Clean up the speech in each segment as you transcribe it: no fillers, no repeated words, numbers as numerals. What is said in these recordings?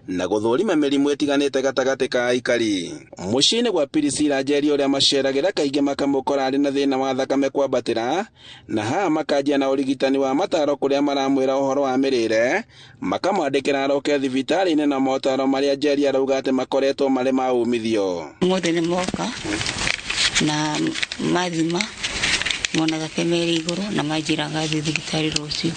Na gũthũrima mĩrimũ ĩtiganĩte gatagatĩ ka aikari. Mũciĩ-inĩ gwa Priscilla Njeri, ũrĩa maceragĩra kaingĩ, makamũkora arĩ na thĩna wa thakame kwambatĩra, na haha makanjia na ũrigitani wa mataro kũrĩa maramwĩra ũhoro wa mĩrĩre, makamwandĩkĩra aroke thibitarĩ-inĩ na motaro marĩa Njeri arauga atĩ makoretwo marĩ ma umithio. Ũmũthĩ nĩ moka na mathima mona thakame ĩrĩ igũrũ na manjĩra ngathiĩ thibitarĩ rũciũ.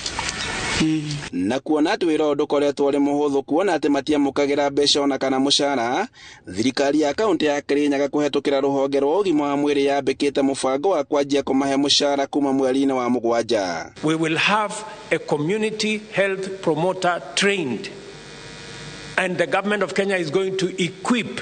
Na kuona atĩ wĩra ũyũ ndũkoretwo ũrĩ mũhũthũ, kuona atĩ matiamũkagĩra mbeca ona kana mũcara, thirikari ya kaunti ya Kirinyaga kũhetũkĩra rũhonge rwa ũgima wa mwĩrĩ yambĩkĩte mũbango wa kwanjia kũmahe mũcara kuma mweri-inĩ wa 7. We will have a community health promoter trained, and the government of Kenya is going to equip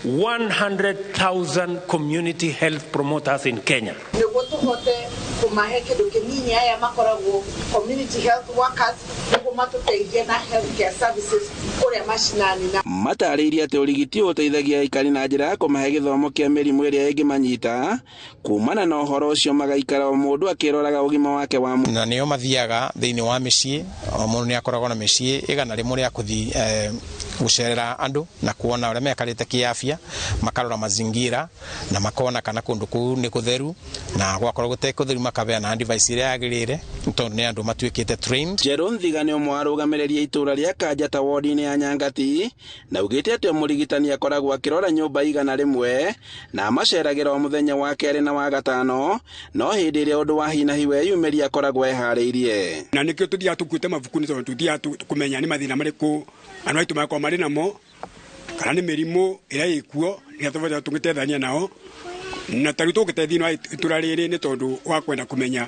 100,000 community health promoters in Kenya. Nĩguo tũhote kũmahe kĩndũ kĩnini, aya makoragwo community health workers, nĩguo matũteithie na health care services kũrĩa macinani na Matarĩirie atĩ ũrigiti ũyũ ũteithagia aikari na njĩra ya kũmahe gĩthomo kĩa mĩrimũ ĩrĩa ĩngĩmanyita kumana na ũhoro ũcio, magaikara o mũndũ akĩroraga ũgima wake wa mwĩrĩ. Na nĩo mathiaga thĩinĩ wa mĩciĩ, o mũndũ nĩ akoragwo na mĩciĩ 100 rĩa kũthiĩ gũcerera andũ na kuona ũrĩa mekarĩte kĩafya, makarora mazingira na makona kana kũndũ kũu nĩ kũtheru, na gwakorwo gũtarĩ kũtheru makabeana advice ĩrĩa yagĩrĩire, tondũ nĩ andũ matuĩkĩte trained. Njerũ Nthiga nĩ ũmwe warũgamĩrĩria itũũra rĩa Kanjata wodi-inĩ ya Nyangati, na ugĩte atĩ mũrigitani akoragwo akĩrora nyũmba 100 na amaceragĩra o mũthenya wa kerĩ na wa gatano, no hĩndĩ ĩrĩa ũndũ wa hinahi weyumĩria akoragwo eharĩirie. Na nĩkĩo tũthiaga tũkuĩte mabuku, nĩ tondũ tũthiaga kũmenya nĩ mathĩna marĩkũ andũ aitũ makoragwo marĩ namo, kana nĩ mĩrimũ ĩrĩa ĩkuo, nĩgetha tũngĩteithania nao. Na ta rĩu tũngĩte thĩinĩ wa itũra rĩrĩ nĩ tondũ wa kwenda kũmenya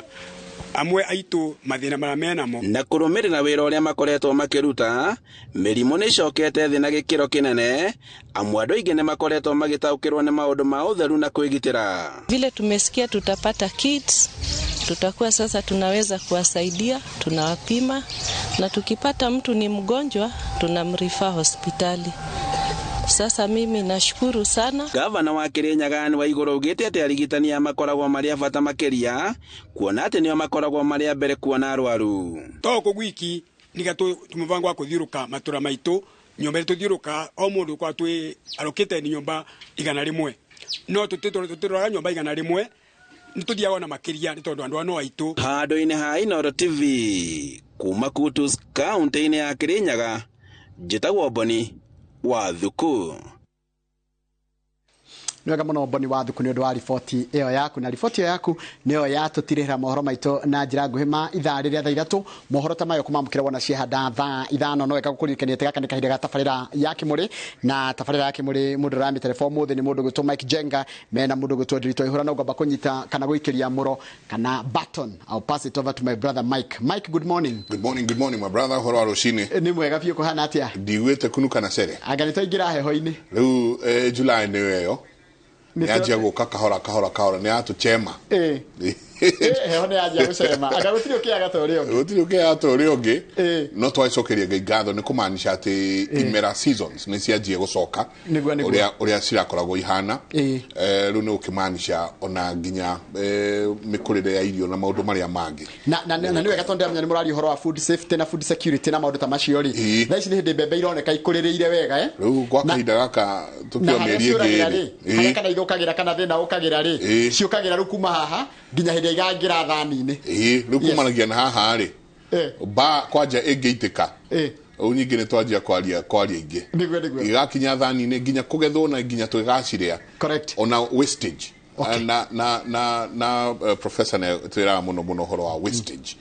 amwe aitũ mathĩna marĩa menamo. Na kũrũmĩrĩra wĩra ũrĩa makoretwo makĩruta, mĩrimũ nĩ ĩcokete thĩ na gĩkĩro kĩnene, amu andũ aingĩ nĩ makoretwo magĩtaũkĩrwo nĩ maũndũ ma ũtheru na kwĩgitĩra. Vile tumesikia tutapata kits, tutakuwa sasa tunaweza kuwasaidia, tunawapima, na tukipata mtu ni mgonjwa tunamrefer hospitali. Sasa mimi nashukuru sana. Gavana wa Kirinyaga Anne Waiguru augĩte atĩ arigitani aya makoragwo marĩ a bata makĩria, kuona atĩ nĩo makoragwo marĩ a mbere kuona arwaru. To kũ gwiki niga tũmũbango wa kũthiũrũka matũra maitũ, nyũmba ĩrĩa tũthiũrũka o mũndũ kwa twĩ arũkĩte nĩ nyũmba 100, no tũtĩroraga nyũmba 100, nĩ tũthiaga ona makĩria nĩ tondũ andũ aya no aitũ. Handũ-inĩ ha Inooro TV kuma Kutus kaunti-inĩ ya Kirinyaga, njĩtagwo Boni wa Thuku. Nĩ wega mũno, Boni wa Thuku, nĩ ũndũ wa riboti ĩyo yaku, na riboti ĩyo yaku nĩyo yatũtirĩra mohoro maitũ na njĩra nguhĩ ma ithaa rĩrĩa thaa 3. Mohoro ta mayo kũmamũkĩra wona ciehanda thaa 5. No wega gũkũririkania atĩ gaka nĩ kahinda ga tabarĩra ya Kĩmũrĩ, na tabarĩra ya Kĩmũrĩ mũndũ ũramĩtereba ũmũthĩ nĩ mũndũ gwĩtwo Mike Jenga mena mũndũ gwĩtwo Ndiritu Ihũra. No ngwamba kũnyita kana gũikĩria mũro kana button. I'll pass it over to my brother Mike. Mike, good morning. Good morning, good morning, my brother. Ũhoro wa rũcinĩ? Nĩ mwega biũ, kũhana atĩa? Ndiguĩte kunuka na cere. Anga nĩ twaingĩra heho-inĩ. Rĩu July nĩyo ĩyo. Nĩ Nĩ yanjia gũka kahora kahora kahora, nĩ yatũchema. Heho nĩ yanjia gũcema, anga gũtirĩ ũkĩaga ta ũrĩa ũngĩ. Gũtirĩ ũkĩaga ta ũrĩa ũngĩ. No twacokeria Ngai ngatho nĩ kũmaanisha atĩ imera, seasons, nĩ cianjia gũcoka Nĩguo, nĩguo. ũrĩa cirakoragwo ihana. Rĩu nĩ gũkĩmaanisha ona nginya mĩkũrĩre ya irio na maũndũ marĩa mangĩ. Na nĩ wega tondũ ndĩramenya nĩ mũraria ũhoro wa food safety na food security na maũndũ ta macio rĩ. Thaa ici nĩ hĩndĩ mbembe ironeka ikũrĩrĩire wega, eh? Rĩu gwa kahinda gaka Na tũkĩo harĩa mĩeri ĩngĩ ciũragĩra ĩrĩ. rĩ, harĩa kana ithũkagĩra kana thĩna ũkagĩra rĩ, ciũkagĩra rĩu kuma haha nginya hĩndĩ ĩrĩa igangĩra thani-inĩ. Ĩĩ, rĩu kumanagia na haha rĩ, ba kwanja ĩngĩitĩka, rĩu nyingĩ nĩ twanjia kwaria ingĩ. Nĩguo, nĩguo. Igakinya thani-inĩ nginya kũgethwo na nginya tũgĩgacirĩa. Ona wastage. Na professor nĩ twĩraga mũno mũno ũhoro wa wastage.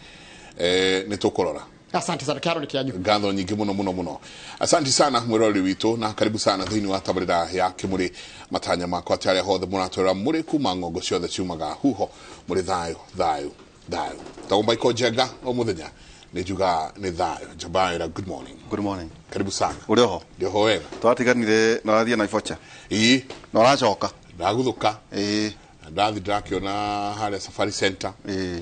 Nĩ tũkũrora. Asante sana, kĩharo nĩ kĩanyu. Ngatho nyingĩ mũno mũno mũno, asante sana mwĩroreri witũ, na karibu sana thĩinĩ wa tabarĩra ya Kĩmũrĩ. Matanya makwa atĩ arĩa hothe mũratwĩra mũrĩ kuma ng'ongo ciothe ciumaga huho, mũrĩ thayũ thayũ thayũ. Tagwo Michael Njenga, o mũthenya nĩ njuga nĩ thayũ. Njabaĩra, good morning. Good morning. Karibu sana. Ũrĩ oho? Ndĩ oho wega. Twatiganire na ũrathiĩ Naibocha. Ĩĩ. Na ũracoka. Ndaguthũka. Ĩĩ. Ndathi ndĩrakĩona harĩa Safari Center. Ĩĩ.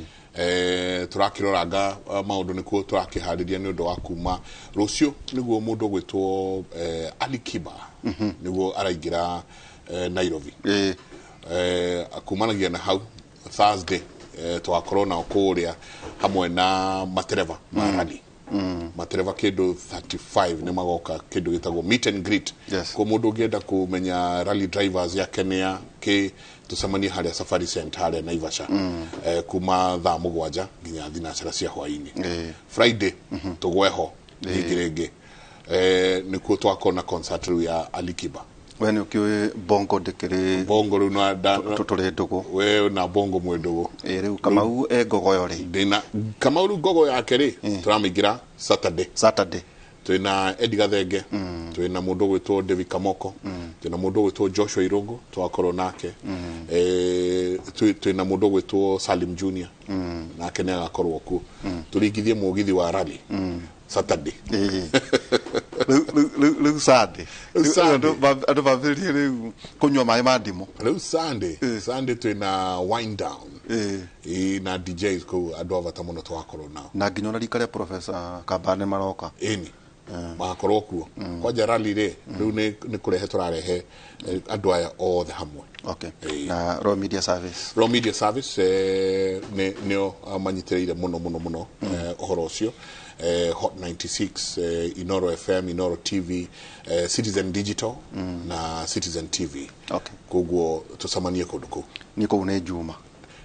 Tũrakĩroranga maũndũ nĩkuo tũrakĩharĩria nĩ ũndũ wa kuma rũciũ, nĩguo mũndũ ũgwĩtwo Ali Kiba nĩguo araingĩra Nairobi. Ĩĩ. Kumanagia na hau Thursday, tũgakorwo nao kũrĩa hamwe na matereba ma rally. Matereba kĩndũ 35 nĩ magoka kĩndũ gĩtagwo meet and greet. Yes. Ko mũndũ ũngĩenda kũmenya rally drivers ya Kenya kĩ tũcemanie harĩa Safari Center harĩa Naivasha kuma thaa 7 nginya 9 cia hwaĩ-inĩ. Friday tũgweho rĩngĩ rĩngĩ nĩkuo twakorwo na concert rĩu ya Alikiba. We nĩ ũkĩũĩ bongo ndĩkĩrĩ bongo rĩu na tũtũrĩ ndũgũ we na bongo mwĩ ndũgũ. Rĩu Kamau e ngogoyo rĩ ndĩna Kamau rĩu ngogo yake rĩ tũramĩingĩra Saturday twĩna Eddie Gathenge, twĩna mũndũ ũgwĩtwo David Kamoko, twĩna mũndũ ũgwĩtwo Joshua Irungu twakorwo nake, twĩna mũndũ ũgwĩtwo Salim Junior nake nĩ agakorwo kuo. Tũringithie mũgithi wa rally Saturday. Rĩu Sunday andũ mambĩrĩrie rĩu kũnyua maĩ ma ndimũ. Rĩu Sunday twĩna wind down na DJs kũu andũ a bata mũno tũgakorwo nao na nginya ona rika rĩa Professor Kambane maroka ĩni magakorwo kuo. Kwanja rally rĩ rĩu nĩ kũrehe tũrarehe andũ aya othe hamwe. Okay. Na Royal Media Service. Royal Media Service nĩo manyitĩrĩire mũno mũno mũno ũhoro ũcio. Hot 96, Inoro FM, Inoro TV, Citizen Digital na Citizen TV. Okay. Koguo tũcemanie kũndũ kũu. Nĩ kũu nĩ Juma.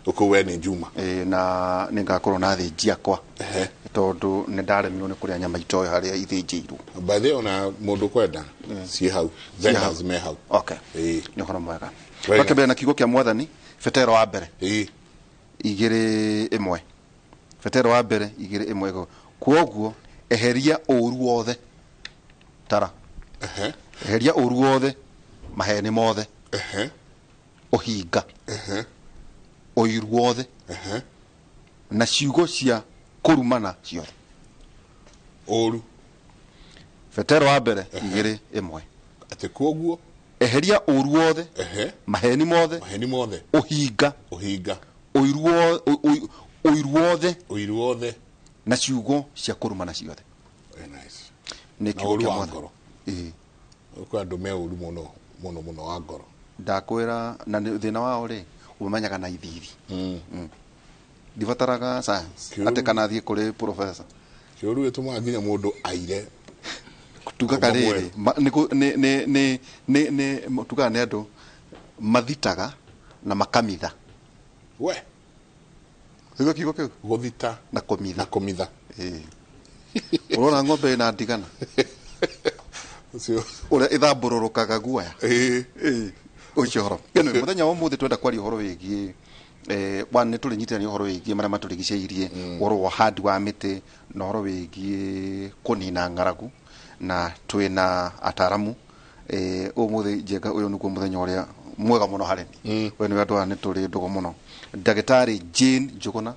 Kũu we nĩ Juma. Na nĩ ngakorwo na thĩnji akwa tondũ nĩ ndaremirwo nĩ kũrĩa nyama itoĩ harĩa ithĩnjĩirwo. By the way, ona mũndũ kwenda ciĩ hau, vendors me hau. Okay. Nĩ ũhoro mwega. Twakĩambĩrĩria na kiugo kĩa Mwathani, Petero wa mbere 2:1. Petero wa mbere 2:1. Kwoguo eheria ũru wothe tara eheria ũru wothe maheni mothe ũhinga ũiru wothe na ciugo cia kũrumana ciothe. Ũru Petero wa mbere 2:1 atĩ kwoguo eheria ũru wothe maheni mothe ũhinga ũiru wothe na ciugo cia kũrumana ciothe. Nice. Nĩ kiugo kĩa ngoro. Kwa andũ me ũru mũno mũno mũno wa ngoro. Ndakwĩra na thĩna wao rĩ ũmenyaga na ithithi. Ndibataraga science atĩ kana thiĩ kũrĩ professor. Kĩũru gĩtũmaga nginya mũndũ aire. Tugaga rĩrĩ nĩ tugaga nĩ andũ mathitaga na makamitha. We Nĩguo kiugo kĩu gũthita na kũmitha. Na kũmitha. Ũrona ng'ombe ĩna ndigana ũrĩa ĩthambũrũrũkaga guoya. Ũcio ũhoro. Anyway, mũthenya wa ũmũthĩ twenda kwaria ũhoro wĩgiĩ one nĩ tũrĩnyitithania ũhoro wĩgiĩ marĩa matũrigicĩirie, ũhoro wa ũhandi wa mĩtĩ na ũhoro wĩgiĩ kũnina ng'aragu, na twĩna ataramu. Ũmũthĩ Njenga ũyũ nĩguo mũthenya ũrĩa mwega mũno harĩ niĩ. We nĩwe andũ aya nĩ tũrĩ ndũgũ mũno. Ndagĩtarĩ Jane Njuguna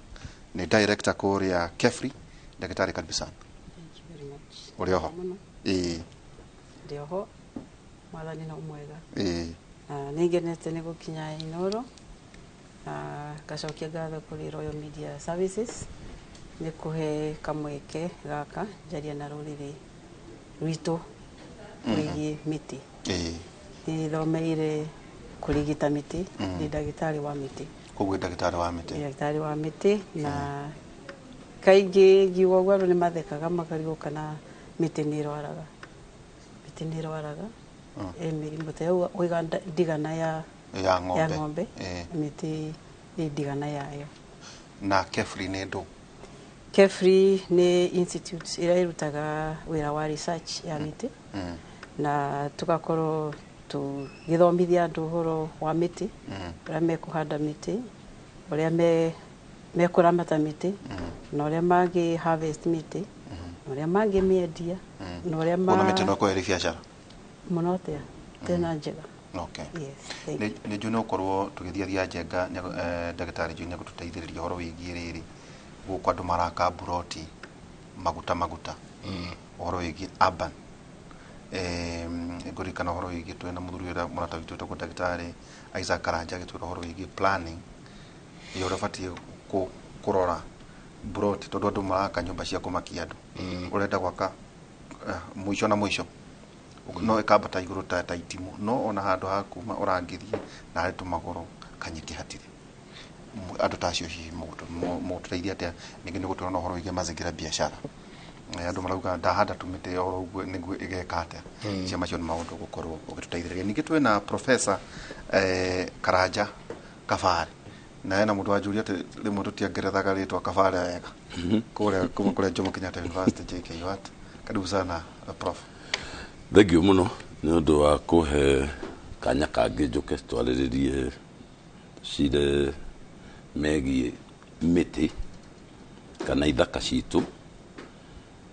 nĩ director kũrĩa Kefri. Ndagĩtarĩ karibu sana. Thank you very much. Ũrĩ oho? Ndĩ oho. Mwathani no mwega. Nĩ ngenete nĩ gũkinya Inoro. Ngacokia ngatho kũrĩ Royal Media Services nĩ kũhe kamweke gaka njarie na rũrĩrĩ rwitũ rwĩgiĩ mĩtĩ. Nĩ thomeire kũrigita mĩtĩ, ndĩ ndagĩtarĩ wa mĩtĩ. Koguo ndagĩtarĩ wa mĩtĩ. Ndagĩtarĩ wa mĩtĩ na kaingĩ ngiuga ũguo andũ nĩ mathekaga makarigwo kana mĩtĩ nĩ ĩrwaraga. Mĩtĩ nĩ ĩrwaraga. Mĩrimũ ta ĩyo ũiga ndigana ya ng'ombe. Mĩtĩ ĩ ndigana yayo. Na Kefri nĩ ndũ? Kefri nĩ institute ĩrĩa ĩrutaga wĩra wa research ya mĩtĩ na tũgakorwo tũgĩthomithia andũ ũhoro wa mĩtĩ, ũrĩa mekũhanda mĩtĩ, ũrĩa mekũramata mĩtĩ, na ũrĩa mangĩ harvest mĩtĩ, na ũrĩa mangĩmĩendia, na ũrĩa ma mĩtĩ no ĩkorwo ĩrĩ biacara mũno atĩa tena njega. Okay. Yes, thank you. Nĩ njũĩ no ũkorwo tũgĩthiathia Njenga ndagĩtarĩ Jane nĩegũtũteithĩrĩria ũhoro wĩgiĩ rĩrĩ gũkũ andũ maraka mburoti maguta ũhoro wĩgiĩ urban. Ngũririkana ũhoro wĩgiĩ twĩna mũthuri ũrĩa mũrata witũ wĩtagwo ndagĩtarĩ Isaac Karanja agĩtwĩra ũhoro wĩgiĩ planning ya ũrĩa ũbatiĩ kũrora mburoti tondũ andũ maraka nyũmba cia kũmakia andũ. Ũrenda gwaka mũico na mũico no ĩkambata igũrũ ta itimũ no ona handũ ha kuma ũrangĩthiĩ na harĩ tũmagũrũ kanyeki hatirĩ. Andũ ta acio hihi mũgũtũteithia atĩa? Ningĩ nĩ gũtwĩra na ũhoro wĩgiĩ mazingira biashara. Andũ marauga ndahanda tũmĩtĩ oro ũguo nĩguo ĩgeka atĩa. Cia macio nĩ maũndũ gũkorwo ũgĩtũteithĩrĩria. Ningĩ twĩna Professor Karanja Kabare, na hena mũndũ wanjũria atĩ rĩmwe tũtiangerethaga rĩtwa Kabare wega, kũrĩa kuma kũrĩa Jomo Kenyatta University, JKUAT. Karibu sana, Prof. Thank you mũno nĩ ũndũ wa kũhe kanya kangĩ njũke twarĩrĩrie cire megiĩ mĩtĩ kana ithaka citũ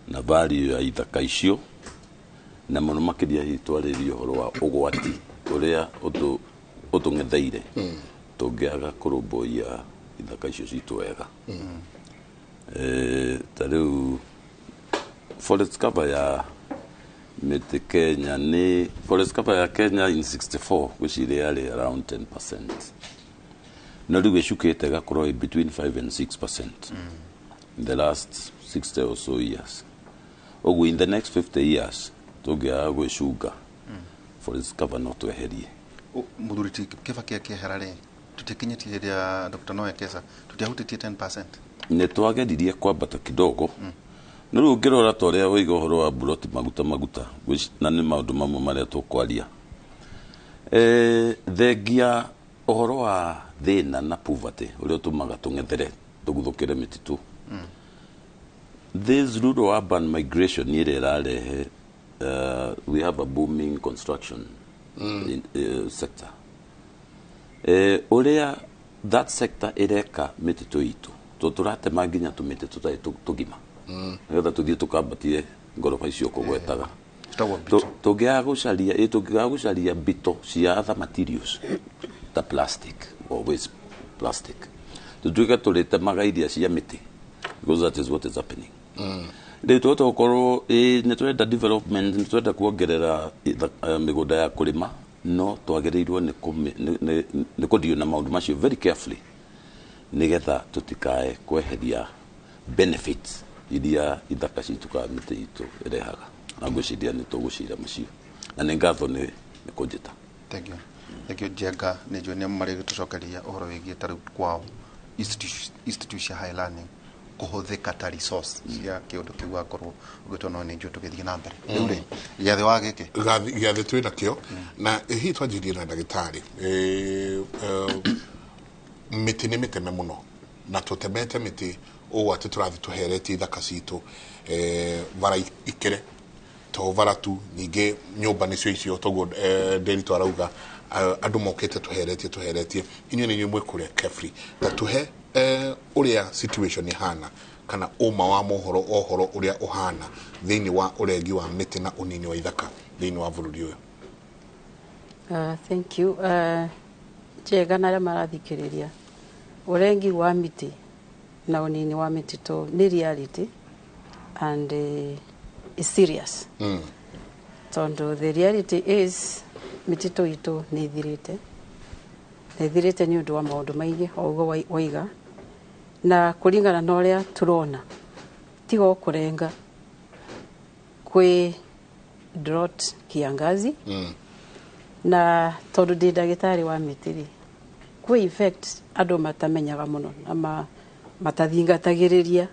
na value ya ithaka icio, na mũno makĩria hihi twarĩrĩrie ũhoro wa ũgwati ũrĩa ũtũng'etheire tũngĩaga kũrũmbũiya ithaka icio citũ wega. Ta rĩu forest cover ya mĩtĩ Kenya, nĩ forest cover ya Kenya in 64 gwĩciria yarĩ around 10%, no rĩu ĩcukĩte ĩgakorwo ĩ between 5 and 6% in the last 60 or so years. Ũguo in the next 50 years tũngĩaga gwĩcunga, forest cover no tweherie. Mũthuri ti Kĩbaki akĩehera rĩ, tũtiakinyĩtie hĩndĩ ya Dr. Noe Kesa, tũtiahutĩtie 10%. Nĩ twageririe kwambata kidogo, no rĩu ũngĩrora ta ũrĩa waiga ũhoro wa buroti maguta maguta na nĩ maũndũ mamwe marĩa tũkwaria. Thengia ũhoro wa thĩna na poverty ũrĩa ũtũmaga tũng'ethere tũguthũkĩre mĩtitũ, this rural urban migration ĩrĩa ĩrarehe, we have a booming construction sector, ũrĩa that sector ĩreka mĩtitũ itũ, to tũratema nginya tũmĩtĩ tũtarĩ tũgima nĩgetha tũthiĩ tũkambatie ngoroba icio kũgwetaga. Citagwo bito. Tũngĩaga gũcaria bito cia other materials ta plastic or waste plastic, tũtuĩke tũrĩtemaga iria cia mĩtĩ, because that is what is happening. Rĩu twahota gũkorwo nĩ tũrenda development, nĩ tũrenda kuongerera mĩgũnda ya kũrĩma, no twagĩrĩirwo nĩ kũdeal na maũndũ macio very carefully nĩgetha tũtikae kweheria benefits iria ithaka citũ kana mĩtĩ itũ ĩrehaga, na ngwĩciria nĩ tũgũcira macio, na nĩ ngatho nĩ kũnjĩta. Thank you, thank you. Njenga nĩ njũĩ nĩ marĩ tũcokeria ũhoro wĩgiĩ ta rĩu kwao institute cia high learning kũhũthĩka ta resource cia kĩũndũ kĩu wakorwo ũgĩtwo, no nĩ njũĩ tũgĩthiĩ na mbere rĩu rĩ gĩathĩ wa gĩkĩ. Gĩathĩ twĩ nakĩo na hihi twanjirie na ndagĩtarĩ. Mĩtĩ nĩ mĩteme mũno na tũtemete mĩtĩ ũũ atĩ tũrathiĩ tũheretie ithaka citũ, bara ikĩre to bara tu, ningĩ nyũmba nĩcio icio toguo Ndĩritũ arauga, andũ mokĩte tũheretie tũheretie. Inyuĩ nĩ inyuĩ mwĩ kũrĩa KEFRI, ta tũhe ũrĩa situation ihana kana ũma wa mohoro ohoro ũrĩa ũhana thĩinĩ wa ũrengi wa mĩtĩ na ũnini wa ithaka thĩinĩ wa bũrũri ũyũ. Thank you. Njega na arĩa marathikĩrĩria, ũrengi wa mĩtĩ na ũnini wa mĩtitũ nĩ reality and is serious, tondũ the reality is mĩtitũ itũ nĩ ĩthirĩte, na ĩthirĩte nĩ ũndũ wa maũndũ maingĩ o ũguo waiga, na kũringana na ũrĩa tũrona, tiga o kũrenga, kwĩ drought, kiangazi, na tondũ ndĩ ndagĩtarĩ wa mĩtĩ rĩ, kwĩ effect andũ matamenyaga mũno na matathingatagĩrĩria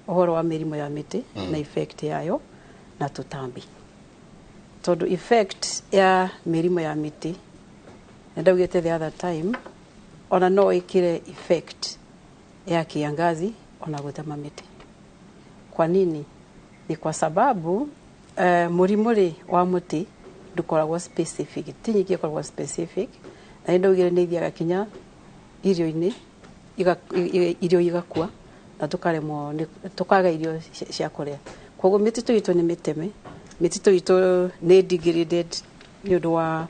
ũhoro wa mĩrimũ ya mĩtĩ na effect yayo na tũtambi, tondũ effect ya mĩrimũ ya mĩtĩ, na ndaugĩte the other time, ona no ĩkĩre effect ya kiangazi ona gũtema mĩtĩ. Kwa nini? Ni kwa sababu mũrimũ rĩ wa mũtĩ ndũkoragwo specific, ti nyingĩ ĩkoragwo specific, na nĩ ndaugire nĩ ithiaga kinya irio-inĩ, irio igakua na tũkaremwo tũkaga irio cia kũrĩa. Koguo mĩtitũ itũ nĩ mĩteme, mĩtitũ itũ nĩ degraded nĩ ũndũ wa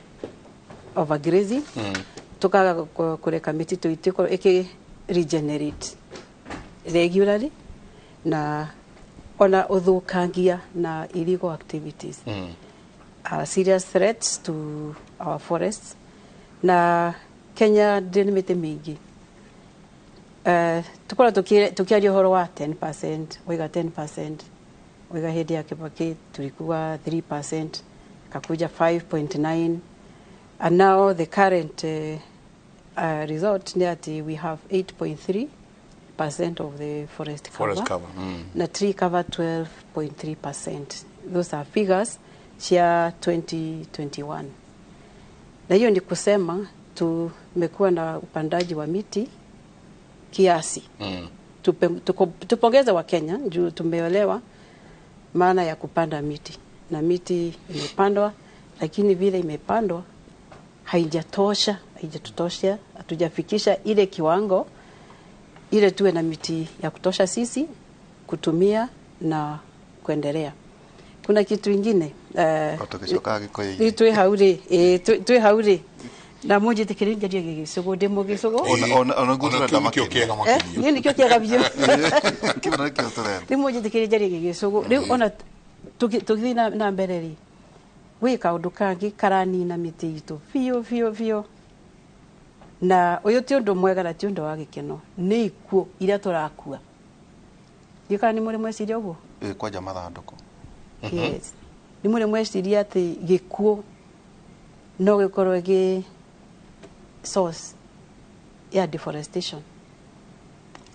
overgrazing, tukaga kũreka mĩtitũ itũ ĩkorwo ĩkĩ regenerate regularly, na ona ũthũkangia na illegal activities are serious threats to our forests. Na Kenya ndĩ nĩ mĩtĩ mĩingĩ. Tukorwo tukiaria ũhoro wa 10%, waiga 10%, waiga hĩndĩ ya Kibaki tulikuwa 3%, kakuja 5.9, and now the current result ni ati we have 8.3. percent of the forest cover, Forest cover. Na tree cover 12.3%. Those are figures cia 2021, na hiyo ni kusema tumekuwa na upandaji wa miti kiasi. Tupongeze wa Kenya juu tumeelewa maana ya kupanda miti, na miti imepandwa, lakini vile imepandwa haijatosha, haijatutosha, hatujafikisha ile kiwango ile tuwe na miti ya kutosha sisi kutumia na kuendelea. Kuna kitu ingine Tũgĩcokaga Gĩkũyũ-inĩ. Twĩ hau rĩ, ĩ, twĩ hau rĩ, na mũnjĩtĩkĩrie njarie Gĩgĩcũgũ, ndĩ Mũgĩcũgũ. Ona guo Ona tũrenda kĩu nĩkĩo makĩria. kĩega makĩria. Niĩ nĩkĩo kĩega biũ. Kĩu nĩkĩo tũrenda. Rĩu mũnjĩtĩkĩrie njarie Gĩgĩcũgũ. Rĩu ona tũgĩthiĩ na mbere rĩ, gwĩ kaũndũ kangĩ karanina mĩtĩ itũ biũ biũ biũ, na ũyũ ti ũndũ mwega na ti ũndũ wa gĩkeno, nĩ ikuũ iria tũrakua. Ndiũĩ kana nĩ mũrĩ mweciria ũguo. Ĩ, kwanja mathandũkũ. Yes, nĩ mũrĩ mweciria atĩ gĩkuũ no gĩkorwo gĩ source ya deforestation?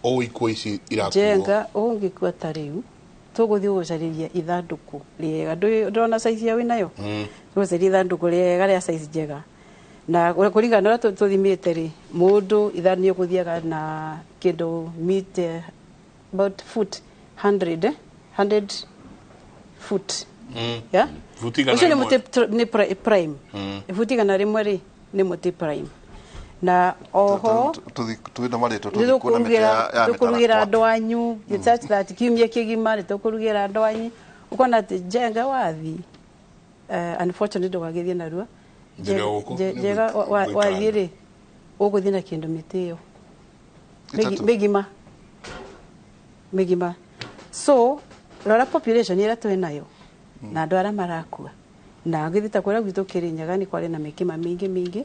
O ikuũ ici irakuo. Njenga, ũngĩkua ta rĩu tũgũthiĩ gũcarĩria ithandũkũ rĩega. Ndũrona size ya wĩnayo? Tũgũcaria ithandũkũ rĩega rĩa size njega, na kũringana na ũrĩa tũthimĩte rĩ, mũndũ nĩ ũgũthiaga na kĩndũ mita about foot 100, 100 foot. Yeah? Futi igana Ũcio nĩ rĩmwe. mũtĩ nĩ prime. Futi 100 rĩ, nĩ mũtĩ prime, na oho Twĩna marĩtwa tũthiĩ kuona mĩtĩ ya tũkũrugĩra mĩtarakwa. Andũ anyu such that kiumia kĩgima nĩ tũkũrugĩra andũ anyu, ũkona atĩ njenga wathi, unfortunately ndũgagĩthiĩ narua. Njĩra gũkũ, nĩ Njega gũikara. Wathiĩ rĩ, ũgũthiĩ na kĩndũ mĩtĩ ĩyo Ĩtatũ. Mĩgima mĩgima. So rora population ĩrĩa twĩ nayo na andũ arĩa marakua, na ngĩthiĩ ta kũrĩa gwitũ Kĩrĩnyaga nĩ kwarĩ na mĩkĩma mĩingĩ mĩingĩ,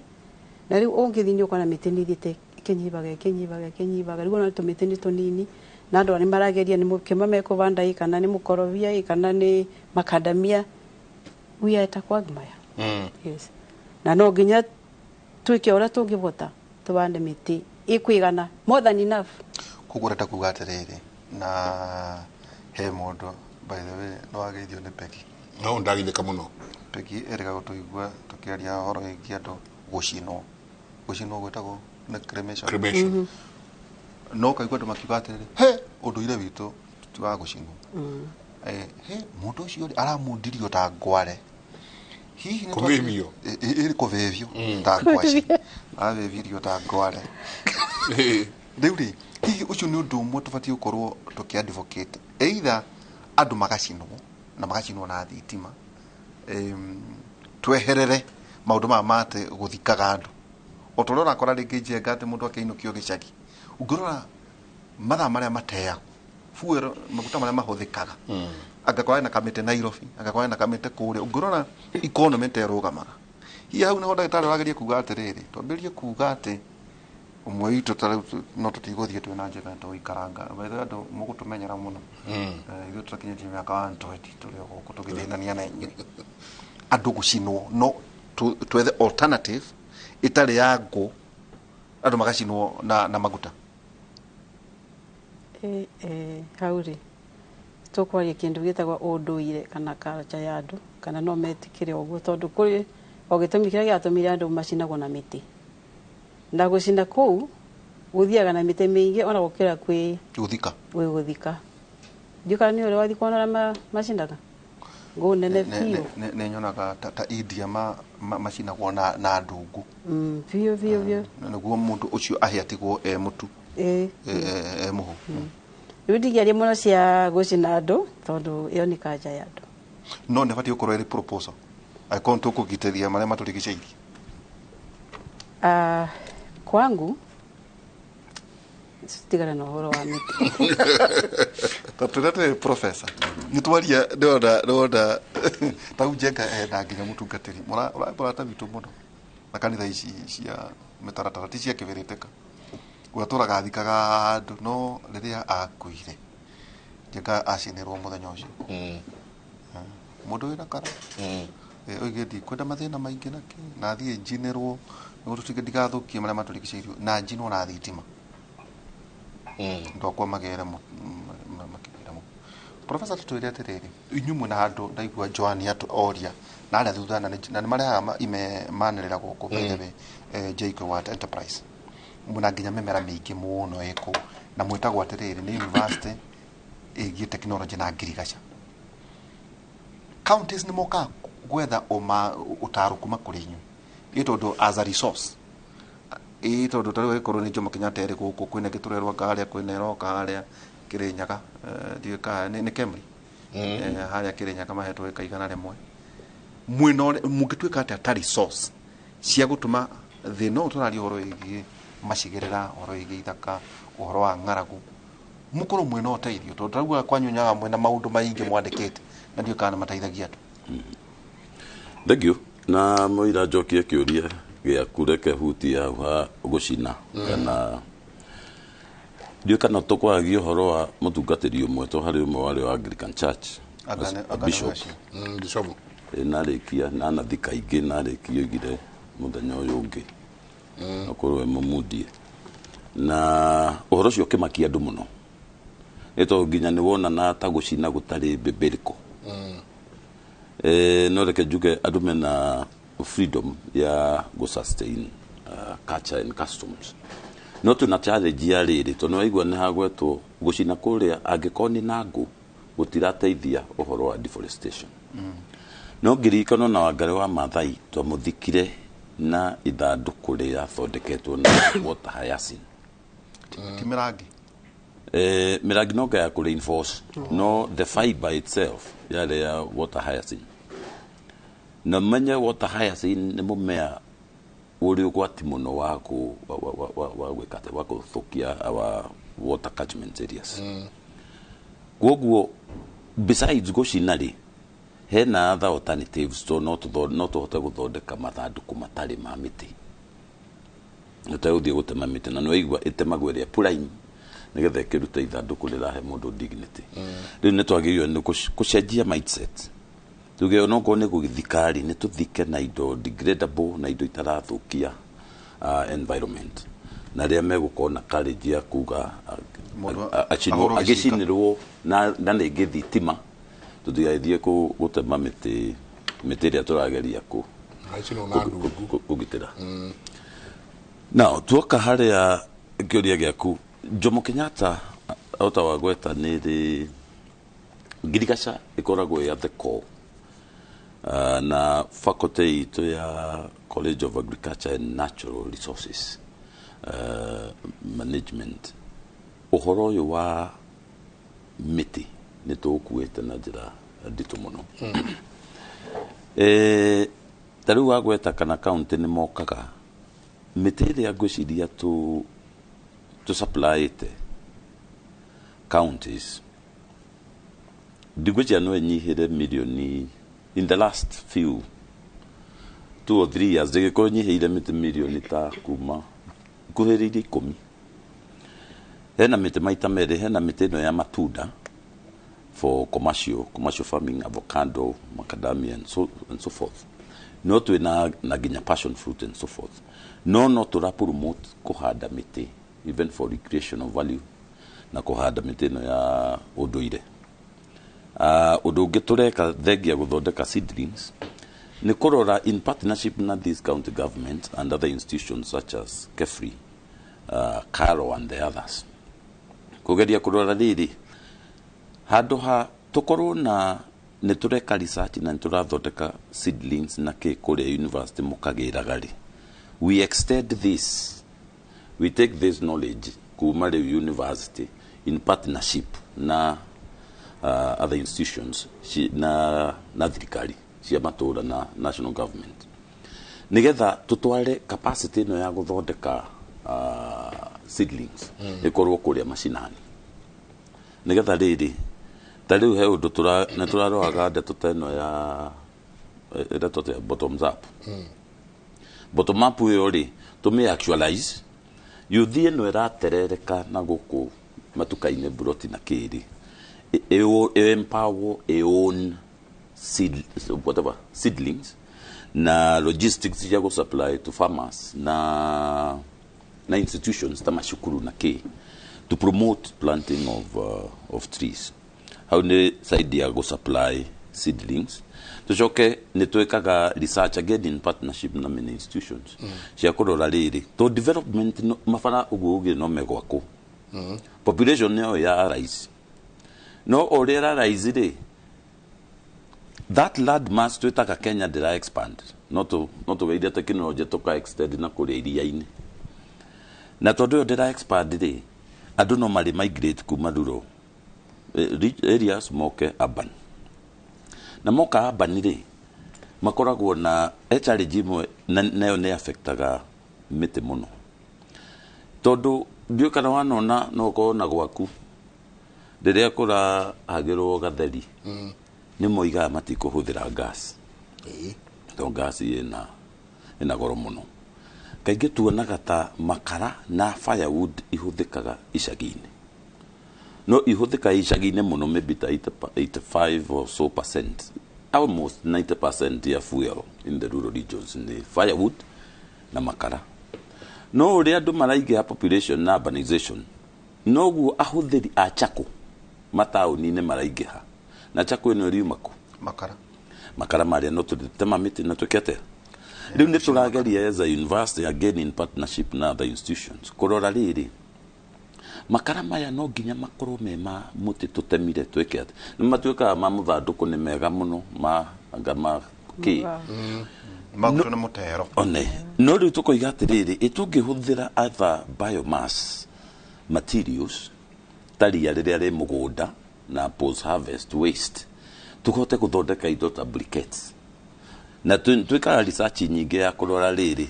na rĩu ũngĩthiĩ nĩ ũkona mĩtĩ nĩ ĩthiĩte ĩkĩnyibaga, ĩkĩnyibaga, ĩkĩnyibaga. Rĩu ona tũmĩtĩ nĩ tũnini, na andũ nĩ marageria nĩ mũkĩma mekũbanda ĩ, kana nĩ mũkorobia ĩ, kana nĩ makandamia. We are at a quagmire. Yes, na no nginya twĩke ũrĩa tũngĩbota tũbande mĩtĩ ĩkũigana, more than enough. Koguo ũrenda kuga atĩrĩrĩ, na he mũndũ, by the way, nĩ wageithio nĩ Peggy. No ndagithĩka mũno. Peggy erĩga gũtũigua tũkĩaria ũhoro wĩgiĩ andũ gũcinwo, gũcinwo gwĩtagwo nĩ cremation. Cremation. No ũkaigua andũ makiuga atĩrĩrĩ, he ũndũire witũ ti wa gũcinwo. He mũndũ ũcio rĩ, aramundirio ta ngware hihi nĩ Kũvĩvio. Ĩ, kũvĩvio ta ngwaci, aravĩvirio ta ngware. Rĩu rĩ, hihi ũcio nĩ ũndũ ũmwe tũbatiĩ gũkorwo tũkĩ advocate, either andũ magacinwo na magacinwo na thitima, tweherere maũndũ maya ma atĩ gũthikaga andũ o ta ũrĩa ũrakora rĩngĩ njenga atĩ mũndũ akĩinũkio gĩcagi, ũngĩrora mathaa marĩa mateagwo, fuel, maguta marĩa mahũthĩkaga, angĩkorwo ena kamĩtĩ Nairobi, angĩkorwo ena kamĩtĩ kũrĩa, ũngĩrora economy ta ĩrũgamaga. Hihi hau nĩho ndagĩtarĩ ũrageria kuga atĩrĩrĩ, twambĩrĩrie kuga atĩ ũmwe witũ ta rĩu no tũtigũthiĩ twĩna njĩra tũgũikaranga. By the way, andũ mũgũtũmenyera mũno. Ithuĩ tũtakinyĩtie mĩaka 120 tũrĩ o gũkũ tũgĩthĩnania na inyuĩ. Andũ gũcinwo, no twethe alternative ĩtarĩ ya ngũ, andũ magacinwo na maguta. Hau rĩ, tũkwaria kĩndũ gĩtagwo ũndũire kana culture ya andũ, kana no metĩkĩre ũguo, tondũ kũrĩ o gĩtũmi kĩrĩa gĩatũmire andũ macinagwo na mĩtĩ, na gũcina kũu gũthiaga na mĩtĩ mĩingĩ ona gũkĩra kwĩ gũthika. Gwĩ gũthika. Ndiũ kana nĩ ũrĩ wathiĩ kuona ũrĩa macinaga ngũ nene biũ. Nĩ nyonaga ta India macinagwo na ndungu. Biũ biũ biũ. Na nĩguo mũndũ ũcio ahĩ atigwo e mũtu, e mũhu. Rĩu ndingĩaria mũno cia gũcina andũ tondũ ĩyo nĩ kanja ya andũ. No nĩ batiĩ gũkorwo ĩrĩ proposal angĩkorwo nĩ tũkũgitĩria marĩa matũrigicĩirie. Ah, kwangu tigana na ũhoro wa mĩtĩ. Ta tũrĩa tũrĩ professor nĩ twaria, ndĩrona ta u njenga enda nginya mũtungatĩri mũrata witũ mũno na kanitha ici cia mĩtaratara ti cia kĩbĩrĩtĩka, ũrĩa tũraga athikaga andũ, no rĩrĩa akuire njenga acinĩrwo mũthenya ũcio. Mũndũ wĩna kara oige ndikwenda mathĩna maingĩ nake na thiĩ njinĩrwo nĩguo tũtige ndigathũkie marĩa matũrigicĩirio na njinwo na thitima. Andũ akwa magere makĩgĩra mũhu. Professor, tũtwĩre atĩrĩrĩ, inyuĩ mwĩna handũ ndaigua Joan oria na harĩa thutha na nĩ marehaga ime manĩrĩra gũkũ, by the way, JKUAT Enterprise mwĩna nginya mĩmera mĩingĩ mũno ĩkũ na mwĩtagwo atĩrĩrĩ nĩ university ĩgiĩ technology na ngirigaca. Counties nĩ mokaga gwetha ũma ũtaro kuma kũrĩ inyuĩ ĩ tondũ as a resource ĩ tondũ ta rĩu ĩkorwo nĩ Jomo Kenyatta ĩrĩ gũkũ, kwĩna ĩngĩ tũrerwo harĩa kwĩna ĩroka harĩa Kĩrĩnyaga, ndiũĩ kana nĩ Kemri. Harĩa Kĩrĩnyaga mahetwo ĩka 100. Mwĩna mũngĩtuĩka atĩa ta resource cia gũtũma thĩna ũyũ tũraria ũhoro wĩgiĩ macigĩrĩra, ũhoro wĩgiĩ ithaka, ũhoro wa ng'aragu, mũkorwo mwĩna ũteithio, tondũ tarauga kwanyu nyaga mwĩna maũndũ maingĩ mwandĩkĩte na ndiũĩ kana mateithagia andũ? Thank you. Na mũira njokie kĩũria gĩaku, reke hutie hau ha gũcina kana ndiũĩ kana tũkwaragia ũhoro wa mũtungatĩri ũmwe to harĩ ũmwe warĩ wa Anglican Church Anga a bishop. Bishop. Narĩkia nanathi kaingĩ narĩkia oigire mũthenya ũyũ ũngĩ akorwo e mũmundie na ũhoro ũcio ũkĩmakia andũ mũno nĩ tondũ nginya nĩ wonana ta gũcina gũtarĩ biblical. No reke njuge andũ mena freedom ya gũ sustain culture and customs, no twĩna challenge ya rĩrĩ tondũ waigua nĩ hagwetwo gũcina kũrĩa angĩkorwo nĩ na ngũ gũtirateithia ũhoro wa deforestation. No ngĩririkana na Wangarĩ wa Maathai twamũthikire na ithandũkũ rĩathondeketwo na water hyacinth. Ti mĩrangi? Mĩrangi no ya kũ reinforce, no the fiber itself yarĩ ya water hyacinth. Na menye water hyacinth nĩ mũmea ũrĩ ũgwati mũno wa kũ wa wa wa wa gwĩka atĩa, wa gũthũkia our water catchment areas. Koguo besides gũcina rĩ, hena other alternatives to no no tũhote gũthondeka mathandũkũ matarĩ ma mĩtĩ ũtegũthiĩ gũtema mĩtĩ, na nĩwaigua ĩtemagwo ĩrĩa prime nĩgetha ĩkĩrute ithandũkũ rĩrahe mũndũ dignity. Rĩu nĩ twagĩrĩirwo nĩ gũcenjia mindset, tuge onokorwo nĩ gũgĩthika rĩ, nĩ tũthike na indo degradable na indo itarathũkia environment, na arĩa megũkorwo na courage ya kuga Mũndũ acinwo ahũrwo gĩcinga. Agĩcinĩrwo na rĩngĩ thitima, tũtigagĩthiĩ gũtema mĩtĩ ĩrĩa tũrageria Acinwo na ndungu. Kũgitĩra. Now tuoka harĩa kĩũria gĩaku, Jomo Kenyatta ota wagweta nĩ rĩ ngirigaca ĩkoragwo ĩ at the core na faculty itũ ya College of Agriculture and Natural Resources Management, ũhoro ũyũ wa mĩtĩ nĩ tũũkuĩte na njĩra nditũ mũno. Ta rĩu wagweta kana kaunti nĩ mokaga mĩtĩ ĩrĩa ngwĩciria tũ supplyĩte counties, ndigwĩciria no ĩnyihĩre mirioni in the last few 2 or 3 years, ndĩgĩkorwo nyihĩire mĩtĩ mirioni ta kuma ikuhĩrĩirie 10. Hena mĩtĩ maita merĩ, hena mĩtĩ ĩno ya matunda for commercial farming, avocado, macadamia and so forth, no twĩna na nginya passion fruit and so forth, no tũra promote kũhanda mĩtĩ even for recreational value na kũhanda mĩtĩ ĩno ya ũndũire. Ũndũ ũngĩ tũreka thengia gũthondeka seedlings nĩ kũrora in partnership na this county government and other institutions such as KEFRI, CARO and the others, kũgeria kũrora rĩrĩ handũ ha tũkorwo na nĩ tũreka research na nĩ tũrathondeka seedlings na kĩ kũrĩa university mũkagĩraga rĩ, we extend this, we take this knowledge kuma rĩu university in partnership na other institutions na thirikari cia matũra na national government, nigetha tutware capacity ĩno ya gũthondeka seedlings ĩkorwo kũrĩa macinani, nigetha rĩrĩ ta rĩu he ũndũ nĩ tũraroraga ndeto ta ĩno ya ĩretwo atĩa, bottoms up. Bottom up ĩyo rĩ, tũmĩ actualize yuthi ĩno ĩraterereka na gũkũ matuka-inĩ buroti na kĩrĩ empower a own seed, whatever seedlings na logistics cia gũ supply to farmers na institutions ta macukuru na kĩ. To promote planting of trees. Hau nĩ side ya go supply seedlings. Tucoke nĩ twĩkaga research again in partnership na many institutions cia kũrora rĩrĩ to development no, mabara ũguo ũgĩ no megwakwo, population nĩyo ya rise, no ũrĩa ĩra rise rĩ, that land mass twĩtaga Kenya ndĩra expand, no tũgeithia technology tũka extend na kũrĩa iria-inĩ, na tondũ ĩyo ndĩra expand rĩ, andũ no marĩ migrate kuma rural areas moke urban, na moka urban rĩ, makoragwo na challenge imwe, na nayo nĩ affectaga mĩtĩ mũno, tondũ ndiũĩ kana wanona no ũkorwo na gwaku rĩrĩa kũrahagĩrwo gatheri, nĩ moigaga matikũhũthĩra gas tondũ gas ĩna goro mũno. Kaingĩ tuonaga ta makara na firewood ihũthĩkaga icagi-inĩ, no ihũthĩkaga icagi-inĩ mũno, maybe ta 85 or so percent, almost 90% ya fuel in the rural regions nĩ firewood na makara. No ũrĩa andũ maraingĩha, population na urbanization, noguo ahũthĩri a chako mataũni-inĩ maraingĩha, na chako ĩno ĩriuma kũ? Makara. Makara marĩa no tũtema mĩtĩ na twĩke atĩa? Rĩu nĩ tũrageria as a university, again in partnership na other institutions, kũrora rĩrĩ, makara maya no nginya makorwo me ma mũtĩ tũtemire twĩke atĩ nĩ matuĩkaga ma mũthandũkũ, nĩ mega mũno, ma anga ma kĩ. Maguta na mũtero. One no rĩu tũkoiga atĩrĩrĩ, ĩtũngĩhũthĩra other biomass materials ta ria rĩrĩa rĩ mũgũnda na post harvest waste, tũhote gũthondeka indo ta briquettes, na twĩkaga research nyingĩ ya kũrora rĩrĩ,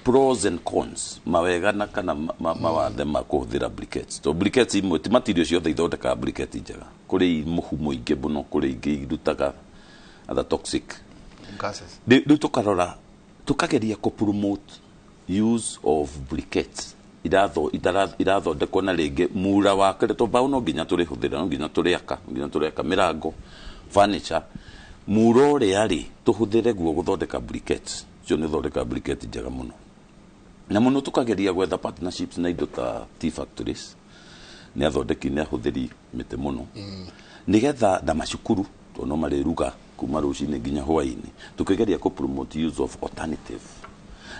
pros and cons, mawega na kana mawathe ma kũhũthĩra briquettes, to briquettes imwe ti material ciothe ithondekaga briquette njega. Kũrĩ mũhu mũingĩ mũno, kũrĩ ingĩ irutaga other toxic gases. Rĩu tũkarora, tũkageria kũ promote use of briquettes irathondekwo na rĩngĩ mura wa kĩrĩa, to mbaũ no nginya tũrĩhũthĩra, no nginya tũrĩaka, no nginya tũrĩaka mĩrango, furniture, mura ũrĩa rĩ tũhũthĩre guo gũthondeka briquettes cio, nĩ thondeka briquette njega mũno. Na mũno tũkageria gwetha partnerships na indo ta tea factories, nĩ athondeki, nĩ ahũthĩri mĩtĩ mũno, nĩgetha na macukuru, tondũ no marĩruga kuma rũcinĩ nginya hwaĩ-inĩ, tũkĩgeria kũ promote use of alternative.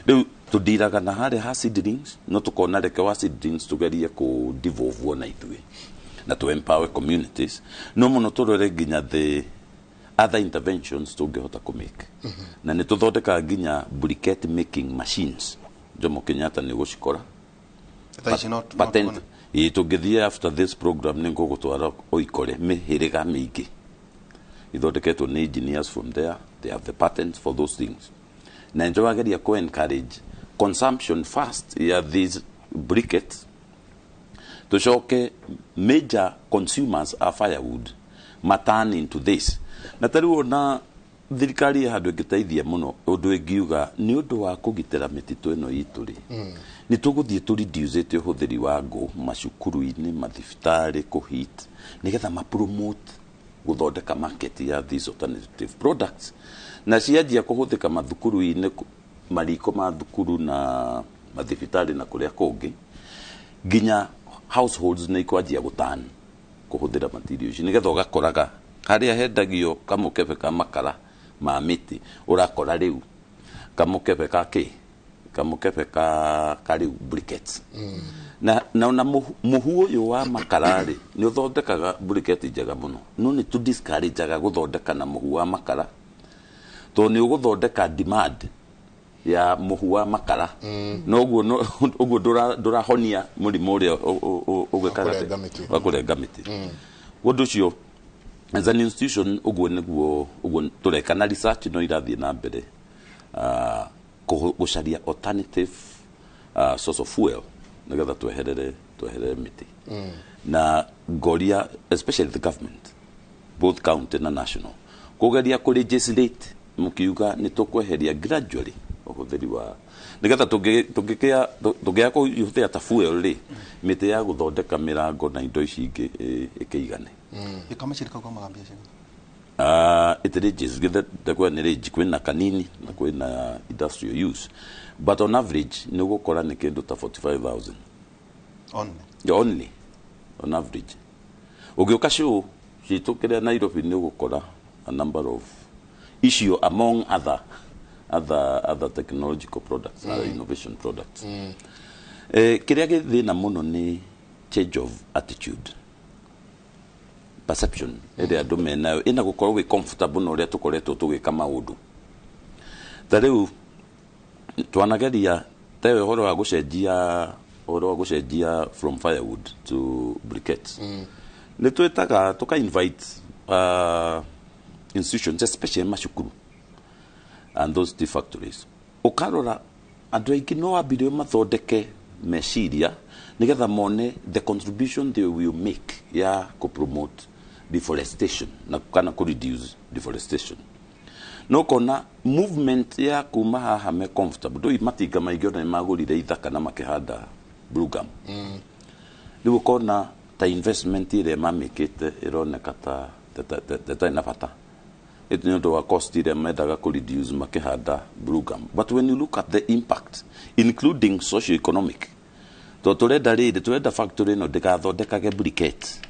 Rĩu tũndiraga na harĩa ha seedlings, no tũkona reke wa seedlings tũgerie kũ devolve na ithuĩ na to empower communities, no mũno tũrore nginya the other interventions tũngĩhota kũ make, na nĩ tũthondekaga nginya briquette making machines. Jomo Kenyatta nĩ ũgũcikora. Thaa ici no Patent. tuone. Ĩĩ, tũngĩthiĩ after this program nĩ ngũgũtwara ũikore mĩhĩrĩga mĩingĩ ithondeketwo nĩ engineers from there. They have the patents for those things, na nĩ tũrageria kũ encourage consumption first ya these briquettes, tucoke major consumers a firewood maturn into this. Na ta rĩu ona thirikari ĩ handũ ĩngĩteithia mũno, ũndũ ĩngiuga nĩ ũndũ wa kũgitĩra mĩtitũ ĩno itũ rĩ, nĩ tũgũthiĩ tũreducĩte ũhũthĩri wa ngũ macukuru-inĩ, mathibitarĩ, kũheat, nĩgetha mapromote gũthondeka market ya these alternative products, na cianjia kũhũthĩka mathukuru-inĩ, mariko ma thukuru na mathibitarĩ na kũrĩa kũngĩ, nginya households nĩ ikwanjia gũtan kũhũthĩra material ici, nĩgetha ũgakoraga harĩa hendagio kamũkebe ka makara ma mĩtĩ, ũrakora rĩu kamũkebe ka kĩ, kamũkebe ka rĩu briquettes. Na ona mũhu ũyũ wa makara rĩ, nĩ ũthondekaga briquette njega mũno, no nĩ tũ discourageaga gũthondeka na mũhu wa makara, tondũ nĩ ũgũthondeka demand ya mũhu wa makara, no ũguo ũguo ndũrahonia mũrimũ ũrĩa ũgĩkaga Wa kũrenga mĩtĩ. Wa kũrenga mĩtĩ. Ũndũ ũcio as an institution, ũguo nĩguo ũguo tũreka, na research no irathiĩ na mbere gũcaria alternative source of fuel, nĩgetha tweherere mĩtĩ. Na ngoria especially the government, both county na national, kũgeria kũ legislate mũkiuga nĩ tũkweheria gradually ũhũthĩri wa, nĩgetha tũngĩkĩa tũngĩaga kũhũthĩra ta fuel rĩ, mĩtĩ ya gũthondeka mĩrango na indo ici ingĩ ĩkĩigane. Ĩkamacini kau kaumaga mbia cigana? It ranges, githe ndakwa nĩ range, kwĩna kanini na kwĩna industrial use, but on average nĩ ũgũkora nĩ kĩndũ ta 45,000. Only? Only on average ũgĩũka show citũ kĩrĩa Nairobi nĩ ũgũkora a number of icio among other technological products, other innovation products. Kĩrĩa gĩthĩna mũno nĩ change of attitude, perception ĩrĩa andũ menayo ĩna gũkorwo wĩ comfortable na ũrĩa tũkoretwo tũgĩka maũndũ. Ta rĩu twanageria tewe ũhoro wa gũcenjia from firewood to briquettes. Nĩ twĩtaga tũka invite institutions, especially macukuru and those tea factories. Ũkarora andũ aingĩ no wambire mathondeke meciria nigetha mone the contribution they will make ya kũ-promote deforestation na kana kũ-reduce deforestation. No kona movement ya kuma haha me comfortable ndũi matinga maingĩ ona nĩmagũrire ithaka na makĩhanda blue gum. Rĩu ũkona ta investment ĩrĩa mamĩkĩte ĩroneka ta ĩtarĩ na bata nĩ ũndũ wa cost ĩrĩa mendaga kũ reduce makĩhanda blue gum. But when you look at the impact, including socio economic, to tũrenda rĩrĩ, tũrenda factory ĩno ndĩgathondekage briquette,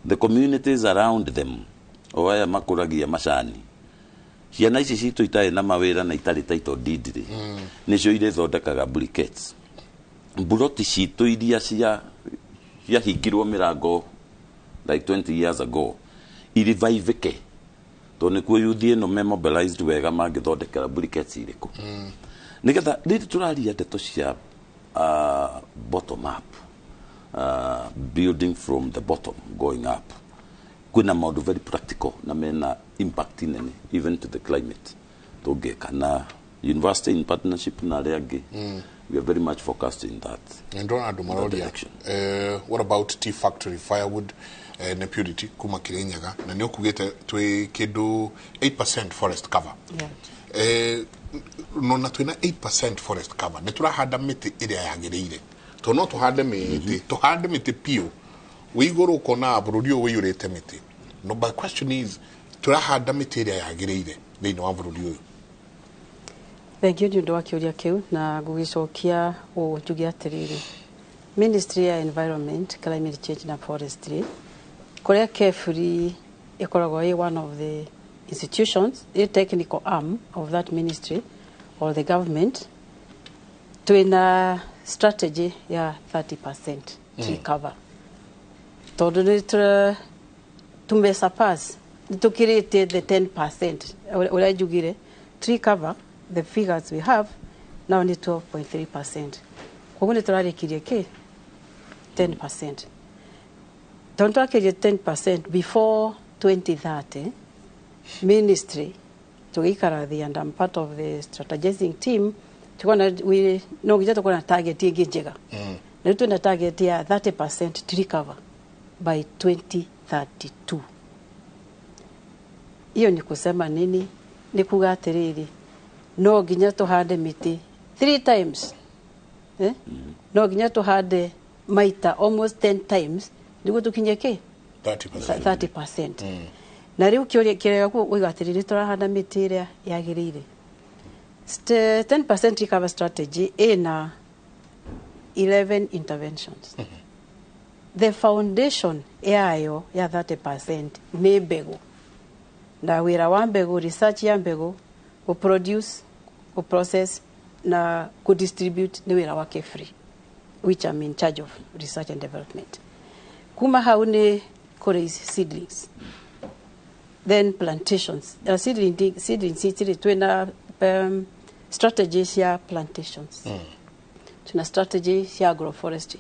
the communities around them, o aya makũragia macani, ciana ici citũ itarĩ na mawĩra na itarĩ title deed rĩ, nĩcio irĩthondekaga briquettes. Mburoti citũ iria cia ciahingirwo mĩrango like 20 years ago ireviveke, tondũ nĩkuo yuthi ĩno me mobilized wega mangĩthondekera briquettes irĩkũ, nĩgetha rĩrĩ tũraria ndeto cia bottom up, building from the bottom going up. Kwĩna maũndũ very practical na mena impact nene even to the climate tũngĩka na university in partnership na arĩa angĩ. We are very much focused in that Ndona andũ maroria direction. What about tea factory firewood na Purity kuma Kirinyaga, na nĩ ũkugĩte twĩ kĩndũ 8% forest cover? Yeah. Nona twĩna 8% forest cover, nĩ tũrahanda mĩtĩ ĩrĩa yagĩrĩire? Tondũ no tũhande mĩtĩ, tũhande mĩtĩ piũ wĩ igũrũ, ũkona bũrũri ũyũ ũiyũrĩte mĩtĩ, no but the question is, tũrahanda mĩtĩ ĩrĩa yagĩrĩire thĩinĩ wa bũrũri ũyũ? Thengiũ nĩ ũndũ wa kĩũria kĩu, na ngũgĩcokia ũũ njuge atĩrĩrĩ, Ministry ya Environment, Climate Change na Forestry, kũrĩa KEFRI ĩkoragwo ĩ one of the institutions, ĩ technical arm of that ministry or the government, twĩna strategy ya 30% tree cover, tondũ nĩ tume surpass, nĩ tũkĩrĩte the 10% ũrĩa njugire tree cover. The figures we have now nĩ 12.3%, koguo nĩ tũrarĩkirie kĩ 10%, tondũ twakĩrie 10% before 2030. Ministry tũgĩikara thĩ, and I'm part of the strategizing team, tukona we no nginya tũkorwo na target ĩngĩ njega, na rĩu twĩna target ya 30% tree cover by 2032. Hiyo ni kusema nini? Ni kuga atĩrĩrĩ, no nginya tũhande mĩtĩ three times, eh? No nginya tũhande maita almost 10 times nĩguo tũkinye kĩ 30%. 30%. Na rĩu kĩũria kĩrĩa kuiga atĩrĩrĩ, tũrahanda mĩtĩ ĩrĩa yagĩrĩire? 10% tree cover strategy ĩna 11 interventions. The foundation yayo ya 30% nĩ mbegũ, na wĩra wa mbegũ, research ya mbegũ, gũ-produce, gũ-process na gũ-distribute nĩ wĩra wa KEFRI, which I'm in charge of research and development. Kuma hau nĩ kũ-raise seedlings, then plantations. Seedlings itirĩ, twĩna strategy cia plantations, twĩna strategy cia agroforestry,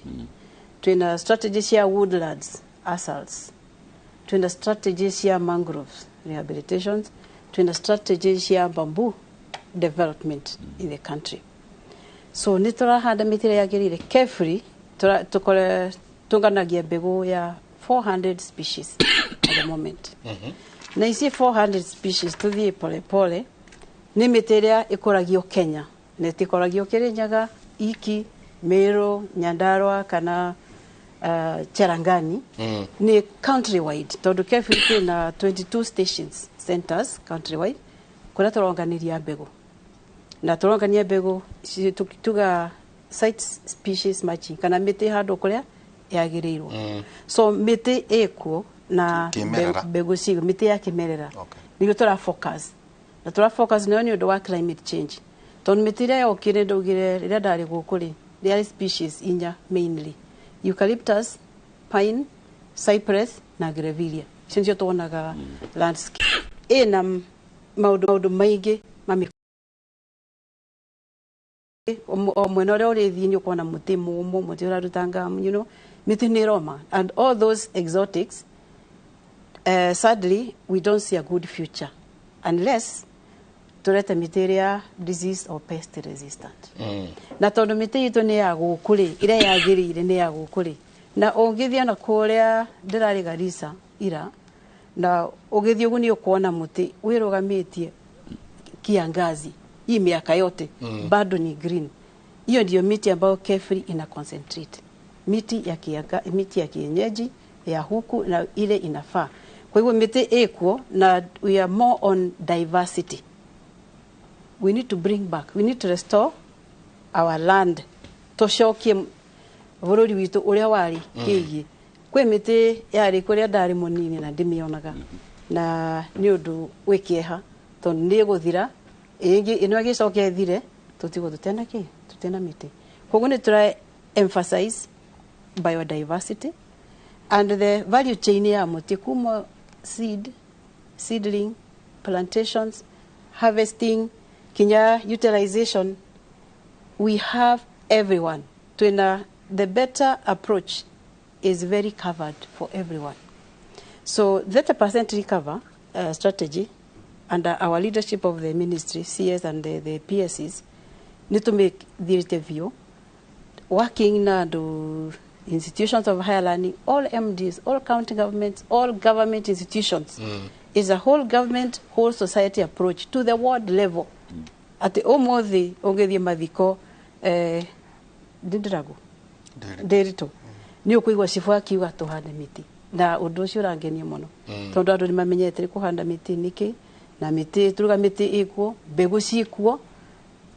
twĩna strategy cia woodlands ASALs, twĩna strategy cia mangroves rehabilitations, twĩna strategy cia bamboo development in the country. So nĩ tũrahanda mĩtĩ ĩrĩa yagĩrĩire? KEFRI tũkore tũnganagia mbegũ ya 400 species at the moment, na ici 400 species, tũthiĩ pole pole, nĩ mĩtĩ ĩrĩa ĩkũragio Kenya na ĩtĩkũragio Kĩrĩnyaga iki, Meru, Nyandarua kana Cherangani. Nĩ country wide, tondũ KEFRI kwĩna 22 stations, centers country wide kũrĩa tũronganĩria mbegũ, na tũrongania mbegũ tuga site species matching, kana mĩtĩ handũ kũrĩa yagĩrĩirwo. So mĩtĩ ĩkuo na Kĩmerera. Mbegũ cigo mĩtĩ ya kĩmerera nĩguo tũra focus na tũra focus nayo nĩ ũndũ wa climate change, tondũ mĩtĩ ĩrĩa yokire ndaugire rĩrĩa ndarĩ gũkũ rĩ, rĩarĩ species inya, mainly eucalyptus, pine, cypress na grevillea. Icio nĩcio tuonaga landscape ĩna maũndũ maingĩ ma o mwena ũrĩa ũrĩthiĩ nĩ ũkuona mũtĩ mũmũ, mũtĩ ũraruta ngamu, mĩtĩ nĩ ĩroma, and all those exotics, sadly we don't see a good future unless tũrete mĩtĩ ĩrĩa disease or pest resistant. Na tondũ mĩtĩ itũ nĩ ya gũkũ rĩ, ĩrĩa yagĩrĩire nĩ ya gũkũ rĩ, na ũngĩthiĩ ona kũrĩa ndĩrarĩ Garissa ira, na ũgĩthiĩ ũguo nĩ ũkuona mũtĩ wĩrũgamĩtie kiangazi hii miaka yote, bado ni green. Hiyo ndio miti ambayo KEFRI ina concentrate, miti ya kienyeji ya huku na ile inafaa. Kwa hivyo miti ĩkuo na we are more on diversity. We need to bring back, we need to restore our land, tũcokie bũrũri witũ ũrĩa warĩ kĩgiĩ. Kwĩ mĩtĩ yarĩ kũrĩa ndarĩ mũnini na ndĩmĩonaga, na nĩ ũndũ wĩ kĩeha tondũ nĩ ĩgũthira ĩngĩ ĩno ĩgĩcoke ĩthire, tũtigwo tũtena kĩ tũtena mĩtĩ. Koguo nĩ tũra emphasize biodiversity and the value chain ya mũtĩ kuma seed, seedling, plantations, harvesting kinya utilization. We have everyone twina the better approach is very covered for everyone. So 30% recover strategy under our leadership of the ministry, CS and the PSCs, need to make the review, working na the institutions of higher learning, all MDs, all county governments, all government institutions. It's a whole government, whole society approach to the ward level. Atĩ ũmũthĩ ũngĩthiĩ mathiko ndĩndĩragu ndĩritũ nĩ ũkũigua cibũ akiuga tũhande mĩtĩ, na ũndũ ũcio ũrangenia mũno tondũ andũ nĩ mamenyete kũhanda mĩtĩ nĩkĩ, na mĩtĩ turuga mĩtĩ ĩkuo, mbegũ ciĩkuo,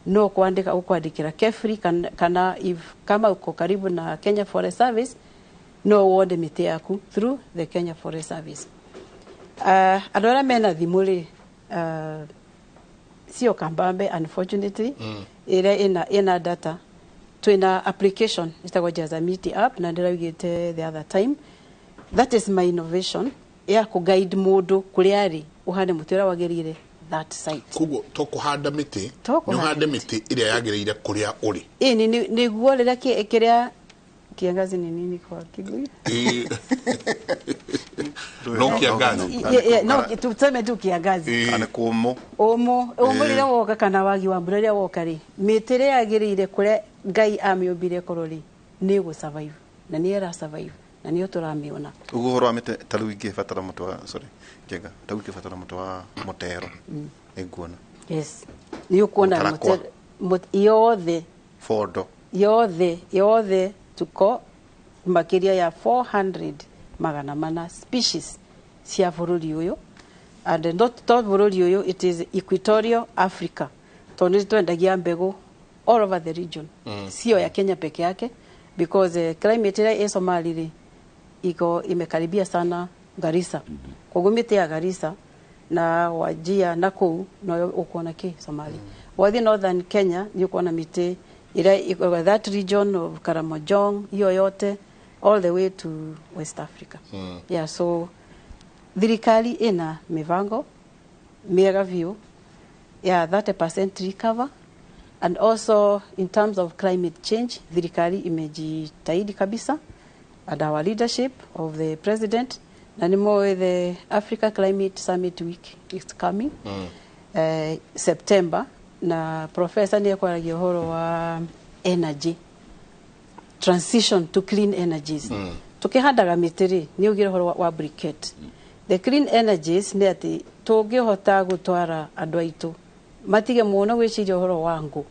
no kwandĩka ũkwandĩkĩra KEFRI kana if kama uko karibu na Kenya Forest Service no wone mĩtĩ yaku through the Kenya Forest Service. Andũ arĩa mena thimũ rĩ, sio kambambe unfortunately, ĩrĩa ĩna data, twina application ĩtagwo Jaza Miti app, na ndĩraugĩte the other time that is my innovation ya kũ-guide mũndũ kũrĩa arĩ ũhande mũtĩ ũrĩa wagĩrĩire that site. Koguo to kũhanda mĩtĩ, To nĩ kũhanda ũhande mĩtĩ ĩrĩa yagĩrĩire kũrĩa ũrĩ. Ĩni nĩguo rĩrĩa kĩrĩa kiangazi ni nini kwa Kikuyu? No kiangazi. No, tuseme tu kiangazi. Kana kũmũ. Ũmũ rĩrĩa woka kana wagi wa mbura rĩrĩa woka rĩ, mĩtĩ ĩrĩa yagĩrĩire kũrĩa Ngai amĩũmbire ĩkorwo rĩ, nĩ ĩgũ survive na nĩ ĩra survive na nĩyo tũramĩona. Ũguo ũhoro wa mĩtĩ ta rĩu ingĩbatara mũtĩ wa, sorry, Njenga, ta rĩu ingĩbatara mũtĩ wa mũtero nĩnguona. Yes, nĩ ũkuona Mũtarakwa. Yothe. Bondo. Yothe tuko makĩria ya 400 400 species cia bũrũri ũyũ, and not to bũrũri ũyũ, it is Equatorial Africa, tondũ nĩ twendagia mbegũ all over the region, sio ya Kenya peke yake, because climate ĩrĩa ĩ Somali rĩ iko imekaribia sana Garissa. Koguo mĩtĩ ya Garissa na Wajir na kũu noyo ũkuona kĩ Somali. Wathiĩ northern Kenya nĩ ũkuona mĩtĩ ĩrĩa iko that region of Karamojong, hiyo yote all the way to West Africa. Yeah, so thirikari ina mivango miega biũ ya 30% tree cover, and also in terms of climate change thirikari imejitahidi kabisa and our leadership of the president, na nĩmoĩ the Africa Climate Summit Week is coming September, na professor nĩ ekwaragia ũhoro wa energy transition to clean energies. Tukihandaga mĩtĩ rĩ, nĩ ugire ũhoro wa briquette. The clean energies nĩ atĩ tũngĩhota gũtwara andũ aitũ matige mũno gwĩciria ũhoro wa ngũ,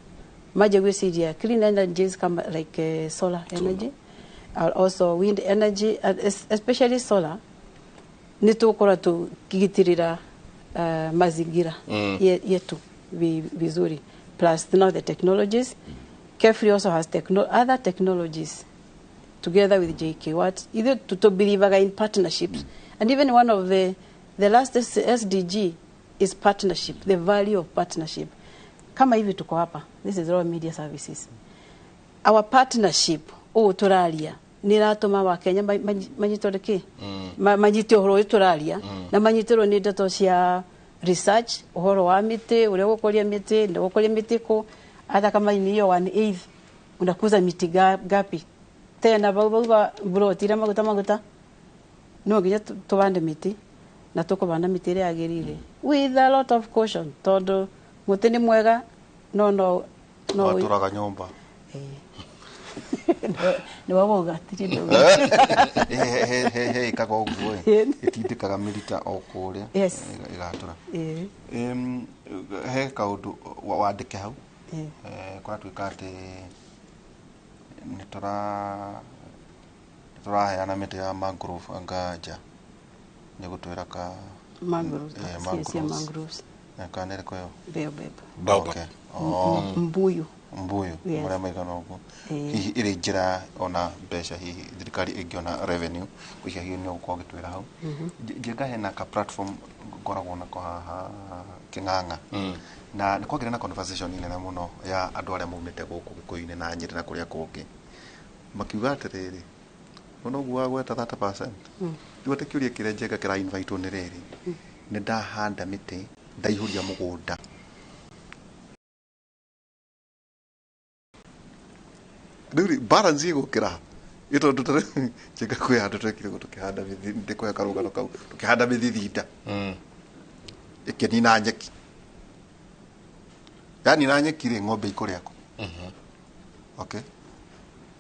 manjie gwĩciria clean energies kama like solar energy, also wind energy, especially solar, nĩ tũgũkorwo tũkĩgitĩrĩra mazingira yetu vizuri. Plus now the technologies, KEFRI also has other technologies. Together with JKUAT, ithuĩ tũbelievaga in partnerships, and even one of the last SDG is partnership, the value of partnership. Kama hivi tuko hapa, this is Royal Media Services, our partnership ũũ tũraria nĩ ĩratũma Wakenya manyitwo nĩ manyite ũhoro ũyũ tũraria na manyitĩrwo nĩ ndeto cia research, ũhoro wa mĩtĩ, ũrĩa gũkũria mĩtĩ na gũkũria mĩtĩ kũ hata kama ni hiyo 1/8 unakuza miti gapi tena bau bau ba broti ira maguta maguta. No nginya tũbande mĩtĩ na tũkũbanda mĩtĩ ĩrĩa yagĩrĩire with a lot of caution, tondũ mũtĩ nĩ mwega no Watũraga nyũmba. Nĩ wauga tirĩ ndauga. He ĩkaga ũguo ĩ, ĩtindĩkaga mĩrita o kũrĩa ĩgatũra. He kaũndũ wandĩke hau. Kũratuĩka atĩ nĩ tũraheana mĩtĩ ya mangrove, anga nja nĩ gũtwĩra ka Mangroves, cia mangroves. Mangroves. Kana nĩ ĩrĩkũ ĩyo? Baobab. Baobab. Okay. Oh. Mbuyu. Mbuyu. Yes. Marĩa maigana ũguo. Eh. Hihi ĩrĩ njĩra ona mbeca, hihi thirikari ĩngĩona revenue gũcia, hihi nĩ ũgũkorwo ũgĩtwĩra hau. Njenga hena ka platform ngoragwo nako haha Kĩng'ang'a na nĩ kwagĩra na conversation nene mũno ya andũ arĩa maumĩte gũkũ Gĩkũyũ-inĩ na Nyĩrĩ na kũrĩa kũngĩ, makiuga atĩrĩrĩ, ona ũguo wagweta 30%, rĩu atĩ kĩũria kĩrĩa Njenga kĩra invite nĩ rĩrĩ, nĩ ndahanda mĩtĩ, ndaihũria mũgũnda rĩu rĩ, balance ĩgũkĩra ĩ, tondũ ta rĩu Njenga kwĩ handũ twekire ũguo tũkĩhanda ndĩkũhe karũgano kau, tũkĩhanda mĩthithinda ĩkĩnina nyeki, yanina nyeki rĩ, ng'ombe ikũrĩa kũ? Okay,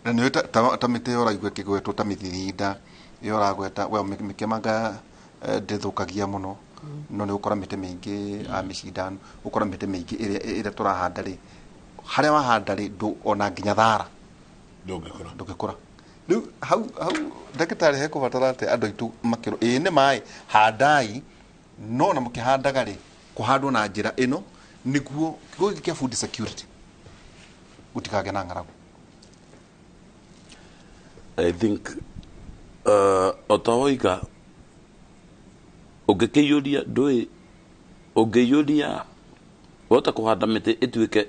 na nĩ ta mĩtĩ ĩyo ũraigua ĩkĩgwetwo ta mĩthithinda ĩyo ũragweta, well, mĩkemanga ndĩthũkagia mũno, no nĩ ũgũkora mĩtĩ mĩingĩ a mĩcindano, ũkora mĩtĩ mĩingĩ ĩrĩa tũrahanda rĩ, harĩa wahanda rĩ, ndũ ona nginya thara ndũngĩkũra. Ndũngĩkũra. Rĩu hau hau ndagĩtarĩ, hekũbatara atĩ andũ aitũ makĩrwo ĩĩ nĩ maĩ handai, no na mũkĩhandaga rĩ, kũhandwo na njĩra ĩno nĩguo kiugo gĩkĩ kĩa food security gũtikagĩa na ng'aragu. I think o ta woiga, ũngĩkĩiyũria ndũĩ ũngĩiyũria wahota kũhanda mĩtĩ ĩtuĩke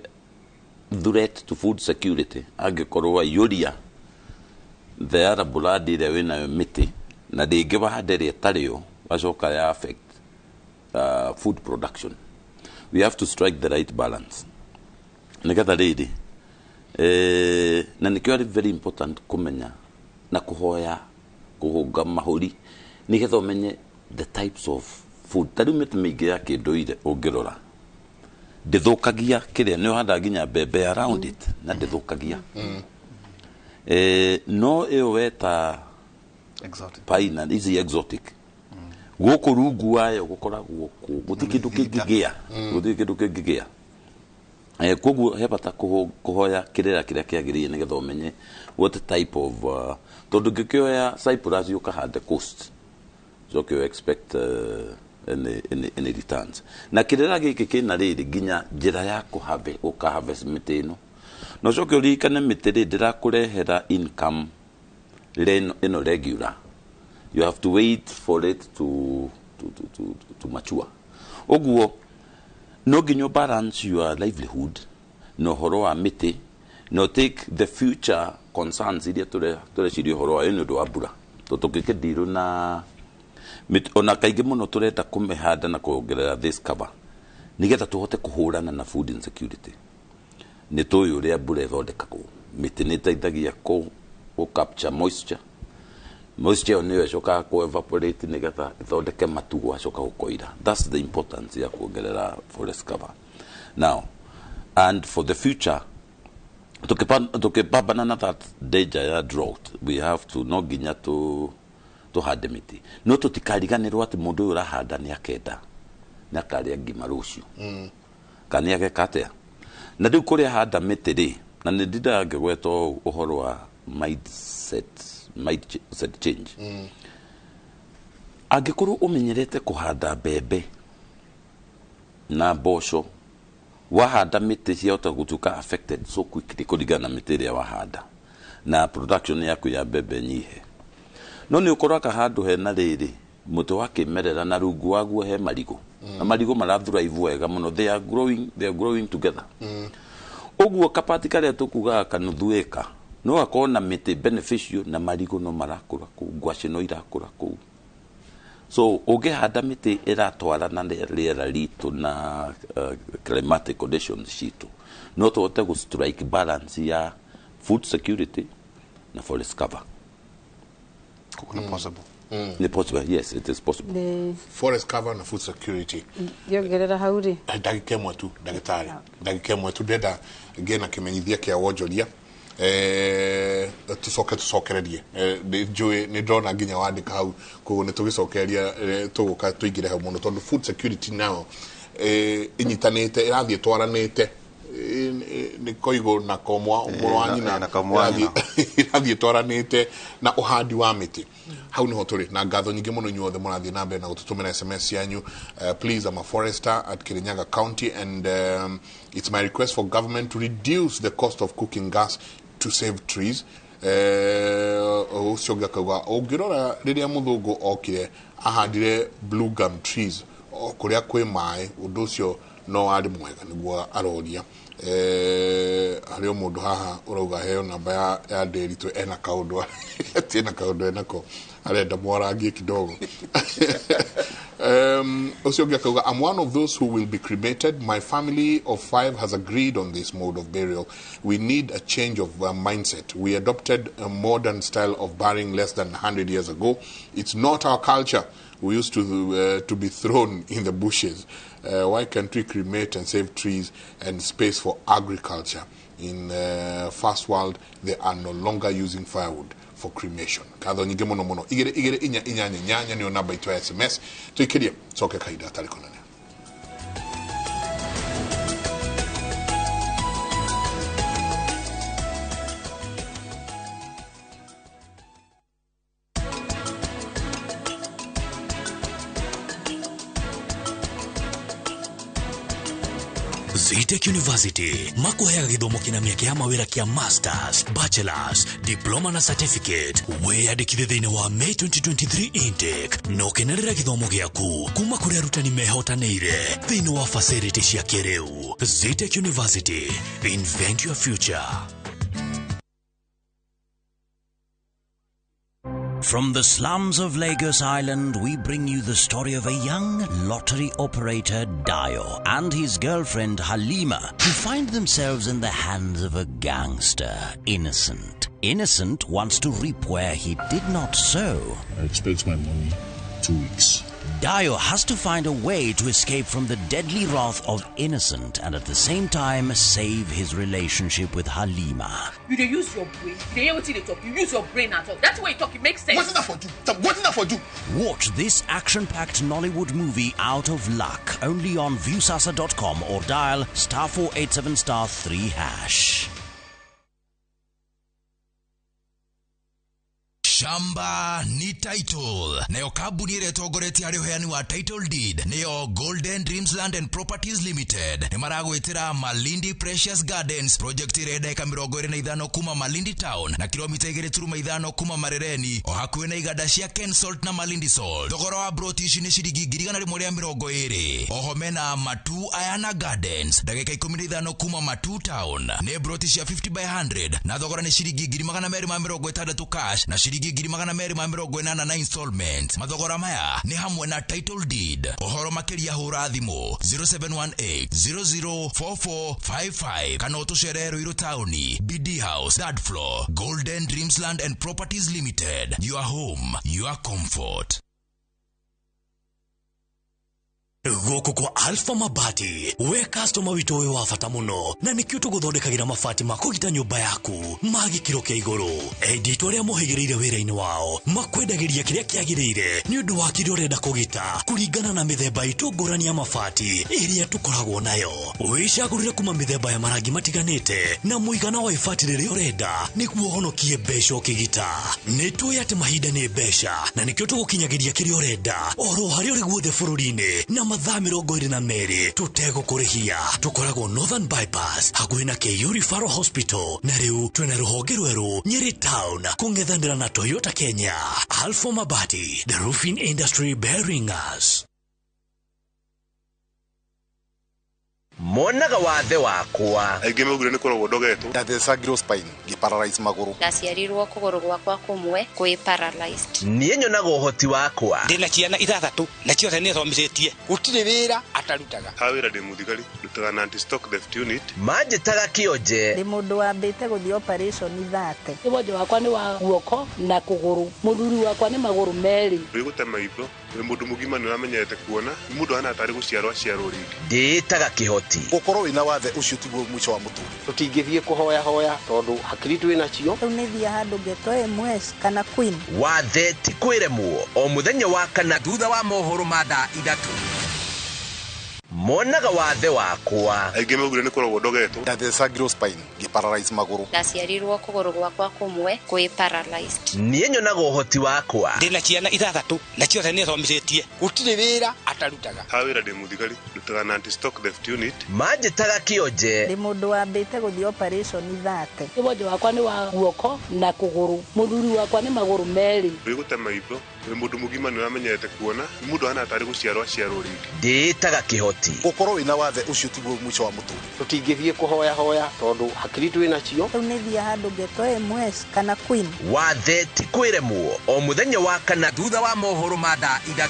threat to food security angĩkorwo waiyũria the arable land ĩrĩa wĩnayo mĩtĩ na rĩngĩ wahande ĩrĩa ĩtarĩ yo, wacoka ya affect food production. We have to strike the right balance nĩgetha rĩrĩ na nĩkĩo arĩ very important kũmenya na kũhoya kũhũnga mahũri nĩgetha ũmenye the types of food. Ta rĩu mĩtĩ mĩingĩ ya kĩndũire ũngĩrora ndĩthũkagia kĩrĩa nĩ ũhandaga nginya mbembe around it na ndĩthũkagia. No ĩyo weta exotic pine ici exotic, gũkũ rungu wayo gũkoragwo kũ gũtirĩ kĩndũ kĩngĩgĩa, gũtirĩ kĩndũ kĩngĩgĩa. Koguo he bata kũhoya kĩrĩra kĩrĩa kĩagĩrĩire nĩgetha ũmenye what type of tondũ ũngĩkĩoya cypress ũkahande coast, coke you expect any returns. Na kĩrĩra gĩkĩ kĩna rĩrĩ nginya njĩra ya gũka harvest mĩtĩ ĩno, na ũcoke ũririkane mĩtĩ rĩ ndĩrakũrehera income rĩrĩa ĩno regular. You have to wait for it to mature. Ũguo no nginya balance your livelihood na ũhoro wa mĩtĩ, no take the future concerns iria tũreciria ũhoro wayo nĩ ũndũ wa mbura, tondũ tũngĩkĩndirũ na ona kaingĩ mũno tũrenda kũmĩhanda na kuongerera this cover nĩgetha tũhote kũhũrana na food insecurity. Nĩ tũĩ ũrĩa mbura ĩthondekagwo, mĩtĩ nĩ ĩteithagia kũ capture moisture. Moisture ĩyo nĩyo ĩcokaga kũ evaporate nĩgetha ĩthondeke matu gwacoka gũkoira. That's the importance ya kuongerera forest cover now and for the future. Tukipambana na that danger ya drought, we have to, no nginya tu tuhande mĩtĩ, no tũtikariganĩrwo atĩ mũndũ ũyũ ũrahanda nĩ akenda nĩ akarĩa ngima rũciũ kana nĩ ageka atĩa. Na rĩu kũrĩa handa mĩtĩ rĩ, na nĩ ndindaga ngĩgweta ũhoro wa mindset change. Angĩkorwo ũmenyerete kũhanda mbembe na mboco, wahanda mĩtĩ ciahota gũtuĩka affected so quickly kũringana na mĩtĩ ĩrĩa wahanda. Na production yaku ya mbembe nyihe. No nĩ ũkoraga handũ hena rĩrĩ mũtĩ wa kĩmerera na rungu waguo he marigũ. Na marigũ marathrive wega mũno, they are growing together. Ũguo kapati karĩa tũkugaga kanuthu ĩka no gakorwo na mĩtĩ beneficial na marigũ no marakũra kũu, ngwacĩ no irakũra kũu. So ũngĩhanda mĩtĩ ĩratwarana na rĩera ritũ na climatic conditions citũ, no tũhote gũ strike balance ya food security na forest cover. Nĩ possible? Nĩ possible, yes, it is possible. Nĩ Forest cover na food security. Ngĩongerera hau rĩ, Ndagĩka ĩmwe tu, ndagĩtarĩ, ndagĩka ĩmwe tu, ndenda ngĩe na kĩmenyithia kĩa wonjoria, tucoke tucokererie. Nĩ njũĩ nĩ ndĩrona nginya wandĩka hau, koguo nĩ tũgĩcokereria, tũgũka tũingĩre hau mũno tondũ food security nayo inyitanĩte, ĩrathiĩ twaranĩte. Nĩ koigo na komwa mũrũ wa nyina. Na kamwa wa nyina. Ĩrathiĩ twaranĩte na ũhandi wa mĩtĩ. Hau niho tũrĩ na ngatho nyingĩ mũno inyuothe mũrathiĩ na mbere na gũtũtũmĩra SMS cianyu. Please, I'm a forester at Kirinyaga County and it's my request for government to reduce the cost of cooking gas to save trees. Ũcio ũngĩ akauga ũngĩrora rĩrĩa mũthũngũ okire ahandire blue gum trees o kũrĩa kwĩ maĩ, ũndũ ũcio no warĩ mwega? Nĩguo aroria. Harĩ o mũndũ haha ũrauga heo namba ya Ndĩritũ, ena kaũndũ ati ena kaũndũ enako arenda mwarangie kidogo. Ũcio ũngĩ akauga, "I'm one of those who will be cremated. My family of five has agreed on this mode of burial. We need a change of mindset. We adopted a modern style of burying less than 100 years ago. It's not our culture. We used to be thrown in the bushes. Why can't we cremate and save trees and space for agriculture? In first world, they are no longer using firewood for cremation." Ngatho nyingĩ mũno mũno. 22488 nĩyo namba itũ ya SMS. Tũikĩrie coke kahinda gatarĩ kũnene. Zetech University makuheaga gĩthomo kĩna mĩeke ya mawĩra kĩa masters, bachelors, diploma na certificate. Wĩyandĩkithie thĩinĩ wa May 2023 intake na ũkenerera gĩthomo gĩaku kuma kũrĩ arutani mehotanĩire thĩinĩ wa facility cia kĩrĩu. Zetech University, invent your future. From the slums of Lagos Island, we bring you the story of a young lottery operator, Dio, and his girlfriend, Halima, who find themselves in the hands of a gangster, Innocent. Innocent wants to reap where he did not sow. I expect my money 2 weeks. Dio has to find a way to escape from the deadly wrath of Innocent and at the same time save his relationship with Halima. You dey use your brain. You dey hear wetin you dey talk. You use your brain at all. That's way you talk. It makes sense. Wetin that for do? Wetin that for do? Watch this action-packed Nollywood movie, Out of Luck, only on Viusasa.com or dial *487*3#. Shamba ni title. Nayo kambuni ĩrĩa ĩtongoretie harĩ ũheani wa title deed nĩyo Golden Dreams Land and Properties Limited. Nĩ maragwĩtĩra Malindi Precious Gardens project ĩrĩa ndagĩka 25 kuma Malindi Town na kilomita 2.5 kuma Marereni, o hakuhĩ na iganda cia Kensalt na Malindi Salt. Thogora wa broti ici nĩ ciringi 120,000. Oho mena Matu Ayana Gardens, ndagĩka 15 kuma Matu Town, nĩ broti cia 50 by 100 na thogora nĩ ciringi 260,000 cash na ciringi 280,000 na installment. Mathogora maya nĩ hamwe na title deed. Ũhoro makĩria hũra thimũ 0718 004455 kana ũtũcerere Ruiru taũni, BD House, third floor. Golden Dreams Land and Properties Limited, your home, your comfort. Gũkũ kwa Alpha Mabati, we customer witũ wĩ wa bata mũno, na nĩkĩo tũgũthondekagĩra mabati ma kũgita nyũmba yaku ma gĩkĩro kĩa igũrũ. Enditũ arĩa mohĩgĩrĩire wĩra-inĩ wao makwendagĩria kĩrĩa kĩagĩrĩire nĩ ũndũ wa kĩrĩa ũrenda kũgita kũringana na mĩthemba itũ ngũrani ya mabati ĩrĩa tũkoragwo nayo. Wĩcagũrĩre kuma mĩthemba ya marangi matiganĩte na mũigana wa ibati rĩrĩa ũrenda nĩguo ũhonokie mbeca ũkĩgita. Nĩ tũĩ atĩ mahinda nĩ mbeca, na nĩkĩo tũgũkinyagĩria kĩrĩa ũrenda oro harĩa ũrĩ guothe bũrũri-inĩ na Mathaa 22 tũtegũkũrĩhia. Tũkoragwo Northern Bypass hakuhĩ na KU Referral Hospital, na rĩu twĩna rũhonge rwerũ Nyeri Town kũng'ethanĩra na Toyota Kenya. Alpha Mabati, the roofing industry bearing us. Monaga wathe wakwa. Aingĩ maugire nĩ kũrogwo ndogetwo. Ndathecagirwo spine ngĩparalyze magũrũ. Ndaciarirwo kũgũrũ gwakwa kũmwe kwĩ paralyzed. Niĩ nyonaga ũhoti wakwa. Ndĩna ciana 6 na ciothe nĩ thomithĩtie. Gũtirĩ wĩra atarutaga. Ha wĩra ndĩ mũthigari, ndutaga na anti-stock theft unit. Manjĩtaga kĩonje. Ndĩ mũndũ wambĩte gũthiĩ operation 30. Wonje wakwa nĩ wa guoko na kũgũrũ. Mũthuri wakwa nĩ magũrũ merĩ. Wĩ maitho, wĩ mũndũ mũgima nĩ ũramenyerete kuona, mũndũ hana tarĩ gũciarwo aciarwo rĩngĩ. Ndĩĩtaga kĩhoti. Gũkorwo wĩna wathe ũcio tiguo mũico wa mũtũrĩre. Tũtingĩthiĩ kũhoya hoya tondũ hakiri twĩ nacio. Rĩu nĩ thiĩ handũ ngetwo MS kana Queen. Wathe ti kwĩremwo o mũthenya wa kana thutha wa mohoro ma thaa 3. Monaga wathe wakwa. Aingĩ maugire nĩ kũrogwo ndogetwo. Ndathecagirwo spine ngĩparalyze magũrũ. Ndaciarirwo kũgũrũ gwakwa kũmwe kwĩ paralyzed. Niĩ nyonaga ũhoti wakwa. Ndĩna ciana 6 na ciothe nĩ thomithĩtie. Gũtirĩ wĩra atarutaga. Ha wĩra ndĩ mũthigari, ndutaga na anti-stock theft unit. Manjĩtaga kĩonje. Ndĩ mũndũ wambĩte gũthiĩ operation 30. Wonje wakwa nĩ wa guoko na kũgũrũ. Mũthuri wakwa nĩ magũrũ merĩ. Wĩ gũte maitho, wĩ mũndũ mũgima nĩ ũramenyerete kuona, mũndũ hana tarĩ gũciarwo aciarwo rĩngĩ. Ndĩĩtaga kĩhoti. Gũkorwo wĩna wathe ũcio tiguo mũico wa mũtũrĩre. Tũtingĩthiĩ kũhoya hoya tondũ hakiri twĩ nacio. Rĩu nĩ thiĩ handũ ngetwo MS kana Queen. Wathe ti kwĩremwo o mũthenya wa kana thutha wa mohoro ma thaa 3.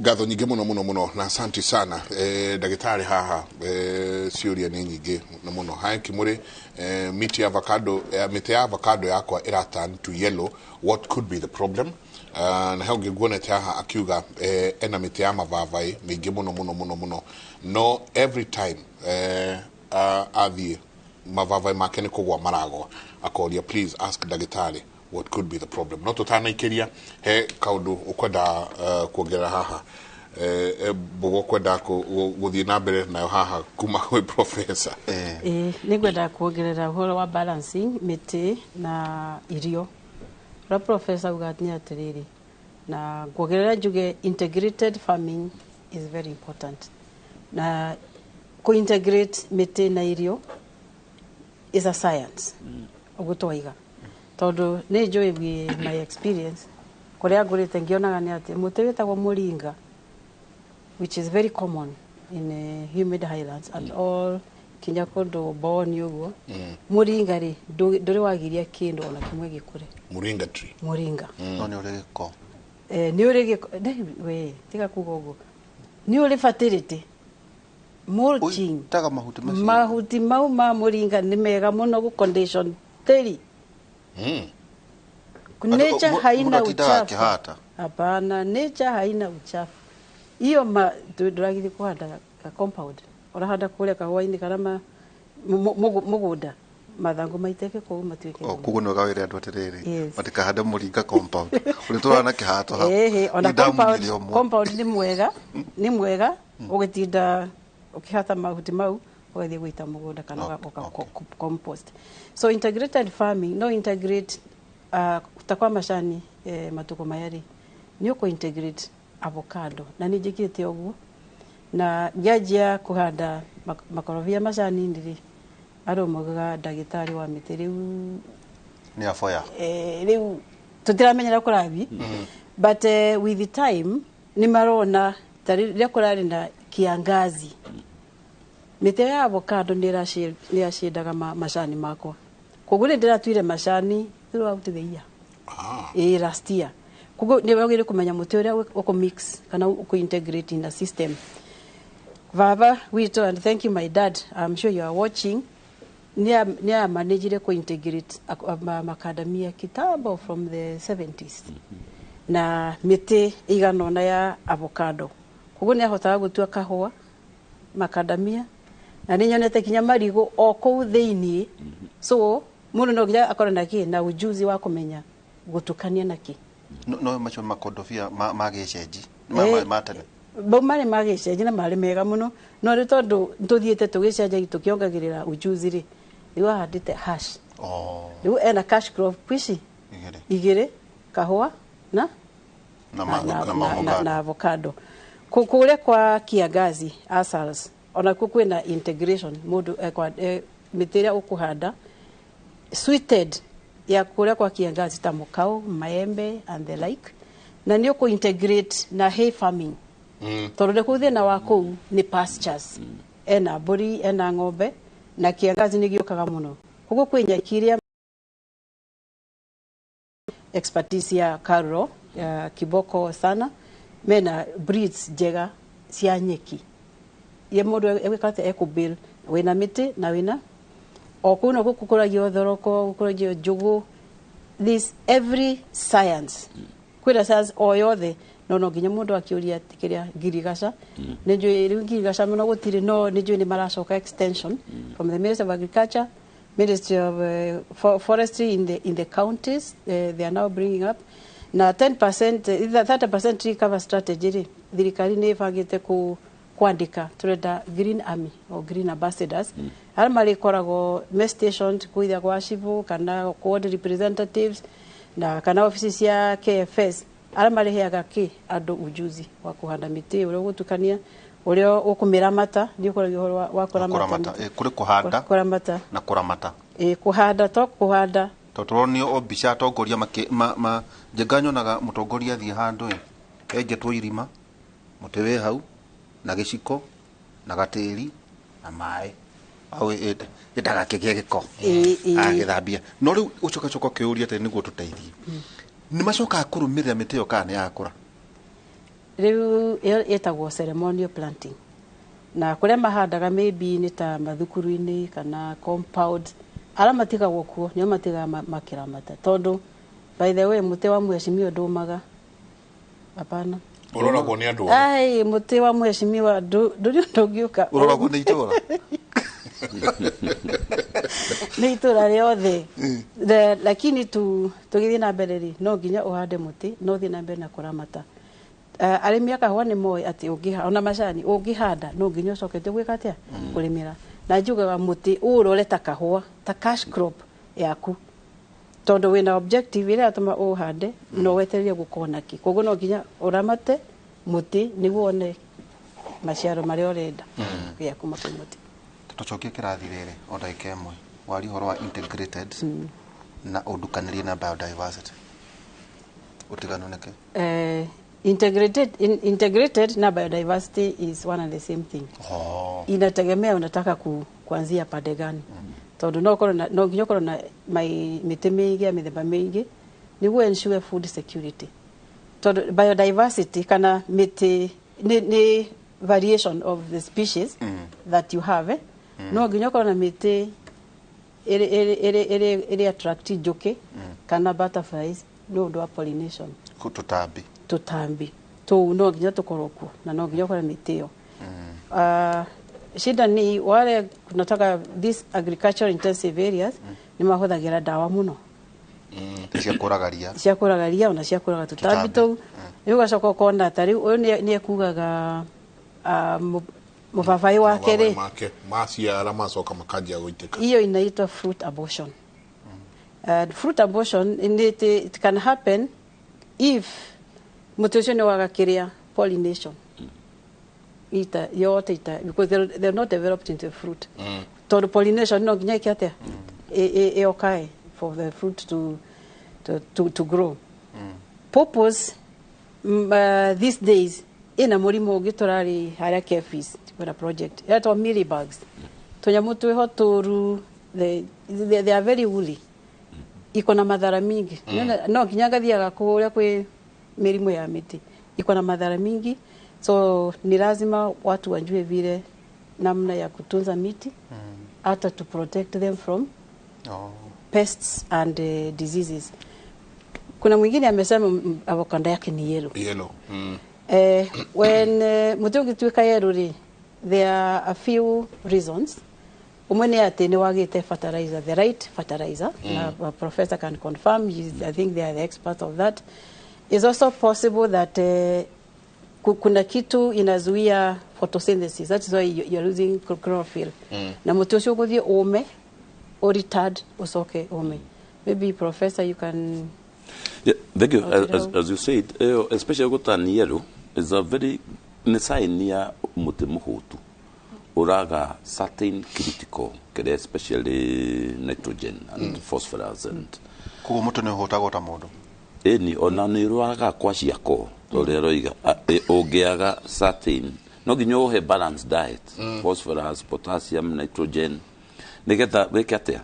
Ngatho nyingĩ mũno mũno mũno na asante sana ndagĩtarĩ haha ciũria nĩ nyingĩ mũno. Hai Kimuri, miti ya avocado, mĩtĩ ya avocado yakwa ĩra turn to yellow, what could be the problem? Na hau ngĩguonete haha akiuga ena mĩtĩ ya mavabai mĩingĩ mũno mũno mũno mũno, no every time athiĩ mavabai make nĩ kũgwa maragwa, akoria please ask ndagĩtarĩ what could be the problem. No tutanaikĩria he kaundu ukwenda kuongerera haha mbogo kwenda gũthiĩ na mbere nayo haha kuma kwĩ professor. Nĩngwenda kuongerera ũhoro wa balancing mĩtĩ na irio. Ũrĩa professor auga nĩ atĩrĩrĩ, na kuongerera njuge integrated farming is very important. Na ku-integrate mĩtĩ na irio is a science. Ũguo twaiga. Tondũ nĩ njũĩ with my experience kũrĩa ngũrĩte ngĩonaga nĩ atĩ mũtĩ wĩtagwo mũringa, which is very common in humid highlands and all kinya kũndũ Boni ũguo. Mũringa rĩ ndũrĩ wagiria kĩndũ ona kĩmwe gĩkũre. Mũringa tree. Mũringa. No nĩ ũrĩ gĩko. Nĩ ũrĩ gĩko, we tiga kuga ũguo. Nĩ ũrĩ fertility. Mulching. Taga mahuti macio. Mahuti mau ma mũringa nĩ mega mũno gũ condition tĩri. Nature haina uchafu. Hapana, nature haina uchafu. Iyo ma ndũragithi kuhanda compound. Ũrahanda kũrĩa kahũa-inĩ kana mũgũnda mathangu maiteke kũu matuĩke. Koguo nĩ wega wĩre andũ atĩrĩrĩ matikahande mũringa compound. Ũrĩa tũrona kĩhato hau. Ona compound nĩ mwega, nĩ mwega ũgĩtinda ũkĩhata mahuti mau ũgathiĩ gũita mũgũnda kana ũka compost. So integrated farming no integrate ta kwa macani matuko maya rĩ nĩ ũkũ integrate avocado na nĩ njĩkĩte ũguo na ngĩanjia kũhanda makorobia macani-inĩ rĩ andũ maugaga ndagĩtarĩ wa mĩtĩ rĩu nĩ aboya rĩu tũtiramenyera kũrathiĩ, but with the time nĩ marona ta rĩrĩa kũrarĩ na kiangazi mĩtĩ ya avocado nĩ ĩraciendaga macani makwa, koguo nĩ ndĩratuire macani throughout the year. Last year. Koguo nĩ wagĩrĩire kũmenya mũtĩ ũrĩa ũkũ mix kana ũkũ integrate in a system. Baba witũ, and thank you my dad, I'm sure you are watching, nĩ amanagire kũ integrate macadamia kitambo from the 70s na mĩtĩ ĩigana ũna ya avocado, koguo nĩ ahotaga gũtua kahũa macadamia na nĩ nyonete kinya marigũ o kũu thĩiniĩ. So mũndũ no nginya akorwo na kĩ na ujuzi wa kũmenya gũtukania na kĩ. No macio makondobia ma gĩcenji ma tene. Bau marĩ magĩcenjia na marĩ mega mũno, no rĩu tondũ tũthiĩte tũgĩcenjagia tũkĩongagĩrĩra ujuzi rĩ, rĩu ahandĩte hash. Rĩu ena cash crop ici igĩrĩ, kahũa na na avocado. Kũrĩa kwa kiangazi asals onakuo kwĩna integration, mũndũ mĩtĩ ĩrĩa ũkũhanda suited ya kũrĩa kwa kiangazi ta mũkau, maembe and the like, na nĩ ũkũ integrate na hay farming. Tondũ nĩ kũu thĩna wa kũu nĩ pastures, ena mbũri ena ng'ombe, na kiangazi nĩ gĩũkaga mũno, koguo kwĩ nyeki iria expertise ya Carlo ya Kiboko sana, mena breeds njega cia nyeki ye mũndũ egwĩka atĩa, ekũbuild wĩna mĩtĩ na wĩna o kũu no gũkũragio thoroko, gũkũragio njũgũ, this every science, kwĩna science o yothe, no no nginya mũndũ akĩũria kĩrĩa ngirigaca. Nĩ njũĩ rĩu ngirigaca mũno gũtirĩ, no nĩ njũĩ nĩ maracoka extension from the Ministry of Agriculture, Ministry of Forestry in the counties, they are now bringing up na 10%, 30% tree cover strategy rĩ, thirikari nĩ ĩbangĩte ku kwandĩka tũrenda green army or green ambassadors, arĩa marĩkoragwo me stationed kũitha gwa civil kana ward representatives na kana ofici cia KFS, arĩa marĩheaga kĩ andũ ujuzi wa kũhanda mĩtĩ, ũrĩa ũgũtukania, ũrĩa ũkũmĩramata, nĩ ũkoragio ũhoro wa kũramata. Kũrĩ kũhanda kũramata na kũramata. Kũhanda to kũhanda. Tondũ tũronio o mbica atongoria ma njenga, nyonaga mũtongoria athiĩ handũ ĩ enjetwo irima, mũtĩ wĩ hau na gĩciko na gatĩri na maĩ au ndagakĩgĩe gĩko agĩthambia. No rĩu ũcoka ũkĩũria atĩ nĩguo tũteithie, nĩ macokaga kũrũmĩrĩra mĩtĩ ĩyo kana nĩ yakũra? Rĩu ĩyo ĩtagwo ceremonial planting, na kũrĩa mahandaga maybe nĩ ta mathukuru-inĩ kana compound, arĩa matigagwo kuo nĩo matigaga makĩramata, tondũ by the way mũtĩ wa mheshimiwa ndũmaga, hapana. Ũroragwo nĩ andũ othe. Ai, mũtĩ wa mheshimiwa ndũrĩ ũndũ ũngĩũka. Ũroragwo nĩ itũra. Nĩ itũra rĩothe. Lakini tũgĩthiĩ na mbere rĩ, no nginya ũhande mũtĩ, no ũthiĩ na mbere na kũramata. Arĩmi a kahũa nĩ moĩ atĩ ona macani ũngĩhanda no nginya ũcokete gwĩka atĩa, kũrĩmĩra. Na njugaga mũtĩ ũũrore ta kahũa, ta cash crop yaku, tondũ wĩna objective ĩrĩa yatũma ũhande, no wetereire gũkona kĩ, koguo no nginya ũramate mũtĩ nĩguo wone maciaro marĩa ũrenda ya kuma kwĩ mũtĩ. Tũcokie kĩrathi rĩrĩ o ndagĩka ĩmwe, waria ũhoro wa integrated na ũndukanĩrie na biodiversity, ũtiganu nĩ kĩ? Integrated na biodiversity is one and the same thing. Inategemea unataka kuanzia pande gani. Tondũ no ũkorwo na no nginya ũkorwo na mĩtĩ mĩingĩ ya mĩthemba mĩingĩ nĩguo ensure food security. Tondũ biodiversity kana mĩtĩ nĩ variation of the species that you have. No nginya ũkorwo na mĩtĩ ĩrĩ attract njũkĩ kana butterflies nĩ ũndũ wa pollination. Tũtambi. Tũtambi tũu no nginya tũkorwo kuo na no nginya ũkorwo mĩtĩ ĩyo. Shida ni wale tunataka this agricultural intensive areas nĩ mahũthagĩra ndawa mũno cia kũraga ria, cia kũraga ria ona cia kũraga tũtambi tũu. Rĩu ũgacoka ũkona ta rĩu ũyũ nĩ ekugaga mũbabaĩ wake rĩ maciara macoka makanjia gũitĩka. Hiyo inaitwa fruit abortion. Fruit abortion it can happen if mũtĩ ũcio nĩ waga kĩrĩa pollination ita yote ita, because they're not developed into fruit. Tondũ pollination no nginya ĩke atĩa, ĩokae for the fruit to grow. Purpose these days ina mũrimũ ũngĩ tũrarĩ harĩa KEPHIS kwĩna project ĩretwo mealybugs, tũnyamũ twĩho tũru, they are very woolly, iko na madhara mingi. No nginya ngathiaga kũrĩa kwĩ mĩrimũ ya mĩtĩ, iko na madhara mingi, so ni lazima watu wajue vile namna ya kutunza miti hata to protect them from pests and diseases. Kuna mwingine amesema avocado yake ni yellow. Yellow. When mũtĩ ũngĩtuĩka yellow rĩ, there are a few reasons. Ũmwe nĩ atĩ nĩ wagĩte fertilizer, the right fertilizer. Na professor can confirm, I think they are the experts of that. It's also possible that Kuna kitu inazuia photosynthesis, that is why you're losing chlorophyll. Na muti ucio uguthie ume o retard ucoke ume. Maybe professor you can. Yeah, thank you. As you said, especially gutani yellow is a very nĩ sign ya mũtĩ mũhũtu ũraga certain critical kĩrĩa, especially nitrogen and phosphorus and Koguo mũtĩ nĩ ũhũtagwo ta mũndũ. Ĩni ona nĩ ũrwaraga kwa ciako tũrĩa roiga ũngĩaga certain, no nginya ũhe balanced diet, phosphorus, potassium, nitrogen, nĩgetha wĩke atĩa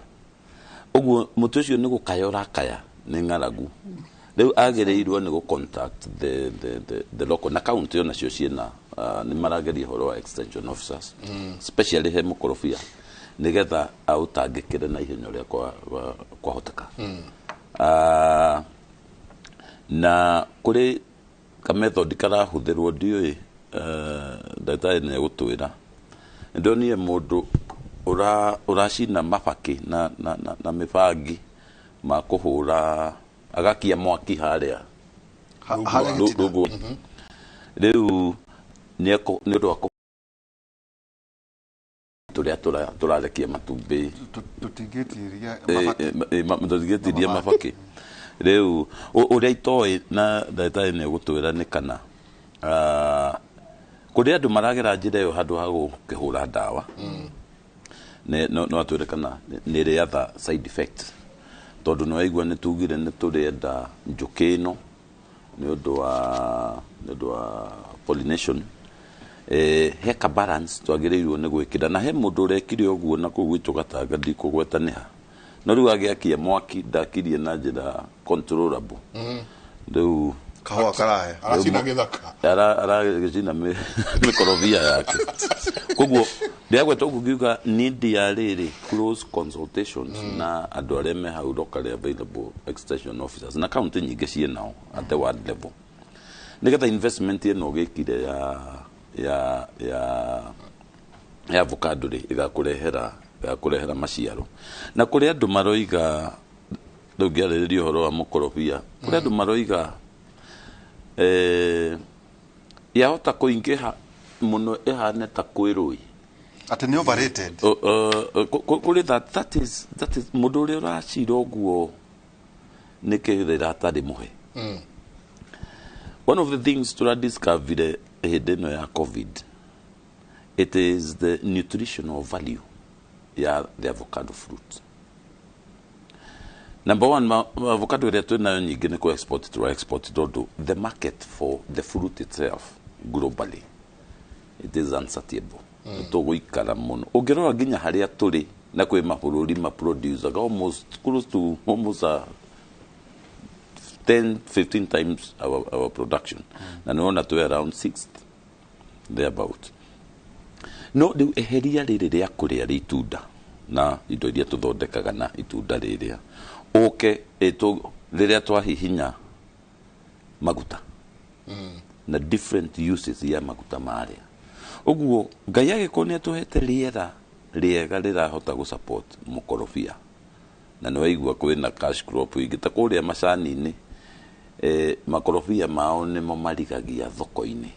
ũguo mũtĩ ũcio nĩ gũkaya ũrakaya nĩ ng'aragu. Rĩu agĩrĩirwo nĩ gũ contact the local na county onacio ciĩna nĩ marageria ũhoro wa extension officers, especially he mũkorobia, nĩgetha aũtangĩkĩre na ihenya ũrĩa kwahoteka. Na kũrĩ kamethod karahũthĩrwo, ndiũĩ ndagĩtarĩ nĩ egũtwĩra. Nĩndonire mũndũ ũracina mabakĩ na mĩbangi ma kũhũra, agakia mwaki harĩa harĩa gĩtina. Rungu. Rĩu nĩ ũndũ wa tũrĩa tũrarekia matumbĩ. Tũtingĩtiria. Tũtingĩtiria mabakĩ. Rĩu ũrĩa itoĩ na ndagĩtarĩ nĩ egũtwĩra nĩ kana kũrĩ andũ maragera njĩra ĩyo handũ ha gũkĩhũra ndawa. No atwĩre kana nĩ ĩrĩ other side effects, tondũ nĩ waigua nĩ tugire nĩ tũrenda njũkĩ ĩno nĩ ũndũ wa pollination. He ka balance twagĩrĩirwo nĩ gwĩkĩra, na he mũndũ ũrekire ũguo na kũu gwitũ Gatanga, ndikũgweta nĩ ha, no rĩu agĩakia mwaki ndakirie na njĩra controllable. Rĩu kahũa karahe. Aracina gĩthaka. Aragĩcina mĩkorobia yake. Koguo ndĩragweta ũguo ngiuga need ya rĩrĩ close consultations na andũ arĩa me hau locally available extension officers, na county nyingĩ ciĩ nao at the ward level, nĩgetha investment ĩno ũgĩkire ya avocado rĩ ĩgakũrehera maciaro. Na kũrĩ andũ maroiga, rĩu ngĩarĩrĩria ũhoro wa mũkorobia, kũrĩ andũ maroiga yahota kũingĩha mũno ĩhane ta kwĩ rũĩ. Atĩ nĩ overrated. Kũrĩ that is mũndũ ũrĩa ũracira ũguo nĩ kĩrĩra atarĩ mũhe. One of the things tũradiscoverire hĩndĩ ĩno ya COVID, it is the nutritional value ya the avocado fruit. Number one, avocado ĩrĩa twĩ nayo nyingĩ nĩ kũ export tũra export, tondũ the market for the fruit itself globally, it is unsatiable. Tũgũikara mũno ũngĩrora nginya harĩa tũrĩ na kwĩ mabũrũri maproducaga almost close to almost 10 15 times our production, na nĩwona twĩ around sixth thereabout. No rĩu eheria rĩrĩ rĩa kũrĩa rĩ itunda na indo iria tũthondekaga na itunda rĩrĩa ũke rĩrĩa twahihinya maguta na different uses ya maguta marĩa ũguo Ngai agĩkorwo nĩ atũhete rĩera rĩega rĩrahota gũ support mũkorobia, na nĩ waigua kwĩna cash crop ingĩ ta kũrĩa macani-inĩ, makorobia mao nĩmo marigagia thoko-inĩ.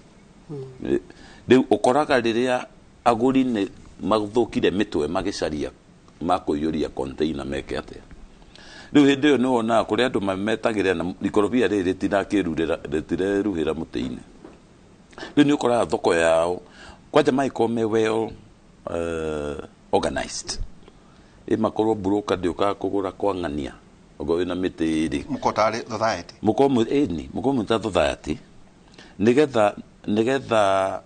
Rĩu ũkoraga rĩrĩa agũri nĩ mathũkire mĩtwe magĩcaria makũiyũria container meke atĩa. Rĩu hĩndĩ ĩyo nĩ wonaga kũrĩ andũ mametagĩrĩra na ikorobia rĩrĩ rĩtirakĩrurĩra, rĩtireruhĩra mũtĩ-inĩ. Rĩu nĩ ũkoraga thoko yao kwanja magĩkorwo me well organized, ĩmakorwo broker ndĩũkaga kũgũra kwa ng'ania okorwo wĩna mĩtĩ ĩrĩ. Mũkorwo society. Mũkorwo ĩni mũkorwo mwĩ ta society, nĩgetha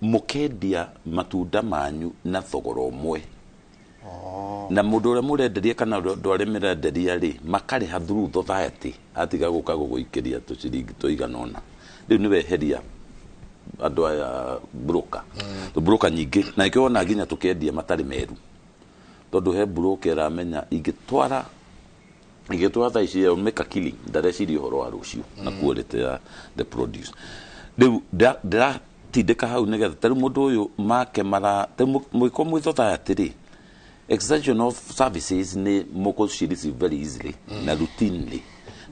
mũkendia matunda manyu na thogora ũmwe, na mũndũ ũrĩa mũrenderia kana andũ arĩa mũrenderia rĩ makarĩha through society, atiga gũka gũgũikĩria tũciringi tũigana ũna. Rĩu nĩ weheria andũ aya broker, broker nyingĩ, na nĩkĩo wona nginya tũkĩendia matarĩ meru, tondũ he broker ĩramenya ingĩtwara thaa ici make a killing, ndareciria ũhoro wa rũciũ na quality ya the produce. Rĩu ndĩratindĩka hau nĩgetha tarĩu mũndũ ũyũ make mara tarĩu mwĩko mwĩ society rĩ, extension of services nĩ mũkũci receive very easily na routinely,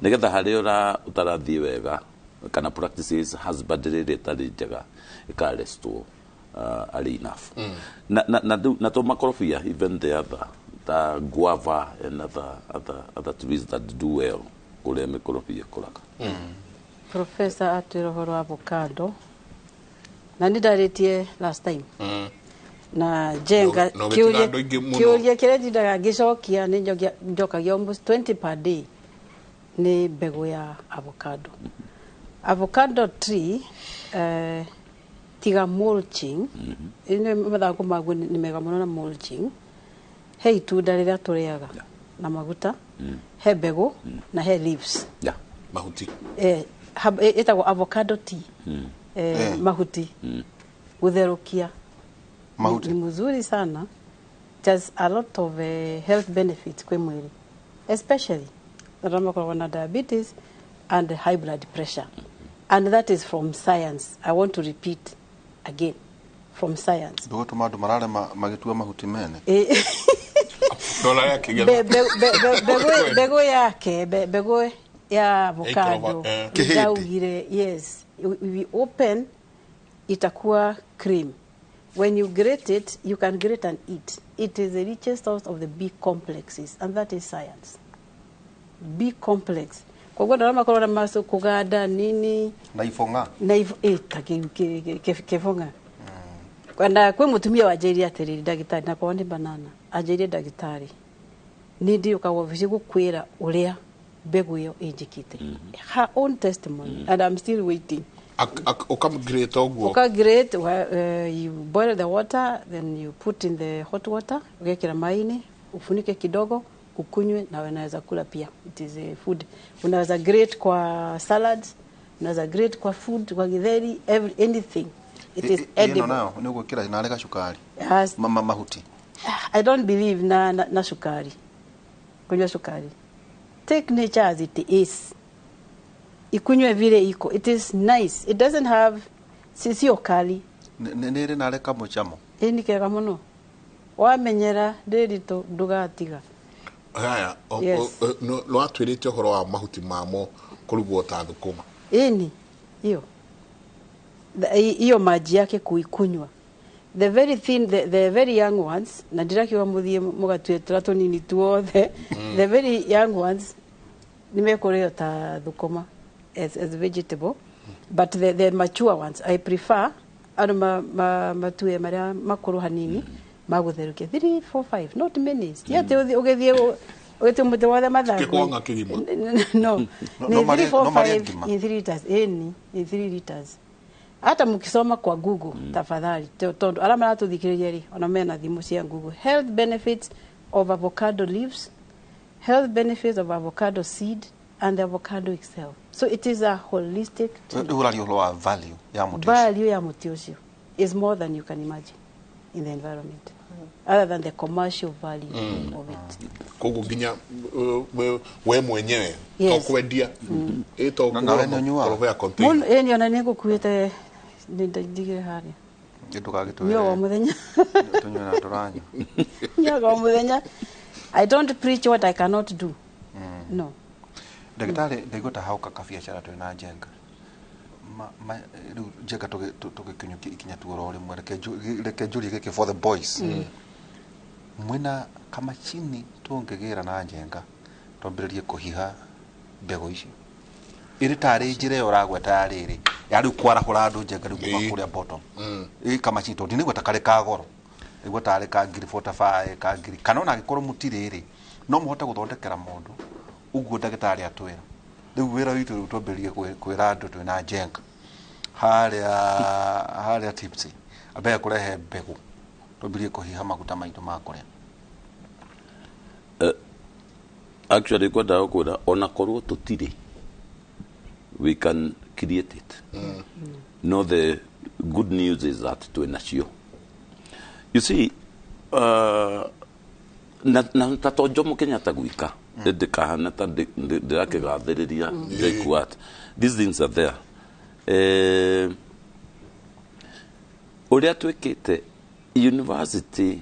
nĩgetha harĩa ũtarathiĩ wega. Kana practices husbandry ĩrĩa ĩtarĩ njega ĩkarestwo early enough. Na to makorobia, even the other ta guava and other trees that do well kũrĩa mĩkorobia ĩkũraga. Professor atwĩra ũhoro wa avocado na nĩ ndarĩtie last time na Njenga. No gĩtiga andũ aingĩ mũno. Kĩũria kĩrĩa ndindaga ngĩcokia nĩ njokagia almost 20 per day nĩ mbegũ ya avocado. Avocado tree, tiga mulching, ĩno mathangũ maguo nĩ mega mũno na mulching. He itunda rĩrĩa tũrĩaga na maguta, he mbegũ na he leaves. Mahuti. Ĩtagwo avocado tea. Mahuti gũtherũkia. Mahuti. Ni mzuri sana. It has a lot of health benefits kwĩ mwĩrĩ, especially arĩa makoragwo na diabetes and high blood pressure, and that is from science. I want to repeat again, from science. Ndũgũtũma andũ marare magĩtua mahuti mene. Ndona yakĩgetha. Mbegũ yake, mbegũ ya avocado. Kĩhĩndĩ. Ndaugire yes, we open, itakuwa cream. When you grate it, you can grate and eat. It is the richest source of the B complexes, and that is science. B complex, koguo andũ arĩa makoragwo na macu kũganda nini na ibong'a. Na ta kĩbong'a. Na kwĩ mũtumia wanjĩrire atĩrĩrĩ, ndagĩtarĩ, na korwo nĩ banana, anjĩrire, "Ndagĩtarĩ, nĩ ndiũkaga obici gũkwĩra ũrĩa mbegũ ĩyo ĩnjĩkĩte." Her own testimony, and I'm still waiting. Ũkamgrate ũguo. Ukagrate, you boil the water, then you put in the hot water, ukekera maini, ufunike kidogo, ukunywe, na unaweza kula pia. It is a food. Unaweza grate kwa salads, unaweza grate kwa food, kwa githeri, anything. It is Ĩno edible. Nayo nĩ ũgwĩkĩra narĩ gacukari? Yes. Mahuti. I don't believe na sukari. Kunywa sukari. Take nature as it is. Ikunywe vile iko. It is nice. It doesn't have, sio kali. Nĩ ĩrĩ narĩ kamũcamo? Ĩ nĩ kega mũno. Wamenyera ndĩritũ ndũgatiga. Haya. Yes. No atwĩrĩte ũhoro wa mahuti mamo kũrugwo ta thũkũma. Ĩni hiyo hiyo maji yake kuikunywa, the very thin, the very young ones, na ndirakiuga muthie mugatue tũrĩa tũnini tuothe. The very young ones nimekũrĩo ta thũkũma as vegetable, but the mature ones, I prefer andũ matue marĩa makũrũ hanini magũtherũkia 3 4 5, not many. Ti atĩ ũgĩthiĩ ũgĩtue mũtĩ wothe mathangũ. Kĩkwanga kĩgima. No. No, Ni no marĩe- 3 4 no marĩe 5 ngima. In 3 liters, ĩni in 3 liters. Hata mkisoma kwa Google, tafadhali, tondu arĩa maratũthikĩrĩria rĩ, ona mena thimũ cia Google, health benefits of avocado leaves, health benefits of avocado seed and the avocado itself. So it is a holistic tree. Rĩu ũraria ũhoro wa value ya mũtĩ ũcio. Value ya mũtĩ ũcio is more than you can imagine in the environment, other than the commercial value of it. Koguo nginya we mwenyewe Yes. to kwendia ĩ to Nawe nĩ ũnyuaga? kũrobea container. Mũno ĩni, ona nĩ ngũkuĩte, ndigire harĩa. Ndũgagĩtwĩre. Nyuaga o mũthenya. Tũnyue na tũranyua. Nyuaga o mũthenya. I don't preach what I cannot do. No. Ndagĩtarĩ, ndaigua ta hauka kabiacara twĩ na Njenga. Rĩu Njenga, tũgĩkinyũkia ikinya tu oro rĩmwe, reke njũrie gĩkĩ for the boys. Mwĩna kamacini tũngĩgĩra na Njenga twambĩrĩrie kũhiha mbegũ icio ĩrĩ tarĩ njĩra ĩyo ũragweta ya rĩrĩ ya rĩu kwarahũra andũ, Njenga, rĩu kuma kũrĩa bottom? Ĩ kamacini, tondũ ndinĩgua ta karĩ ka goro, nĩguo tarĩ ka ngiri 45, ka ngiri, kana ona angĩkorwo mũtirĩ rĩ, no mũhote gũthondekera mũndũ ũguo ndagĩtarĩ atwĩra. Rĩu wĩra witũ rĩu twambĩrĩrie kwĩra andũ twĩna Njenga harĩa tipsy ambere kũrehe mbegũ twambĩrĩrie kũhiha maguta maitũ ma kũrĩa. Actually kwendaga kwĩra ona korwo tũtirĩ, we can create it. No, the good news is that twĩ nacio, you see, na ta to Jomo Kenyatta gwika ndĩkahana ta ndĩrakĩgathĩrĩria JKUAT. These things are there. Ũrĩa twĩkĩte university,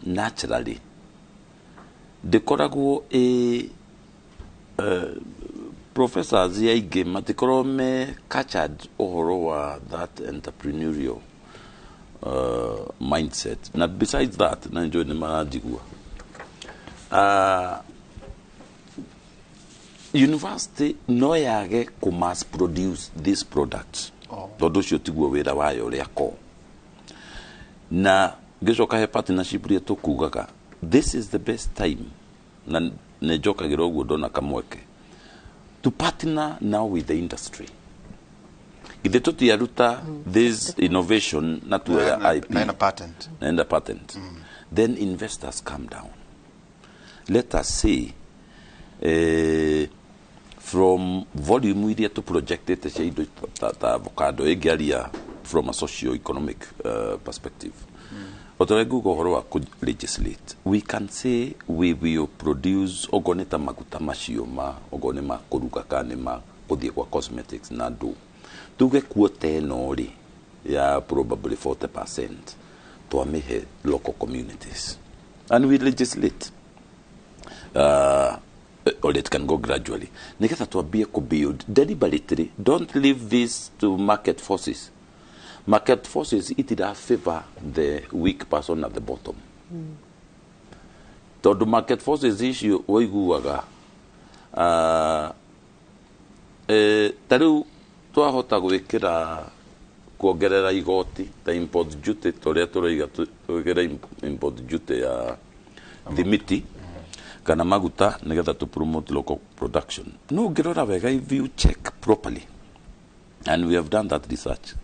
naturally ndĩkoragwo ĩ Professors aingĩ matikorwo me captured ũhoro wa that entrepreneurial mindset. Na besides that, na njũĩ nĩ maranjigua, university no yage kũ mass produce these products tondũ ũcio tiguo wĩra wayo ũrĩa ko. Na ngĩcoka he partnership iria tũkugaga, this is the best time, na nĩ njokagĩra ũguo ndona kamweke to partner now with the industry. Githĩ tũtiaruta this innovation na tuoya IP na ina patent. Na ina patent, then investors come down. Let us say, from volume iria tũ projectĩte cia indo ta avocado, ĩngĩaria from a socio-economic perspective, o ta ũrĩa nguga ũhoro wa kũ legislate, we can say we will produce okorwo nĩ ta maguta macio ma okorwo nĩ ma kũruga kana nĩ ma kũthiĩ kwa cosmetics, na ndũ tuge quota ĩno rĩ ya probably 40% twamĩhe local communities, and we legislate, or it can go gradually, nigetha twambie ku build deliberately. Don't leave this to market forces. Market forces itira favor the weak person at the bottom, tondũ market forces icio waiguaga, ta rĩu twahota gwĩkĩra kuongerera igoti ta import duty, tũrĩa tũroiga twĩkĩre import duty ya thimiti kana maguta nigetha to promote local production. No ũngĩrora wega, if you check properly, and we have done that research,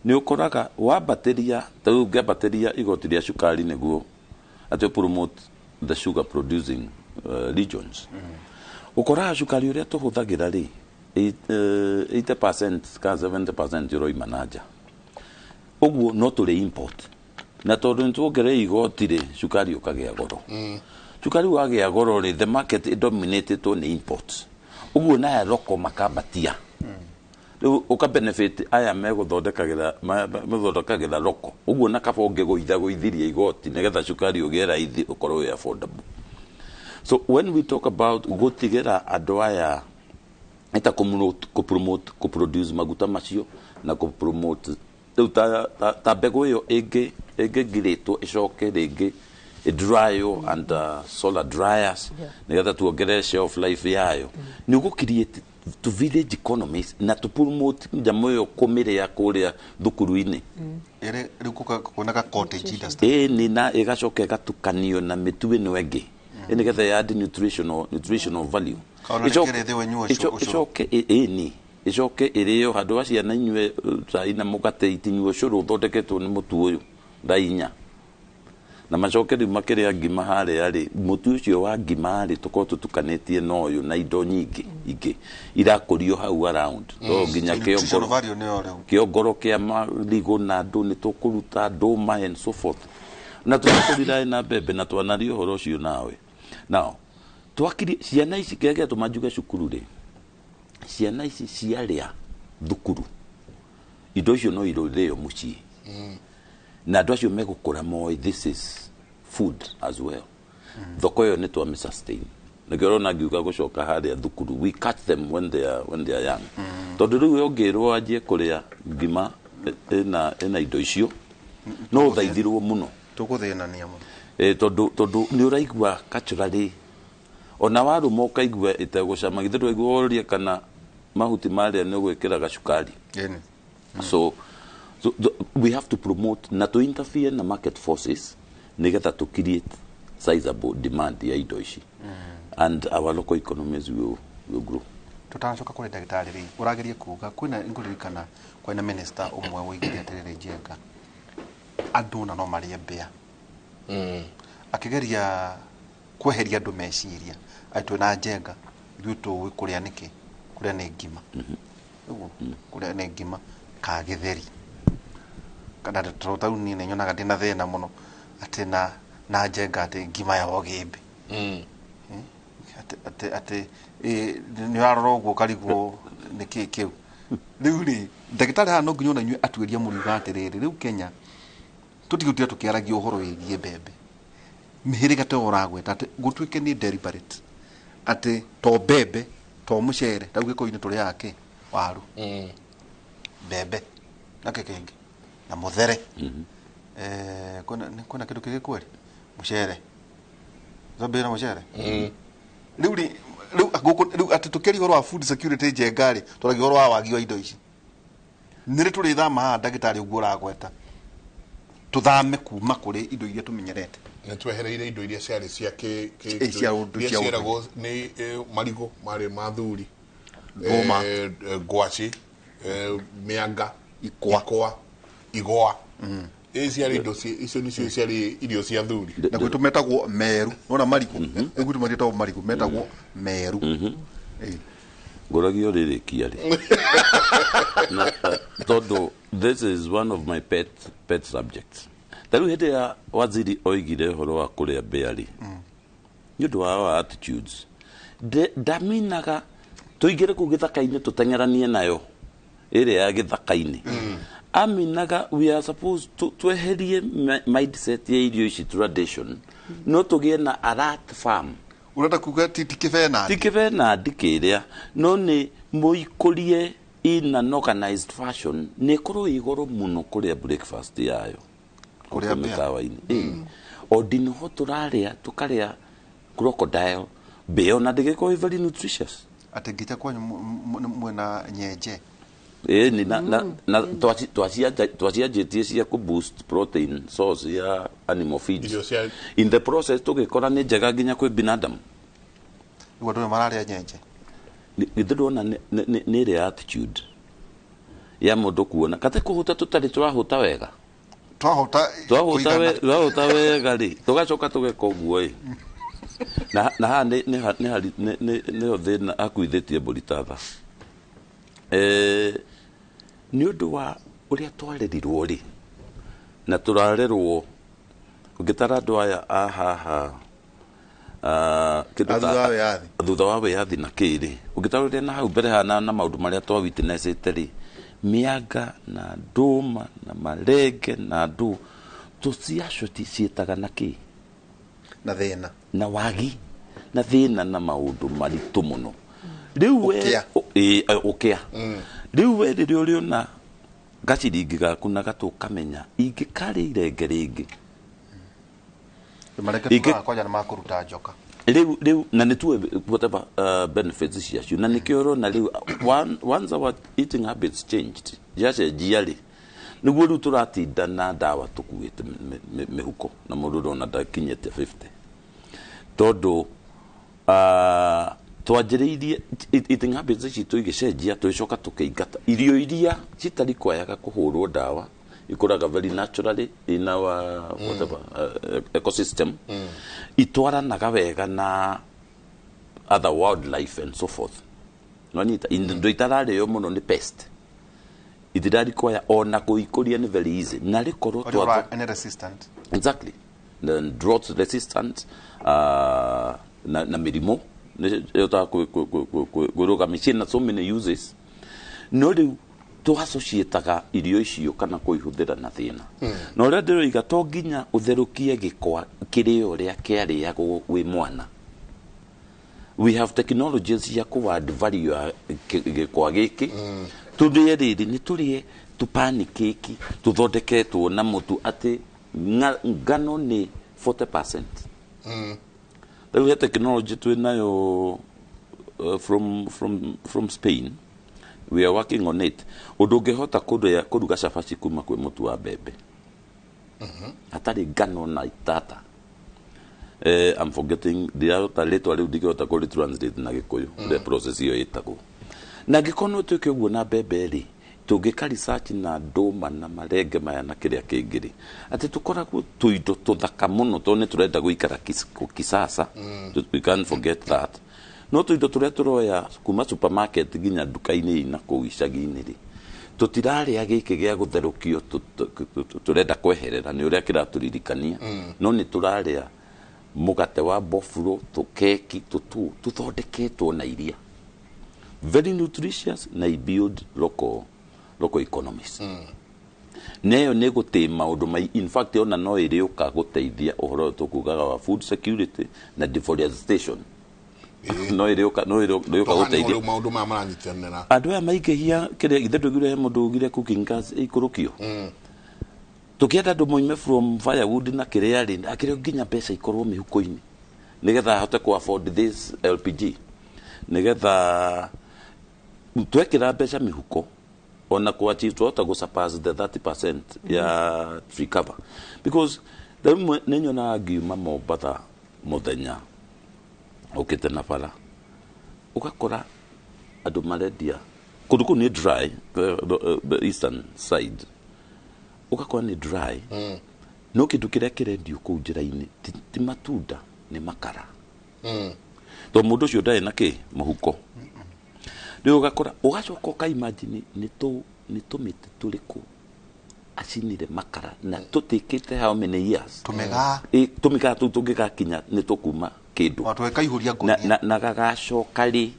nĩ ũkoraga wambatĩria, ta rĩu ũngĩambatĩria igoti rĩa cukari nĩguo atĩ promote the sugar producing regions, ũkoraga cukari ũrĩa tũhũthagĩra rĩ, 80% kana 70% ũroima na nja. Ũguo no tũrĩ import, na tondũ nĩ tuongerera igoti rĩ, cukari ũkagĩa goro. Cukari wagĩa goro rĩ, the market ĩdominatĩtwo nĩ imports. Ũguo naya local makambatia. Rĩu ũka benefit aya megũthondekagĩra methondekagĩra local. Ũguo na kaba ũngĩgũitha gũithiria igoti nĩgetha cukari ũgĩe raithi, ũkorwo wĩ affordable. So when we talk about gũtigĩra andũ aya ita kũpromote kũproduce maguta macio na kũpromote rĩu ta mbegũ ĩyo ĩngĩngirĩtwo ĩcoke rĩngĩ ĩdrywo and solar dryers nĩgetha tuongerere shelf life yayo, nĩ ũgũ create to village economies na to promote nyamũ ĩyo kũmĩrĩa kũrĩa thukuru-inĩ. Ĩrĩ rĩu kuoneka cottage industry. Ĩĩ, nĩ na ĩgacoka ĩgatukanio na mĩtu ĩno ĩngĩ nĩgetha ya nutritional value. Kaona nĩkĩrĩ thĩ wenyua ũcũrũ. Ĩcoke ĩni ĩcoke ĩrĩo handũ wa ciana inyue cai na mũgate, itinyue ũcũrũ ũthondeketwo nĩ mũtu ũyũ thaa 4, na macoke rĩu makĩrĩa ngima harĩa rĩ, mũtu ũcio wa ngima rĩ, tũkorwo tũtukanĩtie na ũyũ na indo nyingĩ ingĩ irakũrio hau around to nginya Nutritional kĩongoro value nĩyo rĩu. Kĩongoro kĩa marigũ na ndũ nĩ tũkũruta ndũma and so forth, na tũrakũrira na mbembe na twanaria ũhoro ũcio nawe. Now twakiri ciana ici, kĩrĩa gĩatũma njuge cukuru rĩ, ciana ici ciarĩa thukuru indo icio no irĩo mũciĩ, na andũ acio megũkũra moĩ this is food as well. Thoko ĩyo nĩ twamĩ sustain. Nĩkĩo ũrona ngiuga gũcoka harĩa thukuru, we catch them when they are young, tondũ rĩu ũngĩrwo anjie kũrĩa ngima ĩna indo icio, no ũthaithirwo mũno. Tũgũthĩnania mũno. Tondũ nĩ ũraigua culturally, ona warũma ũkaigua ĩtegũcama. Githĩ ndwaigua ũrie kana mahuti marĩa nĩ ũgwĩkĩra gacukari? Ĩni. So we have to promote na to interfere na market forces nigetha to create sizable demand ya indo ici, and our local economies will grow. Tutanacoka kũrĩ ndagĩtarĩ rĩ, ũrageria kuga kwĩna, ngũririkana kwĩna minister ũmwe woigire atĩrĩrĩ, Njenga, andũ na no marĩe mbĩa, akĩgeria kweheria andũ meciria atĩ twĩna Njenga ithuĩ tũĩ kũrĩa nĩkĩ, kũrĩa nĩ ngima. Ũguo kũrĩa nĩ ngima ka gĩtheri kana tondũ tau niĩ nĩ nyonaga ndĩna thĩna mũno atĩ na Njenga atĩ ngima ya ũgĩmbĩ atĩ nĩ ũrarora ũguo ũkarigwo nĩ kĩ kĩu. Rĩu rĩ, ndagĩtarĩ, haha no nginya ona inyuĩ atuĩria mũriuga atĩrĩrĩ, rĩu Kenya tũtigũtira tũkĩaragia ũhoro wĩgiĩ mbembe, mĩhĩrĩga ta ũragweta atĩ gũtuĩke nĩ deliberate atĩ to mbembe. To mucere rĩu Gĩkũyũ-inĩ tũrĩaga kĩ waru, mbembe na kĩ kĩngĩ na mũthere. Kwĩna kĩndũ kĩngĩ kweri mũcere twambĩrĩrie na mũcere rĩu rĩ rĩu gũkũ rĩu atĩ tũkĩaria ũhoro wa food security njenga rĩ, twaragia ũhoro wa wagi wa indo ici. Nĩ rĩ tũrĩthama haha, ndagĩtarĩ, ũguo ũragweta, tũthame kuma kũrĩ indo iria tũmenyerete? Nĩ twehereire indo iria ciarĩ cia Cia ũndũ- iria cia ũndũ. cieragwo nĩ marigũ marĩ ma thuri, Ndũma. Ngwaci, mĩanga, ikwa, igwa. Ĩ ciarĩ indo icio nĩcio ciarĩ irio cia thuri. Na gwitũ metagwo meru, nona marigũ, rĩu gwitũ matiĩtagwo marigũ, metagwo meru. Ngũragio rĩrĩkia rĩ na tondũ this is one of my pet subjects. Ta rĩu hĩndĩ ya waziri oigire ũhoro wa kũrĩa mbĩa rĩ, nĩ ũndũ wa our attitudes, ndaminaga tũingĩre kũu gĩthaka-inĩ tũteng'eranie nayo ĩrĩa ya gĩthaka-inĩ. Aminaga we are supposed to tweherie mindset ya irio ici tradition, no tũgĩe na alert farm. Ũrenda kuga ti kĩbenandi? Ti kĩbenandi kĩrĩa, no nĩ mũikũrie in an organized fashion, nĩ ĩkorwo ĩ goro mũno kũrĩa breakfast yayo Kũrĩa kũu mbĩa. mĩkawa-inĩ. Ĩĩ. O ndinoho tũrarĩa, tũkarĩa crocodile mbĩa, ona ndĩgĩkorwo ĩ very nutritious. Atĩ ngĩcha kwanyu mwĩna nyenje? Ĩni na twacianjĩtie cia kũ boost protein source ya animal feeds. Irio cia In the process tũgĩkora nĩ njega nginya kwĩ binadamu. Rĩu andũ nĩ mararĩa nyenje? Githĩ ndwona nĩ ĩrĩa attitude ya mũndũ kuona kate kũhũta tũtarĩ tũrahũta wega? Twahũta. Twahũta. Kũigana. Twahũta wega rĩ, tũgacoka tũgeka ũguo ĩ, na haha nĩho thĩna akuithĩtie mbũri ta tha. Nĩ ũndũ wa ũrĩa twarerirwo rĩ, na tũrarerwo ũngĩtara andũ aya a haha, kĩndũ A thutha wa wĩyathi. Thutha wa wĩyathi na kĩrĩ ũngĩtara ũrĩa na hau mbere hana na maũndũ marĩa twa witnessĩte rĩ, mĩanga na ndũma na marenge na ndũ tũciacio ciĩtaga na kĩ? Na thĩna. Na wagi na thĩna na maũndũ maritũ mũno. Rĩu we Ũkĩa. Ĩ, ũkĩa. Rĩu we rĩrĩa ũrĩona gaciringi gaku na gatũ ũkamenya ingĩkarĩa irenge rĩngĩ. Marenge tugaga kwanja nĩ makũruta njoka. Rĩu na nĩ tuwe whatever benefits ciacio, na nĩkĩo ũrona rĩu once our eating habits changed, yacenjia rĩ, nĩguo rĩu tũratinda na ndawa tũkuĩte mĩhuko na mũndũ ũrona ndakinyĩte 50, tondũ twanjĩrĩirie eating habits citũ igĩcenjia, tũgĩcoka tũkĩingata irio iria citarikwayaga kũhũrwo ndawa, ikũraga very naturally in our whatever ecosystem, itwaranaga wega na other wildlife and so forth. Nwanyita indo itararĩo mũno nĩ pest, itirarikwaya ona kũikũria nĩ very easy na rĩkorwo Ũrĩa nĩ resistant. Exactly, the drought resistant, na mĩrimũ ĩhotaga kwĩrũgamia, ciĩna so many uses. No rĩu tũassociataga irio icio kana kũihũthĩra na thĩna. Na ũrĩa ndĩroiga, to nginya ũtherũkie gĩkwa kĩrĩo ũrĩa kĩarĩagwo wĩ mwana. We have technologies cia kũ add value ya gĩkwa gĩkĩ. Tũrĩe rĩrĩ, nĩ tũrĩe tũpani keki tũthondeketwo na mũtu atĩ ngano nĩ 40%. Rĩu he technology twĩ nayo from Spain, we are working on it, ũndũ ũngĩhota kũrĩa kũruga cabaci kuma kwĩ mũtu wa mbembe hatarĩ ngano na itata. I'm forgetting, ndirahota rĩtwa rĩu, ndingĩhota kũrĩ translate na Gĩkũyũ ũrĩa process ĩyo ĩtagwo. Na angĩkorwo no twĩke ũguo na mbembe rĩ, tũngĩka research na ndũma na marenge maya na kĩrĩa kĩngĩ rĩ, atĩ tũkoragwo tũindo tũthaka mũno, tondũ nĩ tũrenda gũikara kisasa. We can't forget that no tũindo tũrĩa tũroya kuma supermarket nginya nduka-inĩ ina kũu icagi-inĩ rĩ, tũtirarĩa gĩkĩ gĩa gũtherũkio tũrenda kweherera nĩ ũrĩa kĩratũririkania. No nĩ tũrarĩa mũgate wa bofuro, tũkeki tũtũ tũthondeketwo na iria very nutritious na i build local economies. Neyo nĩ gũtĩ maũndũ mai, in fact ona no ĩrĩũka gũteithia ũhoro ũyũ tũkugaga wa food security na deforestation. No ĩrĩũka, no ĩrĩũka gũteithia. Rĩu maũndũ maya maranyitanĩra. Andũ aya maingĩhia kĩrĩa ithe tũigire he mũndũ ugire cooking gas ĩikũrũkio. Tũkĩenda andũ moime from firewood na kĩrĩa rĩ, akĩrĩ nginya mbeca ikorwo mĩhuko-inĩ nĩgetha ahote ku afford this LPG, nĩgetha twekĩra mbeca mĩhuko ona ku achieve twahota gũ surpass the 30% ya tree cover, because rĩmwe nĩ nyonaga ngiuma Mombatha mũthenya ũkĩte na bara, ũgakora andũ marendia kũndũ kũu nĩ dry, the eastern side ũgakora nĩ dry. No kĩndũ kĩrĩa kĩrendio kũu njĩra-inĩ ti matunda, nĩ makara. Tondũ mũndũ ũcio ndarĩ na kĩ mũhuko. Rĩu ũgakora ũgacoka ũka imagine nĩ tũmĩtĩ tũrĩkũ acinire makara na tũtĩkĩte how many years. Tũmĩgaa. Tũmĩgaa tũu tũngĩgakinya nĩ tũkuma kĩndũ. Tũgĩkaihũria. Na gagacoka rĩ,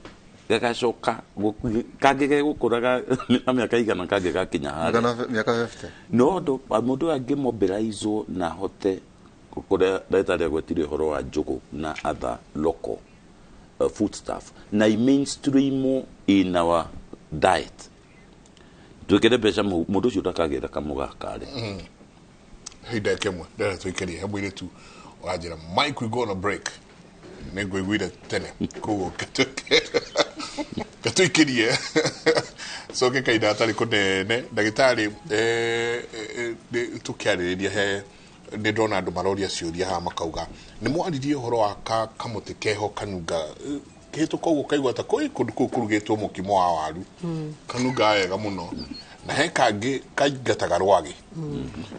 gagacoka kangĩ gegũkũraga na mĩaka igana kangĩgakinya harĩa. Mĩaka 50. No mũndũ angĩmobilizwo na ahote kũrĩa ndagĩtarĩ agwetire ũhoro wa njũgũ na other local foodstuff na i mainstream in our diet, twĩkĩre mbeca mũndũ ũcio ndakagĩra kamũgaka rĩ. Hĩndĩ ĩmwe ndĩrenda tũikĩrie he mũirĩtu ũranjĩra Mike, we go on a break, nĩ ngũiguire tene koguo gatũikĩrie coke kahinda gatarĩ kũnene. Ndagĩtarĩ, tũkĩarĩrĩria he nĩ ndona andũ maroria ciũria haha makauga nĩ mwaririe ũhoro wa kamũtĩ keho kanunga kĩhĩtũka ũguo kaigua ta kũi kũndũ kũu kũrugĩtwo mũkimo wa waru, kanunga wega mũno, na he kangĩ kaingataga rwagĩ.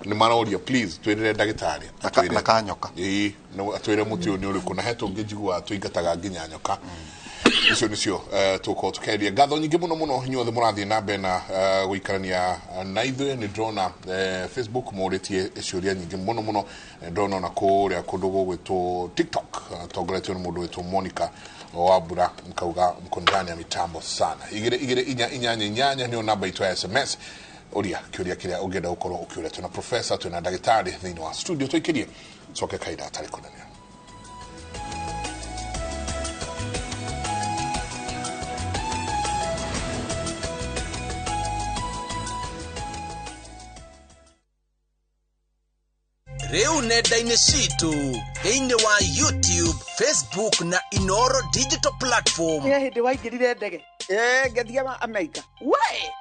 Nĩ maroria please twĩrĩre ndagĩtarĩ na kanyoka. Ĩĩ, atwĩre mũtĩ ũyũ nĩ ũrĩkũ, na he tũngĩ njiguaga tũingataga nginya nyoka. Icio nĩcio tũkorwo tũkĩaria. Ngatho nyingĩ mũno mũno inyuothe mũrathiĩ na mbere na gũikarania na ithuĩ. Nĩ ndĩrona Facebook mũrĩtie ciũria nyingĩ mũno mũno, ndĩrona ona kũrĩa kũndũ gũgwĩtwo TikTok tongoretio nĩ mũndũ wĩtwo Monica Wambura, mkauga mko ndani ya mitambo sana. 2 2 4 8 8 nĩyo namba itũ ya SMS. Ũria kĩũria kĩrĩa ũngĩenda gũkorwo ũkĩũria. Twĩna professor, twĩna ndagĩtarĩ thĩinĩ wa studio. Tũikĩrie coke kahinda gatarĩ kũnene. Rĩu nenda-inĩ citũ thĩinĩ wa YouTube, Facebook na Inoro digital platform. Nĩ hĩndĩ waingĩrire ndege? Ngĩthiĩ Amerika. We!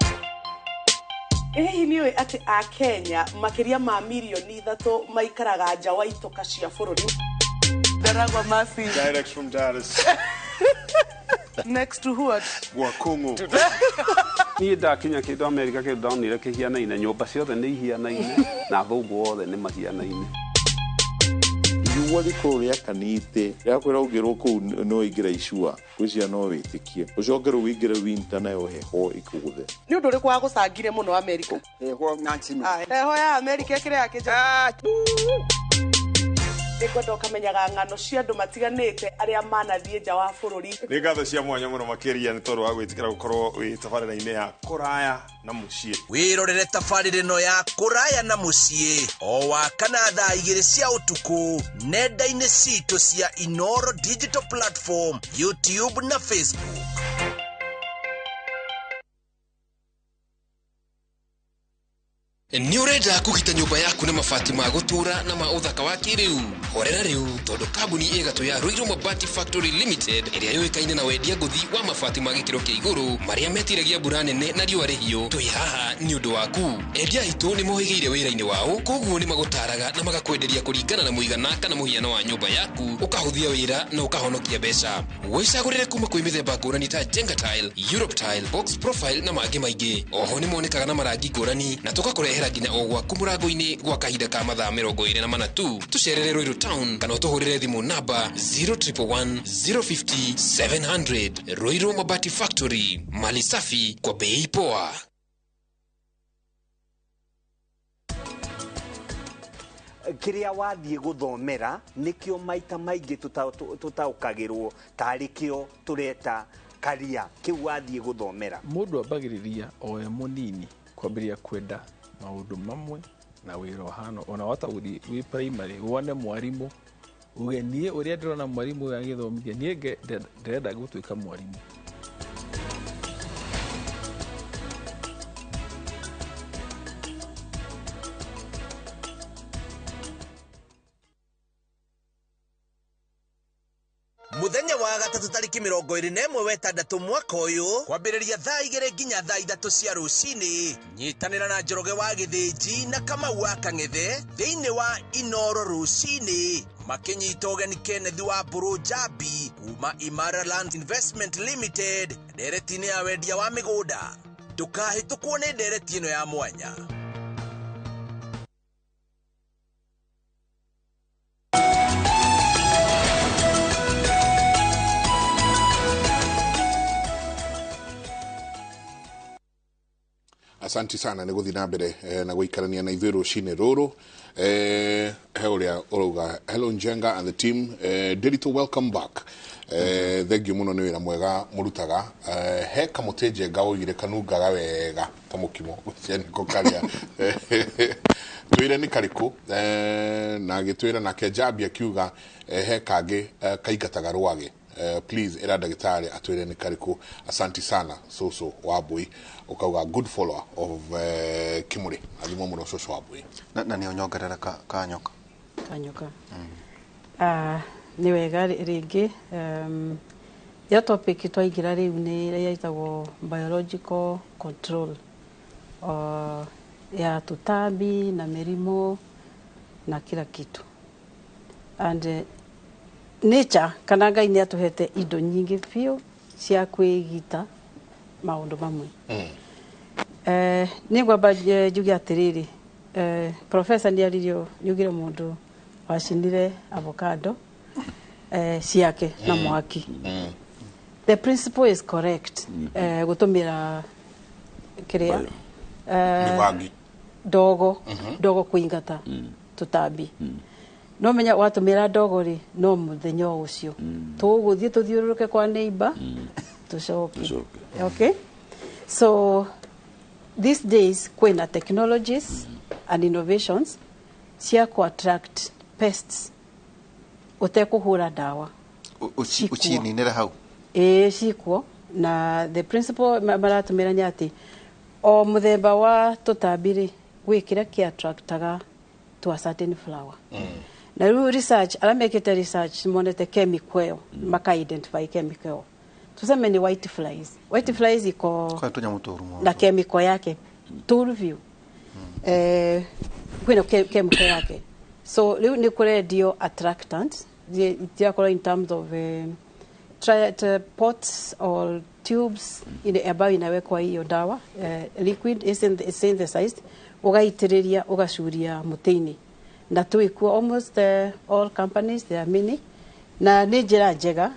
Hihi nĩ ũĩ atĩ a Kenya makĩria ma mirioni 3 maikaraga nja wa itoka cia bũrũri? Ndaragwa Masi. Direct from Dallas. Next to what? Wakongo. Niĩ ndakinya kĩndũ Amerika kĩndũ ndonire kĩhianaine, nyũmba ciothe nĩ ihianaine na athũngũ othe nĩ mahianaine. Riũa rĩkorwo rĩakanĩte rĩakwĩra ũngĩrwo kũu no ũingĩre icua gwĩciria no wĩtĩkie, ũcoke rĩu ũingĩre winter nayo heho ĩkũgũthe. Nĩ ũndũ ũrĩkũ wagũcangire mũno Amerika? Heho Nancy. Heho ya Amerika ĩkĩrĩ ya kĩnja. Nĩngwenda ũkamenyaga ng'ano cia andũ matiganĩte arĩa manathiĩ nja wa bũrũri. Nĩ ngatho cia mwanya mũno makĩria nĩ tondũ wa gwĩtĩkĩra gũkorwo wĩ tabarĩra-inĩ ya kũraya na mũciĩ. Wĩrorere tabarĩra ĩno ya kũraya na mũciĩ o wa kana thaa 2 cia ũtukũ nenda-inĩ citũ cia Inoro digital platform, YouTube na Facebook. Nĩ ũrenda kũgita nyũmba yaku na mabati ma gũtũra na ma ũthaka wa kĩrĩu? Horera rĩu tondũ kambuni ĩgatũ ya Ruiru Mabati Factory Limited ĩrĩa yũĩkaine na wendia ngũthi wa mabati ma gĩkĩro kĩa igũrũ marĩa metiragia mbura nene na riũa rĩhiũ, twĩ haha nĩ ũndũ waku. Endia aitũ nĩ mohĩgĩire wĩra-inĩ wao, koguo nĩ magũtaraga na magakwenderia kũringana na mũigana kana mũhiano wa nyũmba yaku, ũkahũthia wĩra na ũkahonokia mbeca. Wĩcagũrĩre kuma kwĩ mĩthemba ngũrani ta Jenga Tile, Europe Tile, Box Profile na mangĩ maingĩ. Oho nĩ monekaga na marangi ngũrani na tũgakũrehera nginya o gwaku mũrango-inĩ gwa kahinda ka mathaa 24 tu. Tũcerere Ruiru Town kana ũtũhũrĩre thimũ namba 0111 050 700. Ruiru Mabati Factory, mali safi kwa bei poa. Kĩrĩa wathiĩ gũthomera nĩkĩo maita maingĩ tũtaũkagĩrwo tarĩ kĩo tũreta karia kĩu wathiĩ gũthomera. Mũndũ ambagĩrĩria o e mũnini kwambĩrĩria kwenda maũndũ mamwe na wĩra ũhana ona wata gũthiĩ wĩ primary wone mwarimũ Uge niĩ ũrĩa ndĩrona mwarimũ ũyũ agĩthomithia niĩ ndĩrenda gũtuĩka mwarimũ. Muthenya wa gatatu tariki 21 wetandatũ mwaka ũyũ kwambĩrĩria thaa 2 nginya thaa 3 cia rũcinĩ nyitanĩra na Njoroge wa Gĩthĩnji na Kamau wa Kang'ethe thĩinĩ wa Inoro rũcinĩ makĩnyita ũgeni Kenneth wa Mbũrũ Njambi kuma Imara Land Investment Limited ndereti-inĩ ya wendia wa mĩgũnda. Ndũkahĩtũkwo nĩ ndereti ĩno ya mwanya. Asanti sana nä gå thiä na mbere na gå ikarania na ithuä rå cinä rå rå he å rä a å rauga hello Njenga and the team, Ndiritu welcome back, thengiå må no nä wä ra mwega må rutaga, he kamå tä Njenga woigire kanungaga wega ta må kimo nĩko karĩa twĩre nĩ karĩkũ, na agĩtwĩra nake Njambi akiuga he kangĩ kaingataga rwagĩ. Please era ndagĩtarĩ atwĩre nĩ karĩkũ. Asanti sana Soso wa Mbui, ukauga good follower of Kimuri, athimwo mũno Soso wa Mbui. Na nĩ onyongerera kanyoka kanyoka. Nĩ wega rĩngĩ ya topic twaingĩra rĩu nĩ ĩrĩa ĩtagwo biological control ya tũtambi na mĩrimũ na kila kitu and nature kana Ngai nĩ atũhete indo nyingĩ biũ cia kwĩgita maũndũ mamwe. Nĩ ngwamba njuge atĩrĩrĩ, professor nĩ aririo nyugire mũndũ wacinire avocado ciake na mwaki. The principle is correct. Gũtũmĩra kĩrĩa ndogo ndogo kũingata tũtambi. No menya watumira ndogo ri no muthenya ucio tuguthie tuthiururuke kwa neighbor tucoke. Okay, so these days kwina technologies and innovations cia ku attract pests utekuhura dawa ucininira hau cikuo na the principle maratumira ni ati o muthemba wa tutambi ri gwikira ki attractaga to a certain flower. Na rĩu research arĩa mekĩte research monete chemical ĩyo maka identify chemical ĩyo tuseme ni white flies. White flies iko kwa tũnyamũ tũru mũno na chemical yake tũru biũ, kwĩna chemical yake, so rĩu nĩ kũrendio attractants itiakorwo in terms of pots or tubes ile ambayo inawekwa hiyo dawa liquid is synthesized ugaitĩrĩria ugacuria mũtĩ-inĩ na twikuo almost all companies there are many na nĩ njĩra njega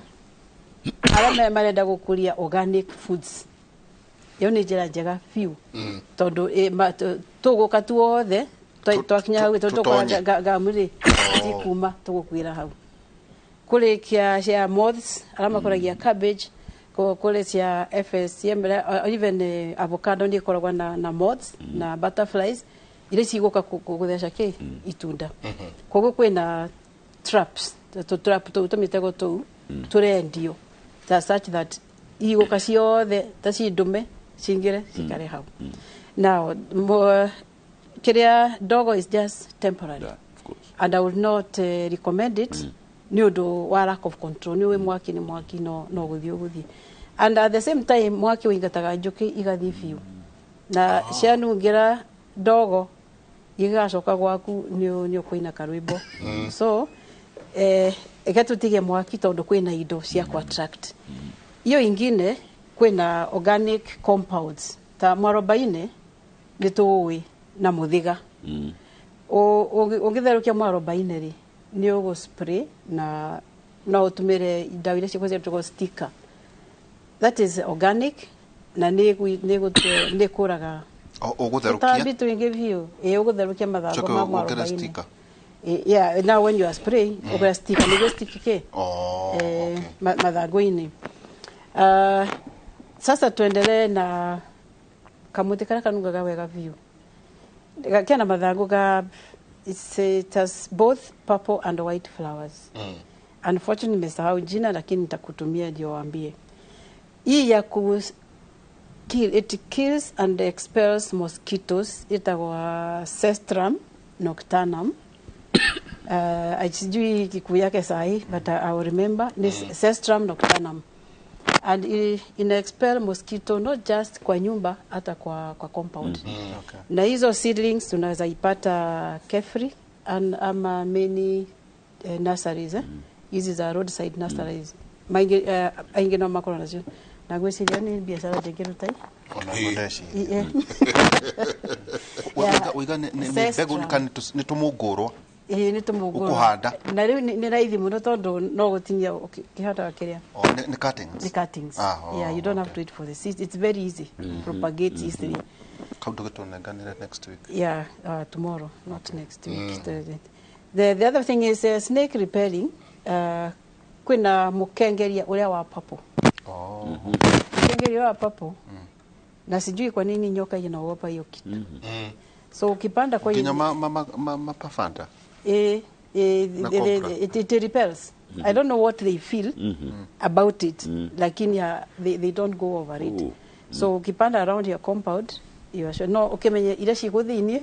arĩa marenda gũkũria organic foods ĩyo nĩ njĩra njega biũ tondũ tũgũka tuothe twakinya hau tũkora ngamu rĩ tikuma tũgũkuĩra hau kũrĩ cia moths arĩa makũragia cabbage kũrĩ cia FSCM even avocado nĩ ĩkoragwo na moths na butterflies iria cigũka gũtheca kĩ itunda. Koguo kwĩna traps trap tũmĩtego tũu tũrendio ta such that igũka ciothe ta cindume cingĩre cikare hau. Now kĩrĩa ndogo is just temporary. Yeah, of course. And I would not recommend it nĩ ũndũ wa lack of control. Nĩ ũĩ mwaki nĩ mwaki no gũthiĩ ũgũthiĩ and at the same time mwaki ũingataga njũkĩ igathiĩ biũ na cianungĩra ndogo igacoka gwaku nĩ ũkũina karwĩmbo. So eke tũtige mwaki tondũ kwĩna indo cia ku attract. Iyo ingine kwĩna organic compounds ta mwarobaine nĩ tũũĩ na mũthiga. Ũngĩtherũkia mwarobaine rĩ nĩ ũgũ spray na no ũtũmĩre ndawa iria ciĩtagwo sticker. That is organic na nĩ kũraga ũgũtherũkia tũtambi tũingĩ biũ. Ũgũtherũkia mathangũ ma mwarobaine. Yeah, now when you are spraying ũgũra sticker nĩguo stick kĩ mathangũ-inĩ. Sasa tuendelee na kamuti karĩa kanungaga wega biũ kena mathangũ ga It has both purple and white flowers. Unfortunately nimesahau jina, lakini nitakutumia ndio waambie. Hii ya ku kill, it kills and expels mosquitoes, itawa Cestrum nocturnum. Sijui Kikuyu yake sahi, but I will remember ni Cestrum nocturnum, and ina expel mosquito not just kwa nyumba, hata kwa compound. Na hizo seedlings tunaweza ipata Kefri and ama many nurseries, eh? Hizi za roadside nurseries maingi, aingi no makorwo nacio, na ngwĩciria nĩ biacara njĩngĩruta. Ona ndeciria. Yeah. Waiga nĩ mbegũ? Cestrum. Kana nĩ tũmũngũrwa? Ĩĩ, nĩ tũmũngũrwa. Ũkũhanda? Na rĩu nĩ raithi mũno tondũ no gũtinia ũkĩhandaga kĩrĩa. Oh, nĩ cuttings? Nĩ cuttings. Ah, oh, yeah, you don't have to wait for the seeds. It's very easy, propagate easily. Kau ndũgĩtũnenganĩre next week. Yeah, tomorrow, not next week. The other thing is snake repelling. Kwĩna mũkengeria ũrĩa wa purple. Oh. Mũkengeria wa purple. Na sijui kwa nini nyoka inaogopa hiyo kitu. So ukipanda kwa Nginya mapafanda. Na cobra. It repels. I don't know what they feel about it, lakini they don't go over it. Oh. So ukipanda around your compound, you are sure. No, ukimenye iria ciĩkũ thĩiniĩ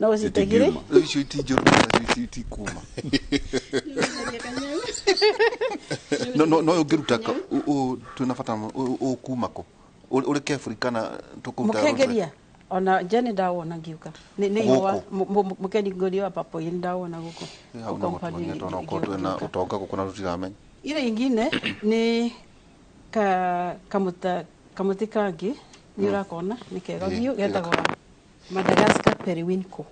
no ũcitegire. Rĩu icio itinjũru, itikuma no ũngĩruta twĩna bata ũkuma kũ, ũrĩ Kefri kana tũkũruta? Mũkengeria ona nja nĩ ndawona ngiũka nĩ Gũkũ? ihũa mũkengeria wa papo nĩ ndawona gũkũ. Hau no compound. gũtuonia tondũ okorwo twĩna ũtonga gũkũ na tũtiramenya. Ile ingine ni ka kamuta kamuti kangi nĩ ũrakona nĩ kega biũ, getagwo Madagascar periwinkle.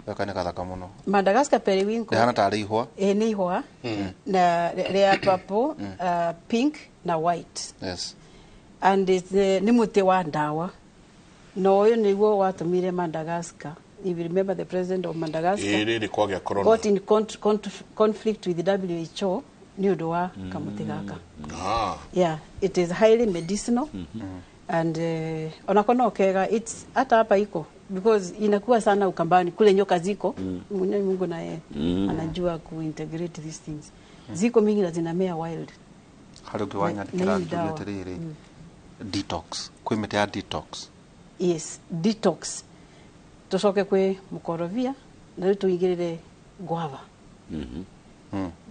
Gaka nĩ gathaka mũno. Madagascar periwinkle. Rĩhana tarĩ ihũa. Ĩ, nĩ ihũa na rĩa purple, pink na white. And it's, nĩ mũtĩ wa ndawa, na ũyũ nĩguo watũmire Madagascar, if you remember, the president of Madagascar Ĩ, rĩrĩ kwagĩa corona. got in conflict with the WHO nĩ ũndũ wa kamũtĩ gaka. Ah. Yeah, it is highly medicinal and onako no kega, it's hata hapa iko because inakuwa sana Ukambani kule nyoka ziko. Mwenyewe Mungu naye anajua kuintegrate these things. Ziko mingi na zinamea wild. Harĩ ũngĩ Na wanyandĩkĩra hii ngĩũria dawa. atĩrĩrĩ, detox, kwĩ mĩtĩ ya detox? Yes, detox. Tucoke kwĩ mũkorobia na rĩu tũingĩrĩre guava.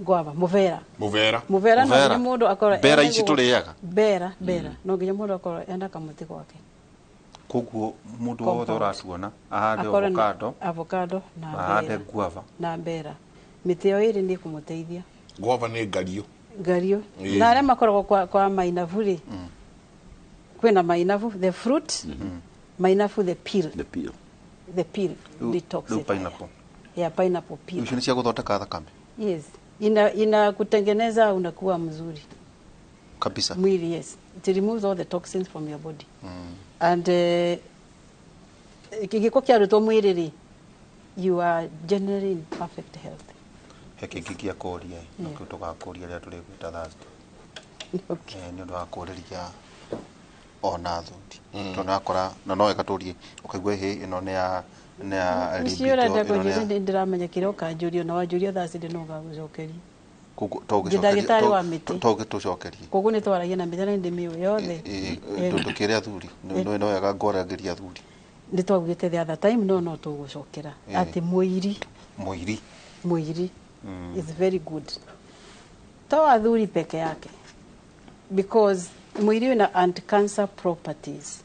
Guava, mũbera. Mũbera. Mũbera no Mũbera. nginya mũndũ akorwo Mbera ena ici tũrĩaga? Mbera no nginya mũndũ akorwo ena kamũtĩ gwake. Koguo mũndũ wothe Compound. ũratuona ahande Akorwo na avocado, avocado na ahande mbera. guava. Na mbera, mĩtĩ ĩyo ĩrĩ nĩ ĩkũmũteithia. Guava nĩ ngario. Ngario. Ĩĩ. Na arĩa makoragwo kwa mainabu rĩ, kwĩna mainabu the fruit, mainabu the peel. The peel. The peel. Rĩu Detoxify. Pineapple. Yeah, pineapple peel. Icio nĩ cia gũthondeka thakame? Yes, ina kutengeneza unakuwa mzuri kabisa. Mwili, yes, it removes all the toxins from your body. And gĩko kĩarutwo mwĩrĩ rĩ, you are generally in perfect health. He kĩngĩ gĩa kũria no kĩu tũgakũria rĩrĩa tũrĩgwĩta Thursday. Okay. Nĩ ũndũ wa kũrĩria ona athuri, tondũ wakora na no wega tũrie ũkaigua hĩ ĩno nĩ ya Ũcio libido, ũrenda ĩno nĩ ya- kũnjũria, ndĩramenya kĩrĩa ũkanjũria, na wanjũria thaa cindĩ no ũgagũcokeria. Koguo to Ndĩ ndagĩtarĩ wa mĩtĩ. to ũgĩtũcokerie. Koguo nĩ twaragia na mĩtĩ na nĩ ndĩmĩũĩ yothe. Tũkĩre athuri no wega ngwaragĩria athuri. Nĩ twaugĩte the other time, no tũgũcokera atĩ mũiri. Mũiri. Mũiri is very good, to athuri peke yake, because mwiri wina anti-cancer properties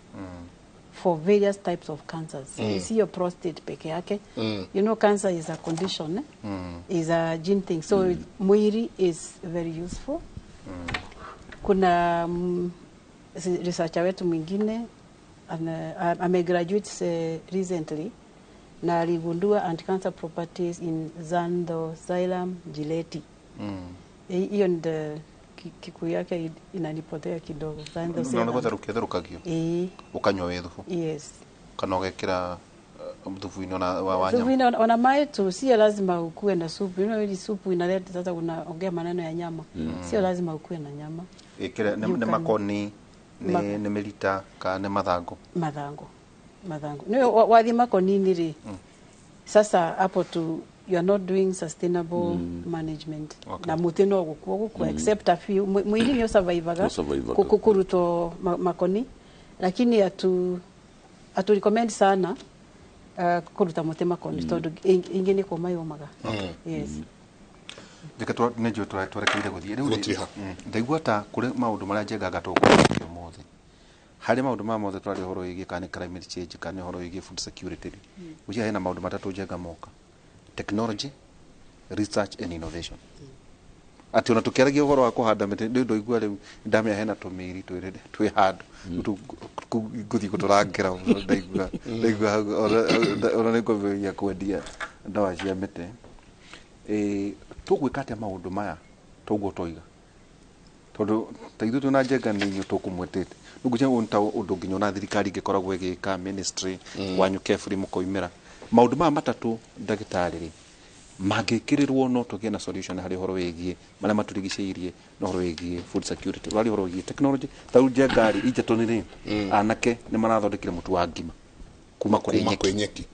for various types of cancers. Sio prostate peke yake. You know, cancer is a condition, eh? Is a gene thing. So mwiri is very useful. Kuna researcher wetu mwingine amegraduate recently na aligundua anti-cancer properties in Zanthoxylum gileti. Hiyo ndio Kikuyu yake inanipotea kidogo. No Zanthoxylum. nĩ gũtherũkia therũkagio? Ĩĩ. Ũkanyua wĩ thubu? Yes. Kana ũgekĩra thubu-inĩ ona wa nyama? Supu ona maĩ tu, sio lazima ukuwe na supu. You know, ile supu inaleta sasa unaongea maneno ya nyama. Sio lazima ukuwe na nyama. Ĩkĩre You nĩ can- makoni, nĩ mĩrita kana nĩ mathangũ? Mathango. Mathango. Nĩ wathiĩ makonini rĩ, Sasa hapo tu you are not doing sustainable management. Okay. Na muti no gukua gukua, except a few mwiri nĩ ũsurvivaga. Ũsurvivaga. Kũrutwo makoni, lakini atu recommend sana kũruta mũtĩ makoni tondũ ingĩ nĩ kũma yũmaga. Yes. Reke nĩ njũĩ twerekeire gũthiĩ rĩu. Gũtirĩ ha. Ndaigua ta kũrĩ maũndũ marĩa njengaga tũkũrĩkia ũmũthĩ, harĩ maũndũ maya mothe tũraria ũhoro wĩgiĩ, kana nĩ climate change, kana nĩ ũhoro wĩgiĩ food security rĩ, gwĩciria hena maũndũ matatũ njenga moka: technology, research and innovation. Atĩ ona tũkĩaragia ũhoro wa kũhanda mĩtĩ, rĩu ndaigua rĩu ndamenya hena tũmĩri twĩrĩ twĩ handũ. Rĩu ngũthiĩ gũtũrangĩra mũno, ndaigua hau ona nĩ ngwambĩrĩria kwendia ndawa cia mĩtĩ. Tũgwĩka atĩa maũndũ maya toguo toiga, tondũ ta ithuĩ twĩna njenga nĩ inyuĩ tũkũmwĩtĩte rĩu, ngwĩciria ũyũ nĩ ta ũndũ nginya ona thirikari ĩngĩkoragwo ĩgĩka, ministry wanyu KEFRI mũkoimĩra maũndũ maya matatũ, ndagĩtarĩ rĩ, mangĩkĩrĩrwo no tũgĩe na solution harĩ ũhoro wĩgiĩ marĩa matũrigicĩirie na ũhoro wĩgiĩ food security. Ũraria ũhoro wĩgiĩ technology, ta rĩu njenga rĩ, Egerton rĩ, anake nĩ marathondekire mũtu wa ngima kuma kũrĩ Kuma nyeki. Kwĩ nyeki.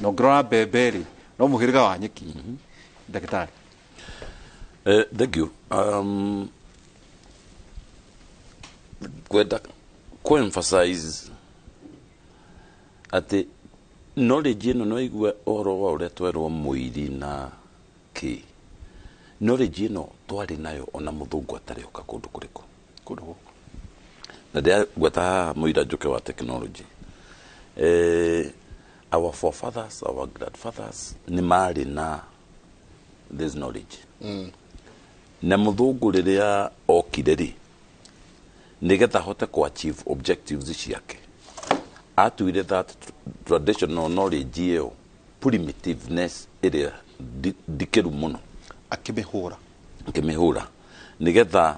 Na ũngĩrora mbembe rĩ, no mũhĩrĩga wa nyeki, ndagĩtarĩ. Thank you. Kwenda ku-emphasize atĩ knowledge ĩno no igue ũhoro wa ũrĩa twerwo mũiri na kĩ, knowledge ĩno twarĩ nayo ona mũthũngũ atarĩ oka kũndũ kũrĩkũ. Kũndũ gũkũ. Na ndĩragweta haha mũira njũke wa technology, our forefathers, our grandfathers nĩ marĩ na this knowledge, na mũthũngũ rĩrĩa okire rĩ, nĩgetha ahote ku achieve objectives ciake, atuire that traditional knowledge ĩyo primitiveness ĩrĩa ndikĩru mũno. Akĩmĩhũra. Akĩmĩhũra nĩgetha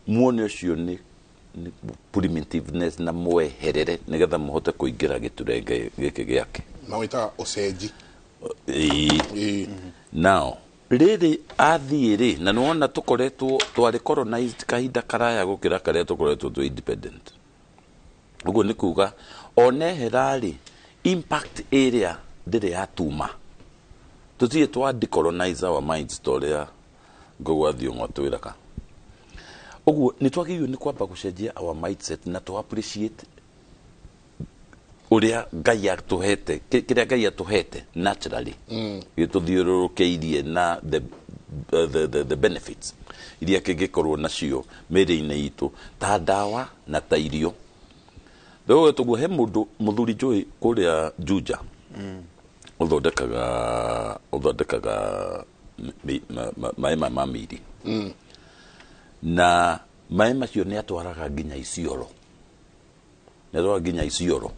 muone ũcio nĩ primitiveness na mweherere nĩgetha mũhote kũingĩra gĩturenge gĩkĩ gĩake. Mawĩtaga ũcenji. Ĩĩ. Now rĩrĩ athiĩ rĩ, na nĩwona tũkoretwo twarĩ colonized kahinda karaya gũkĩra karĩa tũkoretwo twĩ independent. Ũguo nĩ kuga onehera rĩ, impact ĩrĩa ndĩrĩ yatuma tũtirĩ twa decolonize our minds ta ũrĩa Ngũgũ wa Thiong'o atwĩraga. Ũguo nĩ twagĩrĩirwo nĩ kwamba gũcenjia our mindset na tũ appreciate ũrĩa Ngai atũhete, kĩrĩa Ngai atũhete naturally gĩtũthiũrũrũkĩirie na the benefits iria kĩngĩkorwo nacio mĩĩrĩ-inĩ itũ ta ndawa na ta irio. Rĩu tũguo he mũndũ mũthuri njũĩ kũrĩa Juja ũthondekaga maĩ ma mĩiri, na maĩ macio nĩ atwaraga nginya Isiolo, nĩ atwaraga nginya Isiolo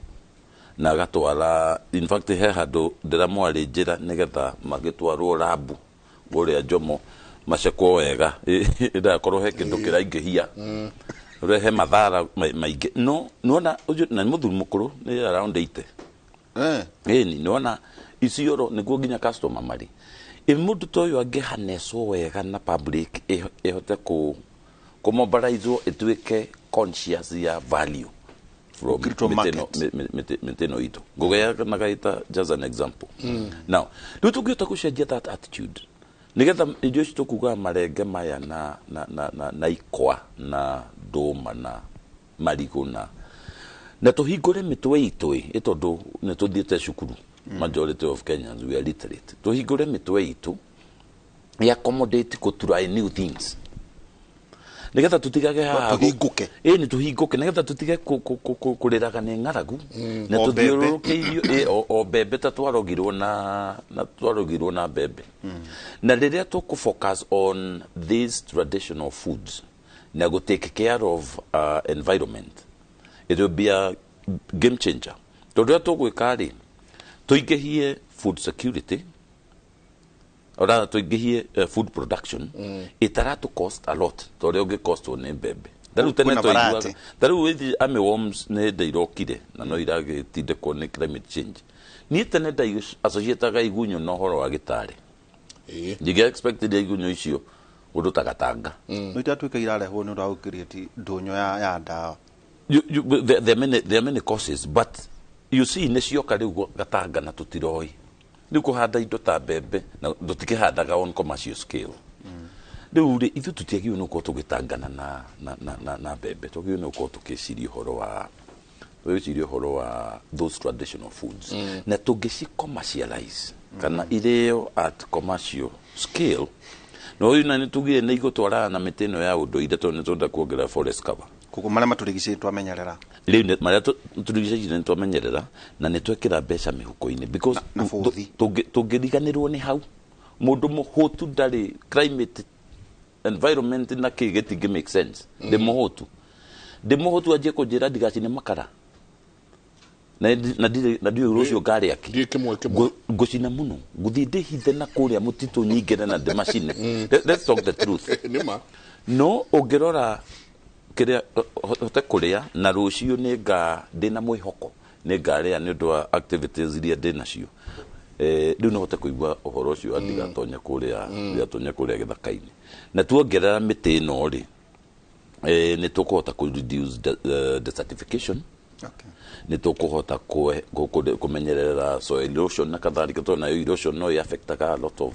na agatwara, in fact he handũ ndĩramwarĩ njĩra nĩgetha magĩtwarwo rabu kũrĩa Njomo macekwo wega, ĩndagakorwo he kĩndũ kĩraingĩhia rehe mathara maingĩ. No nĩwona ũcio na nĩ mũthuri mũkũrũ, nĩ around 80. Ĩni nĩwona Isiolo nĩkuo nginya customer marĩ. Ĩ mũndũ ta ũyũ angĩhaneswo wega na public ĩhote kũ mobilizwo ĩtuĩke conscious ya value from Gũkĩrutwo mĩtĩ ĩno market. mĩtĩ ĩno itũ ngũgeanaga ita just an example. Now rĩu tũngĩhota gũcenjia that attitude nĩgetha irio ici tũkugaga marenge maya na ikwa na ndũma na marigũ na tũhingũre mĩtwe itũ ĩ tondũ nĩ tũthiĩte cukuru, majority of Kenyans we are literate, tũhingũre mĩtwe itũ ĩ accommodate kũ try new things nigetha tutigage haha Tũhingũke. Ĩ nĩ tũhingũke nĩgetha tũtige kũrĩraga nĩ ng'aragu na O mbembe. tũthiũrũrũkĩirio o mbembe ta twarogirwo na twarogirwo na mbembe. Na rĩrĩa tũkũ focus on these traditional foods na gũ take care of environment, it will be a game changer, tondũ rĩrĩa tũgwĩka rĩ, tũingĩhie food security or rather tũingĩhie food production ĩtaratũ cost a lot ta ũrĩa ũngĩ costwo nĩ mbembe. Ta rĩu tene Kwĩna twaiguaga variety. ta rĩu ithi armyworms nĩ hĩndĩ irokire na no iragĩtindĩkwo nĩ climate change. Niĩ tene associataga igunyũ na ũhoro wa gĩtarĩ, ndingĩ expected igunyũ icio ũndũ ta gatanga. No itatuĩka irarehwo nĩ ũndũ wa gũcreate ndũnyũ ya ndawa. You, there are many causes, but You see, nĩ cioka rĩu gatanga na tũtiroi rĩu kũhanda indo ta mbembe na tũtikĩhandaga on commercial scale. Rĩu rĩ, ithuĩ tũtiagĩrĩirwo nĩ gũkorwo tũgĩtangana na mbembe, twagĩrĩirwo nĩ gũkorwo tũkĩciria ũhoro wa those traditional foods na tũngĩci commercialize kana irĩo at commercial scale. No ũyũ na nĩ tugire nĩ igũtwarana na mĩtĩ ĩno ya ũndũire, tondũ nĩ tũrenda kuongerera forest cover. Koguo marĩa matũrigicĩirie twamenyerera. Rĩu marĩa tũrigicĩirie nĩ twamenyerera na nĩ twekĩra mbeca mĩhuko-inĩ because na bũthi. Tũngĩriganĩrwo nĩ hau, mũndũ mũhũtu ndarĩ climate environment na kĩ gĩtingĩ make sense. Ndĩ mũhũtu anjie kũnjĩra ndigacine makara na ndiũĩ rũciũ ngarĩa kĩ. Kĩmwe kĩmwe. Ngũcina mũno, ngũthiĩ ndĩhithe na kũrĩa mũtitũ nyingĩre na ndĩmacine. Let's talk the truth. Nĩma. No ũngĩrora kĩrĩa hote kũrĩa na rũciũ nĩ nga ndĩna mwĩhoko nĩ ngarĩa nĩ ũndũ wa activities iria ndĩ nacio, rĩu no hote kũigua ũhoro ũcio ndigatonya kũrĩa, ndigatonye kũrĩa gĩthaka-inĩ. Na tuongerera mĩtĩ ĩno rĩ, nĩ tũkũhota kũ reduce desertification, nĩ tũkũhota kũmenyerera soil erosion na kadhalika, tondũ nayo erosion no ĩ-affectaga a lot of,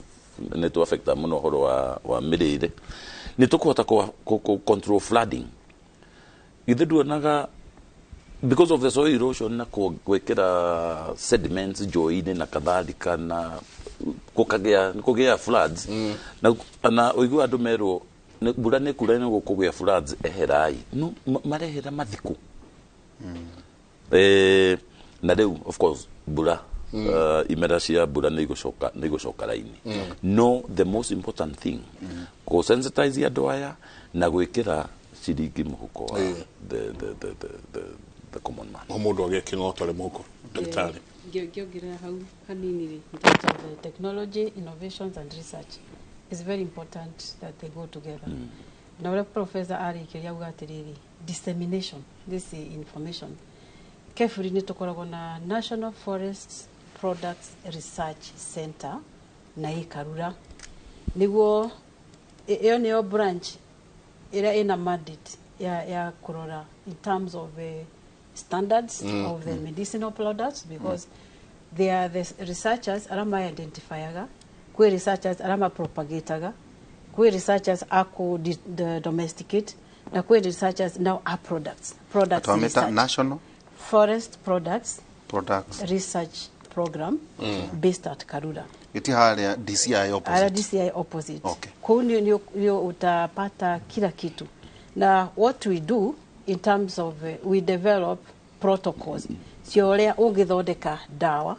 nĩ tũ affectaga mũno ũhoro wa mĩrĩre. Nĩ tũkũhota control flooding. Githĩ nduonaga because of the soil erosion na gwĩkĩra sediments njũĩ-inĩ na kadhalika na gũkagĩa kũgĩa floods na ũigua andũ merwo mbura nĩ kura nĩ gũkũgĩa floods, eherai no marehera mathikũ. Na rĩu of course mbura, imera cia mbura nĩ igũcoka raini. No the most important thing, kũ sensitize andũ aya na gwĩkĩra ciringi mũhuko wa the common man. O mũndũ agĩe kĩng'otore mũhuko, ndagĩtarĩ. Ngĩongerera hau hanini rĩ, in terms of the technology innovations and research, it's very important that they go together. Na ũrĩa professor arĩkĩria auga atĩrĩrĩ, dissemination this information, KEFRI nĩ tũkoragwo na National Forest Products Research Center na ĩ Karura, nĩguo ĩyo nĩyo branch ĩrĩa ĩna mandate ya kũrora in terms of standards of the medicinal products, because they are the researchers arĩa ma-identifyaga, kwĩ researchers arĩa ma-propagataga, kwĩ researchers a kũ domesticate, na kwĩ researchers now a products Twamĩta research. National Forest Products Products Research Program based at Karura. Ĩti harĩa DCI Ara opposite. DCI opposite. Okay. Kũu nĩ utapata kila kitu. Na what we do in terms of we develop protocols cia ũrĩa ũngĩthondeka dawa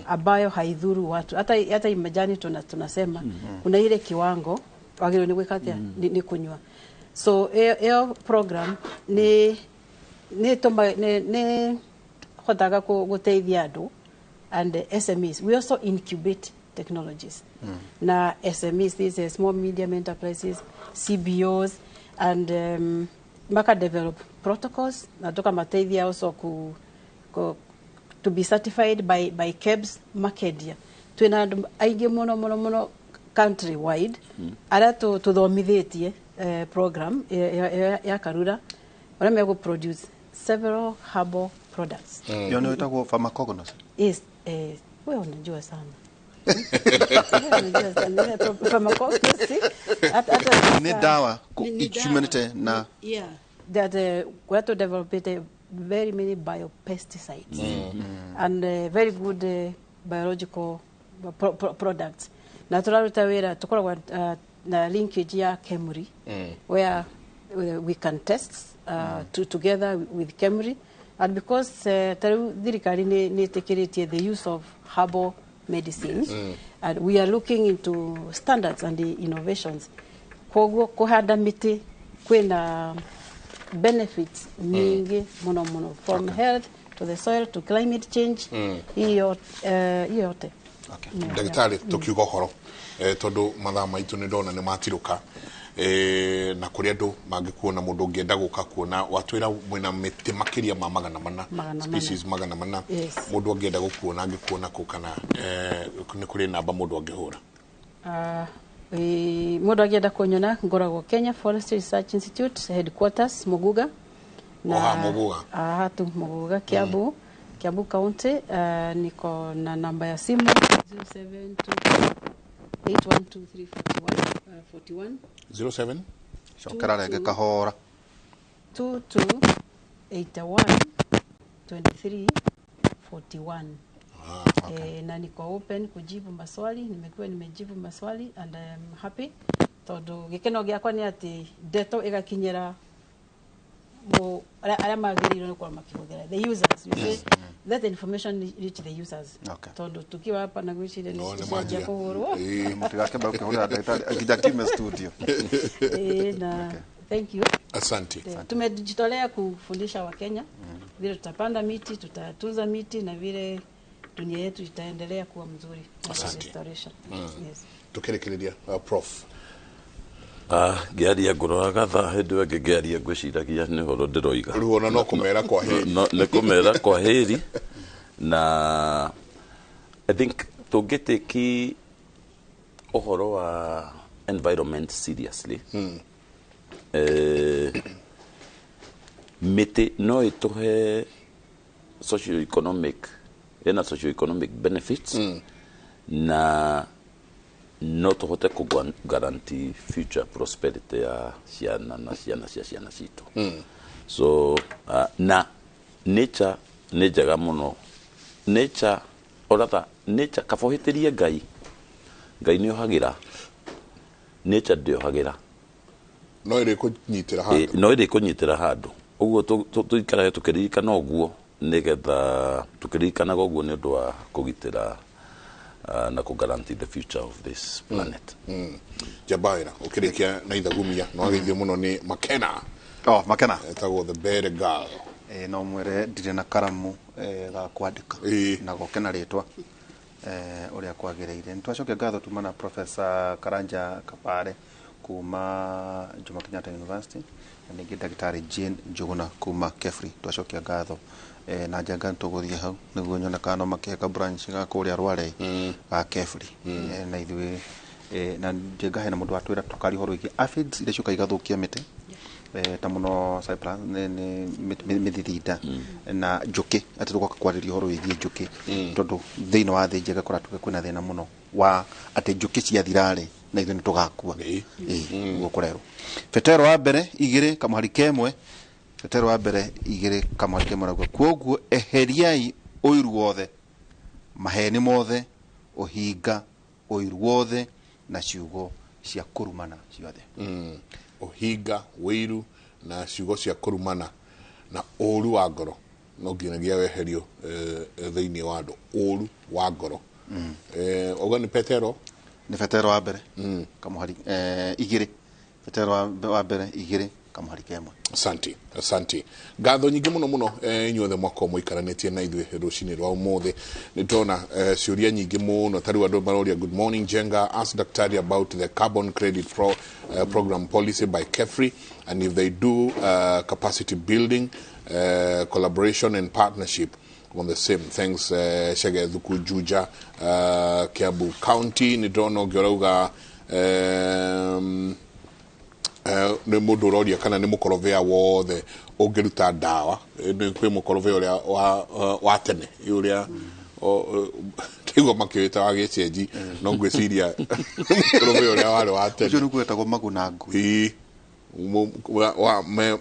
ambayo haidhuru watu. Hata majani tunasema kuna ile kiwango wagĩrĩirwo nĩ gwĩka atĩa, nĩ kũnyua. So ĩyo program nĩ tũma nĩ hotaga gũteithia andũ and the SMEs. We also incubate technologies. Na SMEs, these are small medium enterprises, CBOs, and maka develop protocols na tukamateithia also ku to be certified by KEBS makendia. Twina andũ aingĩ mũno mũno mũno country wide arĩa tũthomithĩtie program ya Karura ũrĩa megũ produce several herbal products. Ĩyo nĩ ĩtagwo pharmacognosy. Yes, wewe unajua sana. Wewe unajua sana. Pharmacognosy. Hata Nĩ dawa Ni dawa. icumanĩte na Yeah. That we have to develop very many biopesticides and very good biological products. Na tũraruta wĩra, tũkoragwo na linkage ya KEMRI where we can test together with KEMRI, and because ta rĩu thirikari nĩ ĩtĩkĩrĩtie the use of herbal medicines and we are looking into standards and the innovations. Koguo kũhanda mĩtĩ kwĩna benefits nyingi mũno mũno, from health to the soil to climate change, hiyo yote. Ndagĩtarĩ, tũkiuga ũhoro, tondũ mathaa maitũ nĩ ndona nĩ matirũka, na kũrĩ andũ mangĩkuona, mũndũ ũngĩenda gũka kuona, watwĩra mwĩna mĩtĩ makĩria ma 400. 400. Species 400. Yes. Mũndũ angĩenda gũkuona angĩkuona kũ, kana nĩ kũrĩ namba mũndũ angĩhũra? Mũndũ angĩenda kũnyona, ngoragwo Kenya Forestry Research Institute headquarters, Muguga. O haha Muguga? Haha tu Muguga, Kiambu. Kiambu County. Niko na namba ya simu 0722 812341 41. 07 Cokera rĩngĩ kahora. 22 81 23 41. Na niko open kujibu maswali. Nimekuwa nimejibu maswali and I am happy tondu gikeno giakwa ni ati ndeto igakinyira mo aria magĩrĩirwo nĩ gũkorwo makĩhũthĩra, the users, you see, let the information reach the users. Tondu tukiwa hapa na gwĩciria No, nĩ nĩ cianjia manjia. kũhũrwo. Mũtigakĩamba gũkĩhũrĩra ndagĩtarĩ nginya kiume studio. Na thank you. Asante. Tumejitolea kufundisha Wakenya vile tutapanda miti, tutatunza miti na vile dunia yetu itaendelea kuwa mzuri. Asante. Restoration. Yes. Tukĩrĩkĩrĩria, Prof. Ah, ngĩaria ngũroraga thaa, hĩndĩ ĩyo ĩngĩ ngĩaria ngwĩciragia nĩ ũhoro ndĩroiga. Rĩu ona no kũmera kwa heri. No, nĩ kũmera kwa heri, na I think tũngĩtĩki ũhoro wa environment seriously, mĩtĩ no ĩtũhe socio-economic, ĩna socio-economic benefits, na no tũhote kũ guarantee future prosperity ya ciana na ciana cia ciana citũ. So na nature nĩ njega mũno, nature, or rather nature, kaba ũhĩtĩrie Ngai. Ngai nĩ ohagĩra, nature ndĩohagĩra. No ĩrĩ kũnyitĩra handũ. No ĩrĩ kũnyitĩra handũ. Ũguo tũikarage tũkĩririkana ũguo, nĩgetha tũkĩririkanaga ũguo nĩ ũndũ wa kũgitĩra na kũ guarantee the future of this planet. Njabaĩra ũkĩrĩkia na ithagumia no ageithio mũno nĩ Makena. Oh, Makena. Etagwo the Bear Girl. No mwĩre ndirĩ na karamu ga kwandĩka na goke na rĩtwa ũrĩa kwagĩrĩire. Nĩ twacokia ngatho tuma na Professor Karanja Kabare kuma Jomo Kenyatta University na ningĩ ndagĩtarĩ Jane Njuguna kuma Kefri. Twacokia ngatho na njanga tũgũthiĩ hau nĩguo nyone kana no makĩhe branch ga kũrĩa Rware ga Kefri. Na ithuĩ na njenga hena mũndũ watwĩra tũkaria ũhoro wĩgiĩ aphids iria ciũkaga igathũkia mĩtĩ, ta mũno cypress, nĩ mĩthithinda na njũkĩ, atĩ tũgoka kwarĩria ũhoro wĩgiĩ njũkĩ, tondũ thĩinĩ wa thĩ njega kũratuĩka kwĩna thĩna mũno wa atĩ njũkĩ ciathira-rĩ na ithuĩ nĩ tũgakua. Ũguo kũrerwo Petero wa mbere 2:1, Petero wa mbere 2:1 rauga, kwoguo eheriai ũiru wothe, maheni mothe, ũhinga, ũiru wothe na ciugo cia kũrumana ciothe. Ũhinga, wĩiru na ciugo cia kũrumana na ũru wa ngoro no nginyagia weherio thĩinĩ wa andũ, ũru wa ngoro. Ũguo nĩ Petero, nĩ Petero wa mbere kamũhari 2, Petero wa mbere 2:1. Asante, asante. Ngatho nyingĩ mũno mũno, inyuothe mwakorwo mũikaranĩtie na ithuĩ rũcinĩ rwa ũmũthĩ. Nĩ tũrona ciũria nyingĩ mũno, ta rĩu andũ maroria, "Good morning Jenga, ask daktari about the carbon credit program policy by KEFRI and if they do capacity building, collaboration and partnership on the same. Thanks." Shege Thuku Juja, Kiambu County. Nĩ ndĩrona ũngĩ ũrauga, nĩ mũndũ ũroria kana nĩ mũkorobea wothe ũngĩruta ndawa. Nĩ kwĩ mũkorobea ũrĩa wa tene ũrĩa ndaigua makĩwĩta wa gĩcenji, no ngwĩciria mũkorobea ũrĩa warĩ wa tene. Ũcio nĩguo wĩtagwo maguna ngui. Ĩĩ.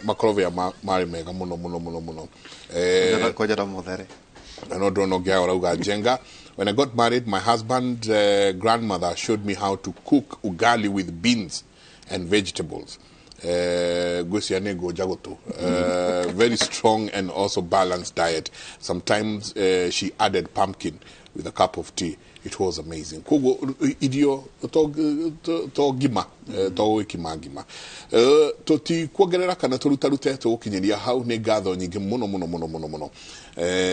Makorobea marĩ mega mũno mũno mũno mũno. Kwanja na mũthere. Na no ndĩrona ũngĩ haha ũrauga, "Njenga, when I got married, my husband grandmother showed me how to cook ugali with beans and vegetables. Ngwĩciria nĩ ngũnja gũtũ. Very strong and also balanced diet. Sometimes she added pumpkin with a cup of tea. It was amazing." Koguo irio to ngima, to gwĩkima ngima. Tũtikuongerera kana tũrutarute, tũgũkinyĩria hau. Nĩ ngatho nyingĩ mũno mũno mũno mũno mũno.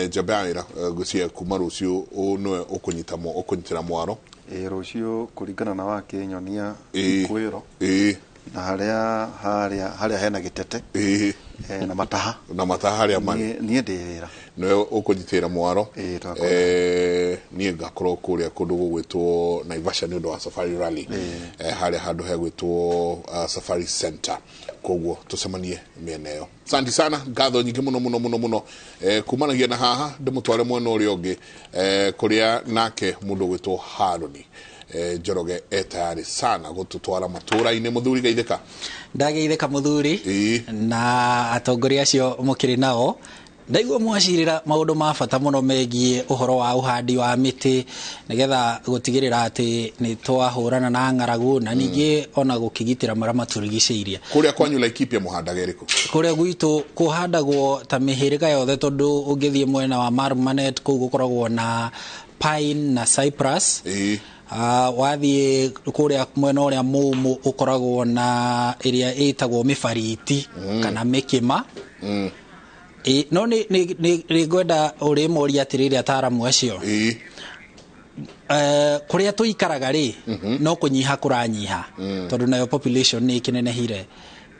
Njamba ya wĩra, ngwĩciria kuma rũciũ nĩwe ũkũnyita ũkũnyitĩra mwaro. Ĩ, rũciũ kũringana na wakĩnyonia kwĩro. Na harĩa harĩa harĩa hena gĩtete na mataha, na mataha harĩa marĩ. Niĩ ndĩ wĩra. Nĩwe ũkũnyitĩrĩra mwaro. Niĩ ngakorwo kũrĩa kũndũ gũgwĩtwo Naivasha nĩ ũndũ wa Safari Rally, harĩa handũ hegwĩtwo Safari Center, koguo tũcemanie mĩena ĩyo. Asante sana, ngatho nyingĩ mũno mũno mũno mũno. Kumanagia na haha ndĩmũtware mwena ũrĩa ũngĩ, kũrĩa nake mũndũ ũgwĩtwo Harũni Njoroge e tayari sana gũtũtwara matũra-inĩ. Mũthuri geithĩka. Ndageithĩka mũthuri na atongoria acio mũkĩrĩ nao. Ndaigua mwacirĩra maũndũ ma bata mũno megiĩ ũhoro wa ũhandi wa mĩtĩ nĩgetha gũtigĩrĩra atĩ nĩ twahũrana na ng'aragu na ningĩ ona gũkĩgitĩra marĩa matũrigicĩirie. Kũrĩa kwanyu Laikipia mũhandaga ĩrĩkũ? Kũrĩa gwitũ kũhandagwo ta mĩhĩrĩga yothe, tondũ ũngĩthiĩ mwena wa Marmanet kũu gũkoragwo na pine na cypress. Wathiĩ kũrĩa mwena ũrĩa mũũmũ ũkoragwo na ĩrĩa ĩtagwo mĩbariti kana mĩkĩma. No nĩ ngwenda ũrĩmoria atĩrĩrĩ ataaramu acio, kũrĩa tũikaraga rĩ no kũnyiha kũranyiha, tondũ nayo population nĩ ĩkĩnenehire.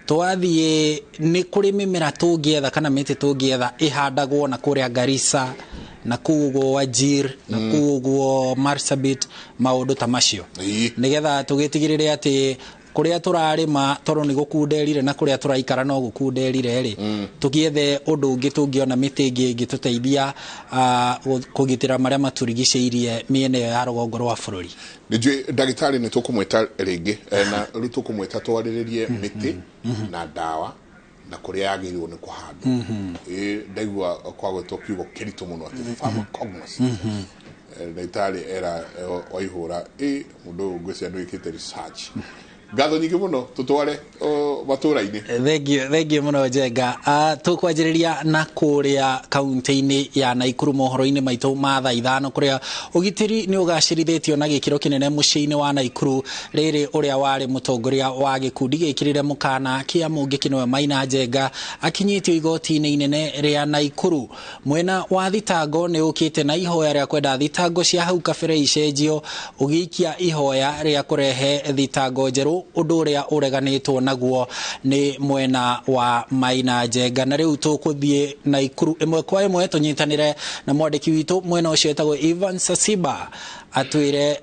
Twathiĩ nĩ kũrĩ mĩmera tũngĩetha kana mĩtĩ tũngĩetha ĩhandagwo na kũrĩa Garissa na kũu ũguo Wajir na kũu ũguo Marsabit, maũndũ ta macio, nĩgetha tũgĩtigĩrĩre atĩ kũrĩa tũrarĩma tondũ nĩ gũkunderire na kũrĩa tũraikara no gũkunderire rĩ, tũgĩethe ũndũ ũngĩ tũngĩona mĩtĩ ĩngĩ ĩngĩtũteithia kũgitĩra marĩa matũrigicĩirie mĩena ĩyo ya rũgongo rwa bũrũri. Nĩnjũĩ ndagĩtarĩ nĩ tũkũmwĩta rĩngĩ, na rĩu tũkũmwĩta twarĩrĩrie mĩtĩ na ndawa na kũrĩa yagĩrĩirwo nĩ kũhandwo. Ndaigua kwagwetwo kiugo kĩritũ mũno atĩ pharmacognosy. Ndagĩtarĩ era waihũra mũndũ ũyũ ngwĩciria nĩ wĩkĩte research. Ngatho nyingĩ mũno, tũtware matũra-inĩ. Thengiũ mũno Njenga. Tũkwanjĩrĩria na kũrĩa kaunti-inĩ ya Naikuru mohoro-inĩ maitũ ma thaa 5, kũrĩa ũgitĩri nĩ ũgacĩrithĩtio na gĩkĩro kĩnene mũciĩ-inĩ wa Naikuru rĩrĩ ũrĩa warĩ mũtongoria wa gĩkundi gĩkĩrĩre mũkana kĩa Mũngĩkĩ nĩwe Maina Njenga akinyĩtio igoti-inĩ inene rĩa Naikuru. Mwena wa thitango nĩ ũkĩte na ihoya rĩa kwenda thitango cia hau kabere icenjio, ũgĩikia ihoya rĩa kũrehe thitango njerũ, ũndũ ũrĩa ũreganĩtwo naguo nĩ mwena wa Maina Njenga. Na rĩu tũkũthiĩ Naikuru ĩmwe kwa ĩmwe tũnyitanĩre na mwandĩki witũ mwena ũcio etagwo Ivan Sasiba atwĩre,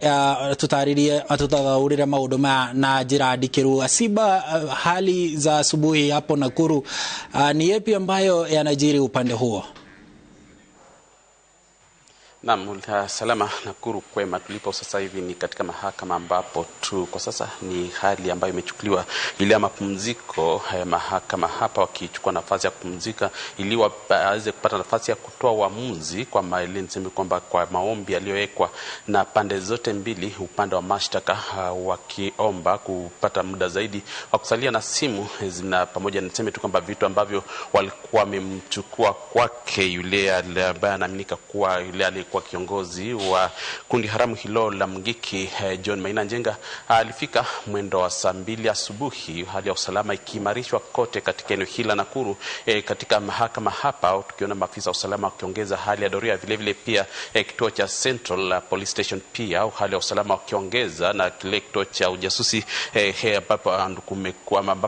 tũtarĩrie, atũtathaũrĩre maũndũ maya na njĩra ndikĩru. Asiba, hali za asubuhi hapo Nakuru ni yepi ambayo yanajiri upande huo? Naam, salama Nakuru kwema. Tulipo sasa hivi ni katika mahakama ambapo tu kwa sasa ni hali ambayo imechukuliwa ile ya mapumziko ya mahakama hapa, wakichukua nafasi ya kupumzika ili waweze kupata nafasi ya kutoa uamuzi kwa maelezo, niseme kwamba kwa maombi yaliyowekwa na pande zote mbili, upande wa mashtaka wakiomba kupata muda zaidi wa kusalia na simu zina pamoja, niseme tu kwamba vitu ambavyo walikuwa wamemchukua kwake yule ambaye anaaminika kuwa yule kwa kiongozi wa kundi haramu hilo la Mungiki, John Maina Njenga, alifika mwendo wa saa 2 asubuhi, hali ya usalama ikiimarishwa kote katika eneo hili la Nakuru. Katika mahakama hapa tukiona maafisa wa usalama wakiongeza hali ya doria, vile vile pia kituo cha Central Police Station pia hali ya usalama wakiongeza, na kile kituo cha ujasusi ambapo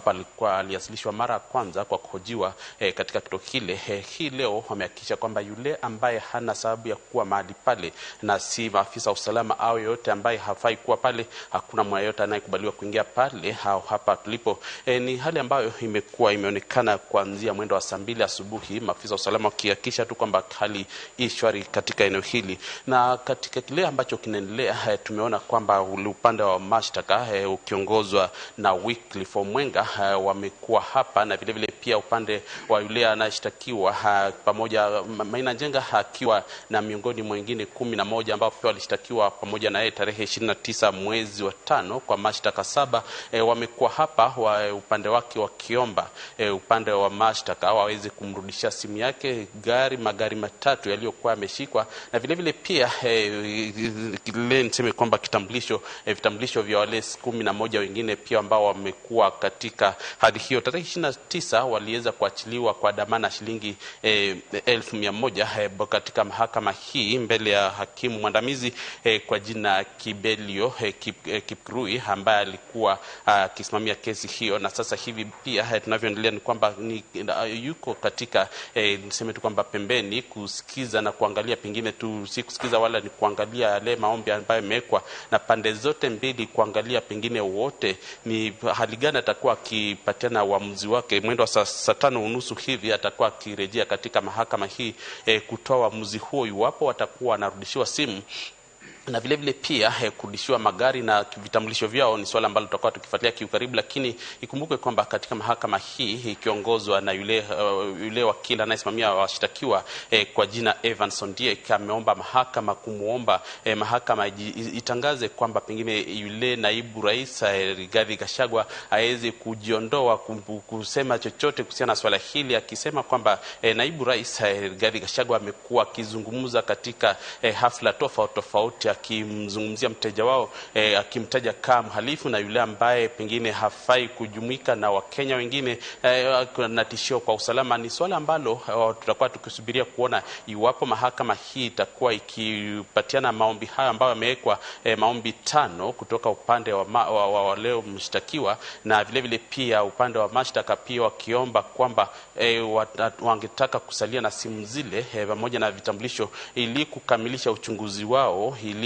alikuwa aliwasilishwa mara kwanza kwa kuhojiwa katika kituo kile. Hii leo wamehakikisha kwamba yule ambaye hana sababu ya kuwa mahali pale na si maafisa wa usalama au yote ambaye hafai kuwa pale, hakuna mwa yote anayekubaliwa kuingia pale au hapa tulipo. Ni hali ambayo imekuwa imeonekana kuanzia mwendo wa saa 2 asubuhi, maafisa wa usalama wakihakikisha tu kwamba hali i shwari katika eneo hili. Na katika kile ambacho kinaendelea, tumeona kwamba upande wa mashtaka ukiongozwa na Wycliffe Omwenga wamekuwa hapa, na vile vile pia upande wa yule anayeshtakiwa pamoja Maina Njenga akiwa na miongoni mwingine 11 ambao pia walishtakiwa pamoja na yeye tarehe 29 mwezi wa 5 kwa mashtaka 7. Wamekuwa hapa wa upande wake wakiomba upande wa mashtaka waweze kumrudishia simu yake, gari, magari 3 yaliyokuwa yameshikwa, na vile vile pia ile niseme kwamba kitambulisho, vitambulisho vya wale 11 wengine pia ambao wamekuwa katika hali hiyo. Tarehe 29 waliweza kuachiliwa kwa dhamana shilingi 1,100 katika mahakama hii. hii mbele ya hakimu mwandamizi kwa jina Kibelio Kipkurui ambaye alikuwa akisimamia kesi hiyo, na sasa hivi pia tunavyoendelea ni kwamba yuko katika niseme tu kwamba pembeni kusikiza na kuangalia, pengine tu si kusikiza wala ni kuangalia yale maombi ambayo yamewekwa na pande zote mbili, kuangalia pengine wote ni hali gani atakuwa akipatiana uamuzi wake. Mwendo wa saa 5:30 hivi atakuwa akirejea katika mahakama hii kutoa uamuzi huo iwapo watakuwa wanarudishiwa simu na vile vile pia kurudishiwa magari na vitambulisho vyao. Ni swala ambalo tutakuwa tukifuatilia kiukaribu, lakini ikumbuke kwamba katika mahakama hii ikiongozwa na yule wakili anayesimamia washtakiwa kwa jina Evans Ondiek ameomba mahakama kumuomba mahakama itangaze kwamba pengine yule naibu rais Rigathi Gachagua aweze kujiondoa kusema chochote kuhusiana na swala hili, akisema kwamba naibu rais Rigathi Gachagua amekuwa akizungumza katika hafla tofauti tofauti akimzungumzia mteja wao akimtaja kama mhalifu na yule ambaye pengine hafai kujumuika na Wakenya wengine na tishio kwa usalama. Ni swala ambalo tutakuwa tukisubiria kuona iwapo mahakama hii itakuwa ikipatiana maombi hayo ambayo yamewekwa, maombi 5 kutoka upande wa leo mshtakiwa na vile vile pia upande wa mashtaka pia wakiomba kwamba wangetaka kusalia na simu zile pamoja na vitambulisho ili kukamilisha uchunguzi wao, ili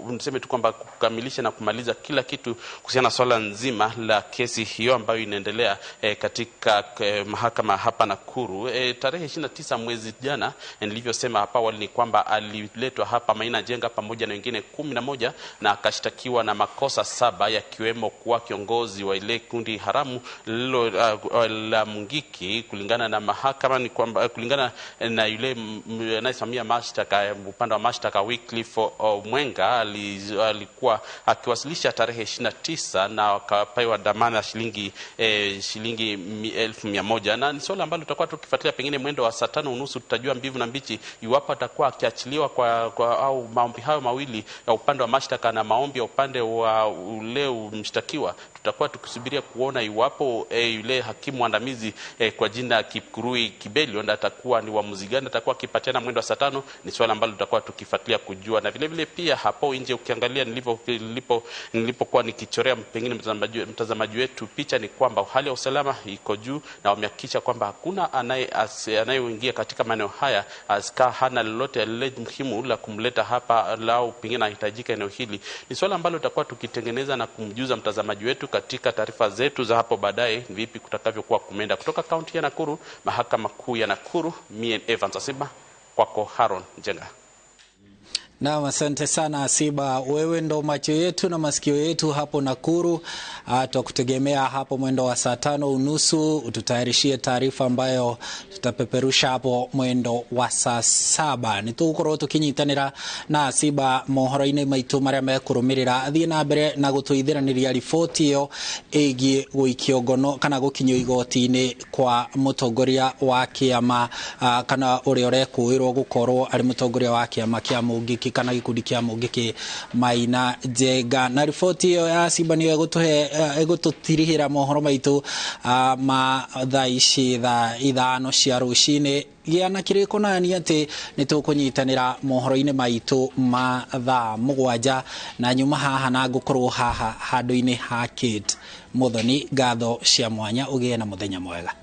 niseme tu kwamba kukamilisha na kumaliza kila kitu kuhusiana na swala nzima la kesi hiyo ambayo inaendelea katika mahakama hapa Nakuru. Tarehe 29 mwezi jana, nilivyosema hapa awali ni kwamba aliletwa hapa Maina Njenga pamoja na wengine 11 na akashtakiwa na makosa 7 yakiwemo kuwa kiongozi wa ile kundi haramu lilo la Mungiki. Kulingana na mahakama ni kwamba kulingana na yule anayesimamia mashtaka upande wa mashtaka Wycliffe Mwenga alikuwa akiwasilisha tarehe 29 na akapewa dhamana shilingi 1,100, na ni swala ambalo tutakuwa tukifuatilia. Pengine mwendo wa saa 5:30 tutajua mbivu na mbichi iwapo atakuwa akiachiliwa kwa au maombi hayo mawili ya upande wa mashtaka na maombi ya upande wa ule mshtakiwa. Tutakuwa tukisubiria kuona iwapo yule hakimu mwandamizi kwa jina Kipkurui Kibelio atakuwa ni uamuzi gani atakuwa akipatiana mwendo wa saa 5. Ni swala ambalo tutakuwa tukifuatilia kujua. Na vile vile pia hapo nje ukiangalia nilipokuwa nikichorea pengine mtazamaji wetu picha ni kwamba hali ya usalama iko juu na wamehakikisha kwamba hakuna anayeingia katika maeneo haya aska hana lolote lile muhimu la kumleta hapa lao pengine anahitajika eneo hili. Ni swala ambalo tutakuwa tukitengeneza na kumjuza mtazamaji wetu katika taarifa zetu za hapo baadaye vipi kutakavyokuwa kumenda. Kutoka kaunti ya Nakuru, mahakama kuu ya Nakuru, mie Evans Asiba, kwako Haron Njenga. Naam, asante sana Asiba. Wewe ndo macho yetu na masikio yetu hapo Nakuru. Tutakutegemea hapo mwendo wa saa 5:30 ututayarishie taarifa ambayo tutapeperusha hapo mwendo wa saa 7. Nitugukorwo tukinyitanira na Asiba mohoro-ini maitu maria mekurumirira thie na mbere na gutuithiraniria riboti iyo igie guikio ngono kana gukinyio igoti-ini kwa mutongoria wa kiama kana uria urekuirwo gukorwo ari mutongoria wa kiama kia Mungiki kana gikundi kia Mungiki Maina Njenga. Na riboti iyo ya Asiba niyo egutuhe egututirihira mohoro maitu ma thaa ici thaa 5 cia rucini. Gĩa na kĩrĩko nani atĩ nĩ tũkũnyitanĩra mohoro-inĩ maitũ ma thaa 7 na nyuma haha na ngũkorwo haha handũ-inĩ ha Kate Muthoni. Ngatho cia mwanya, ũgĩe na mũthenya mwega.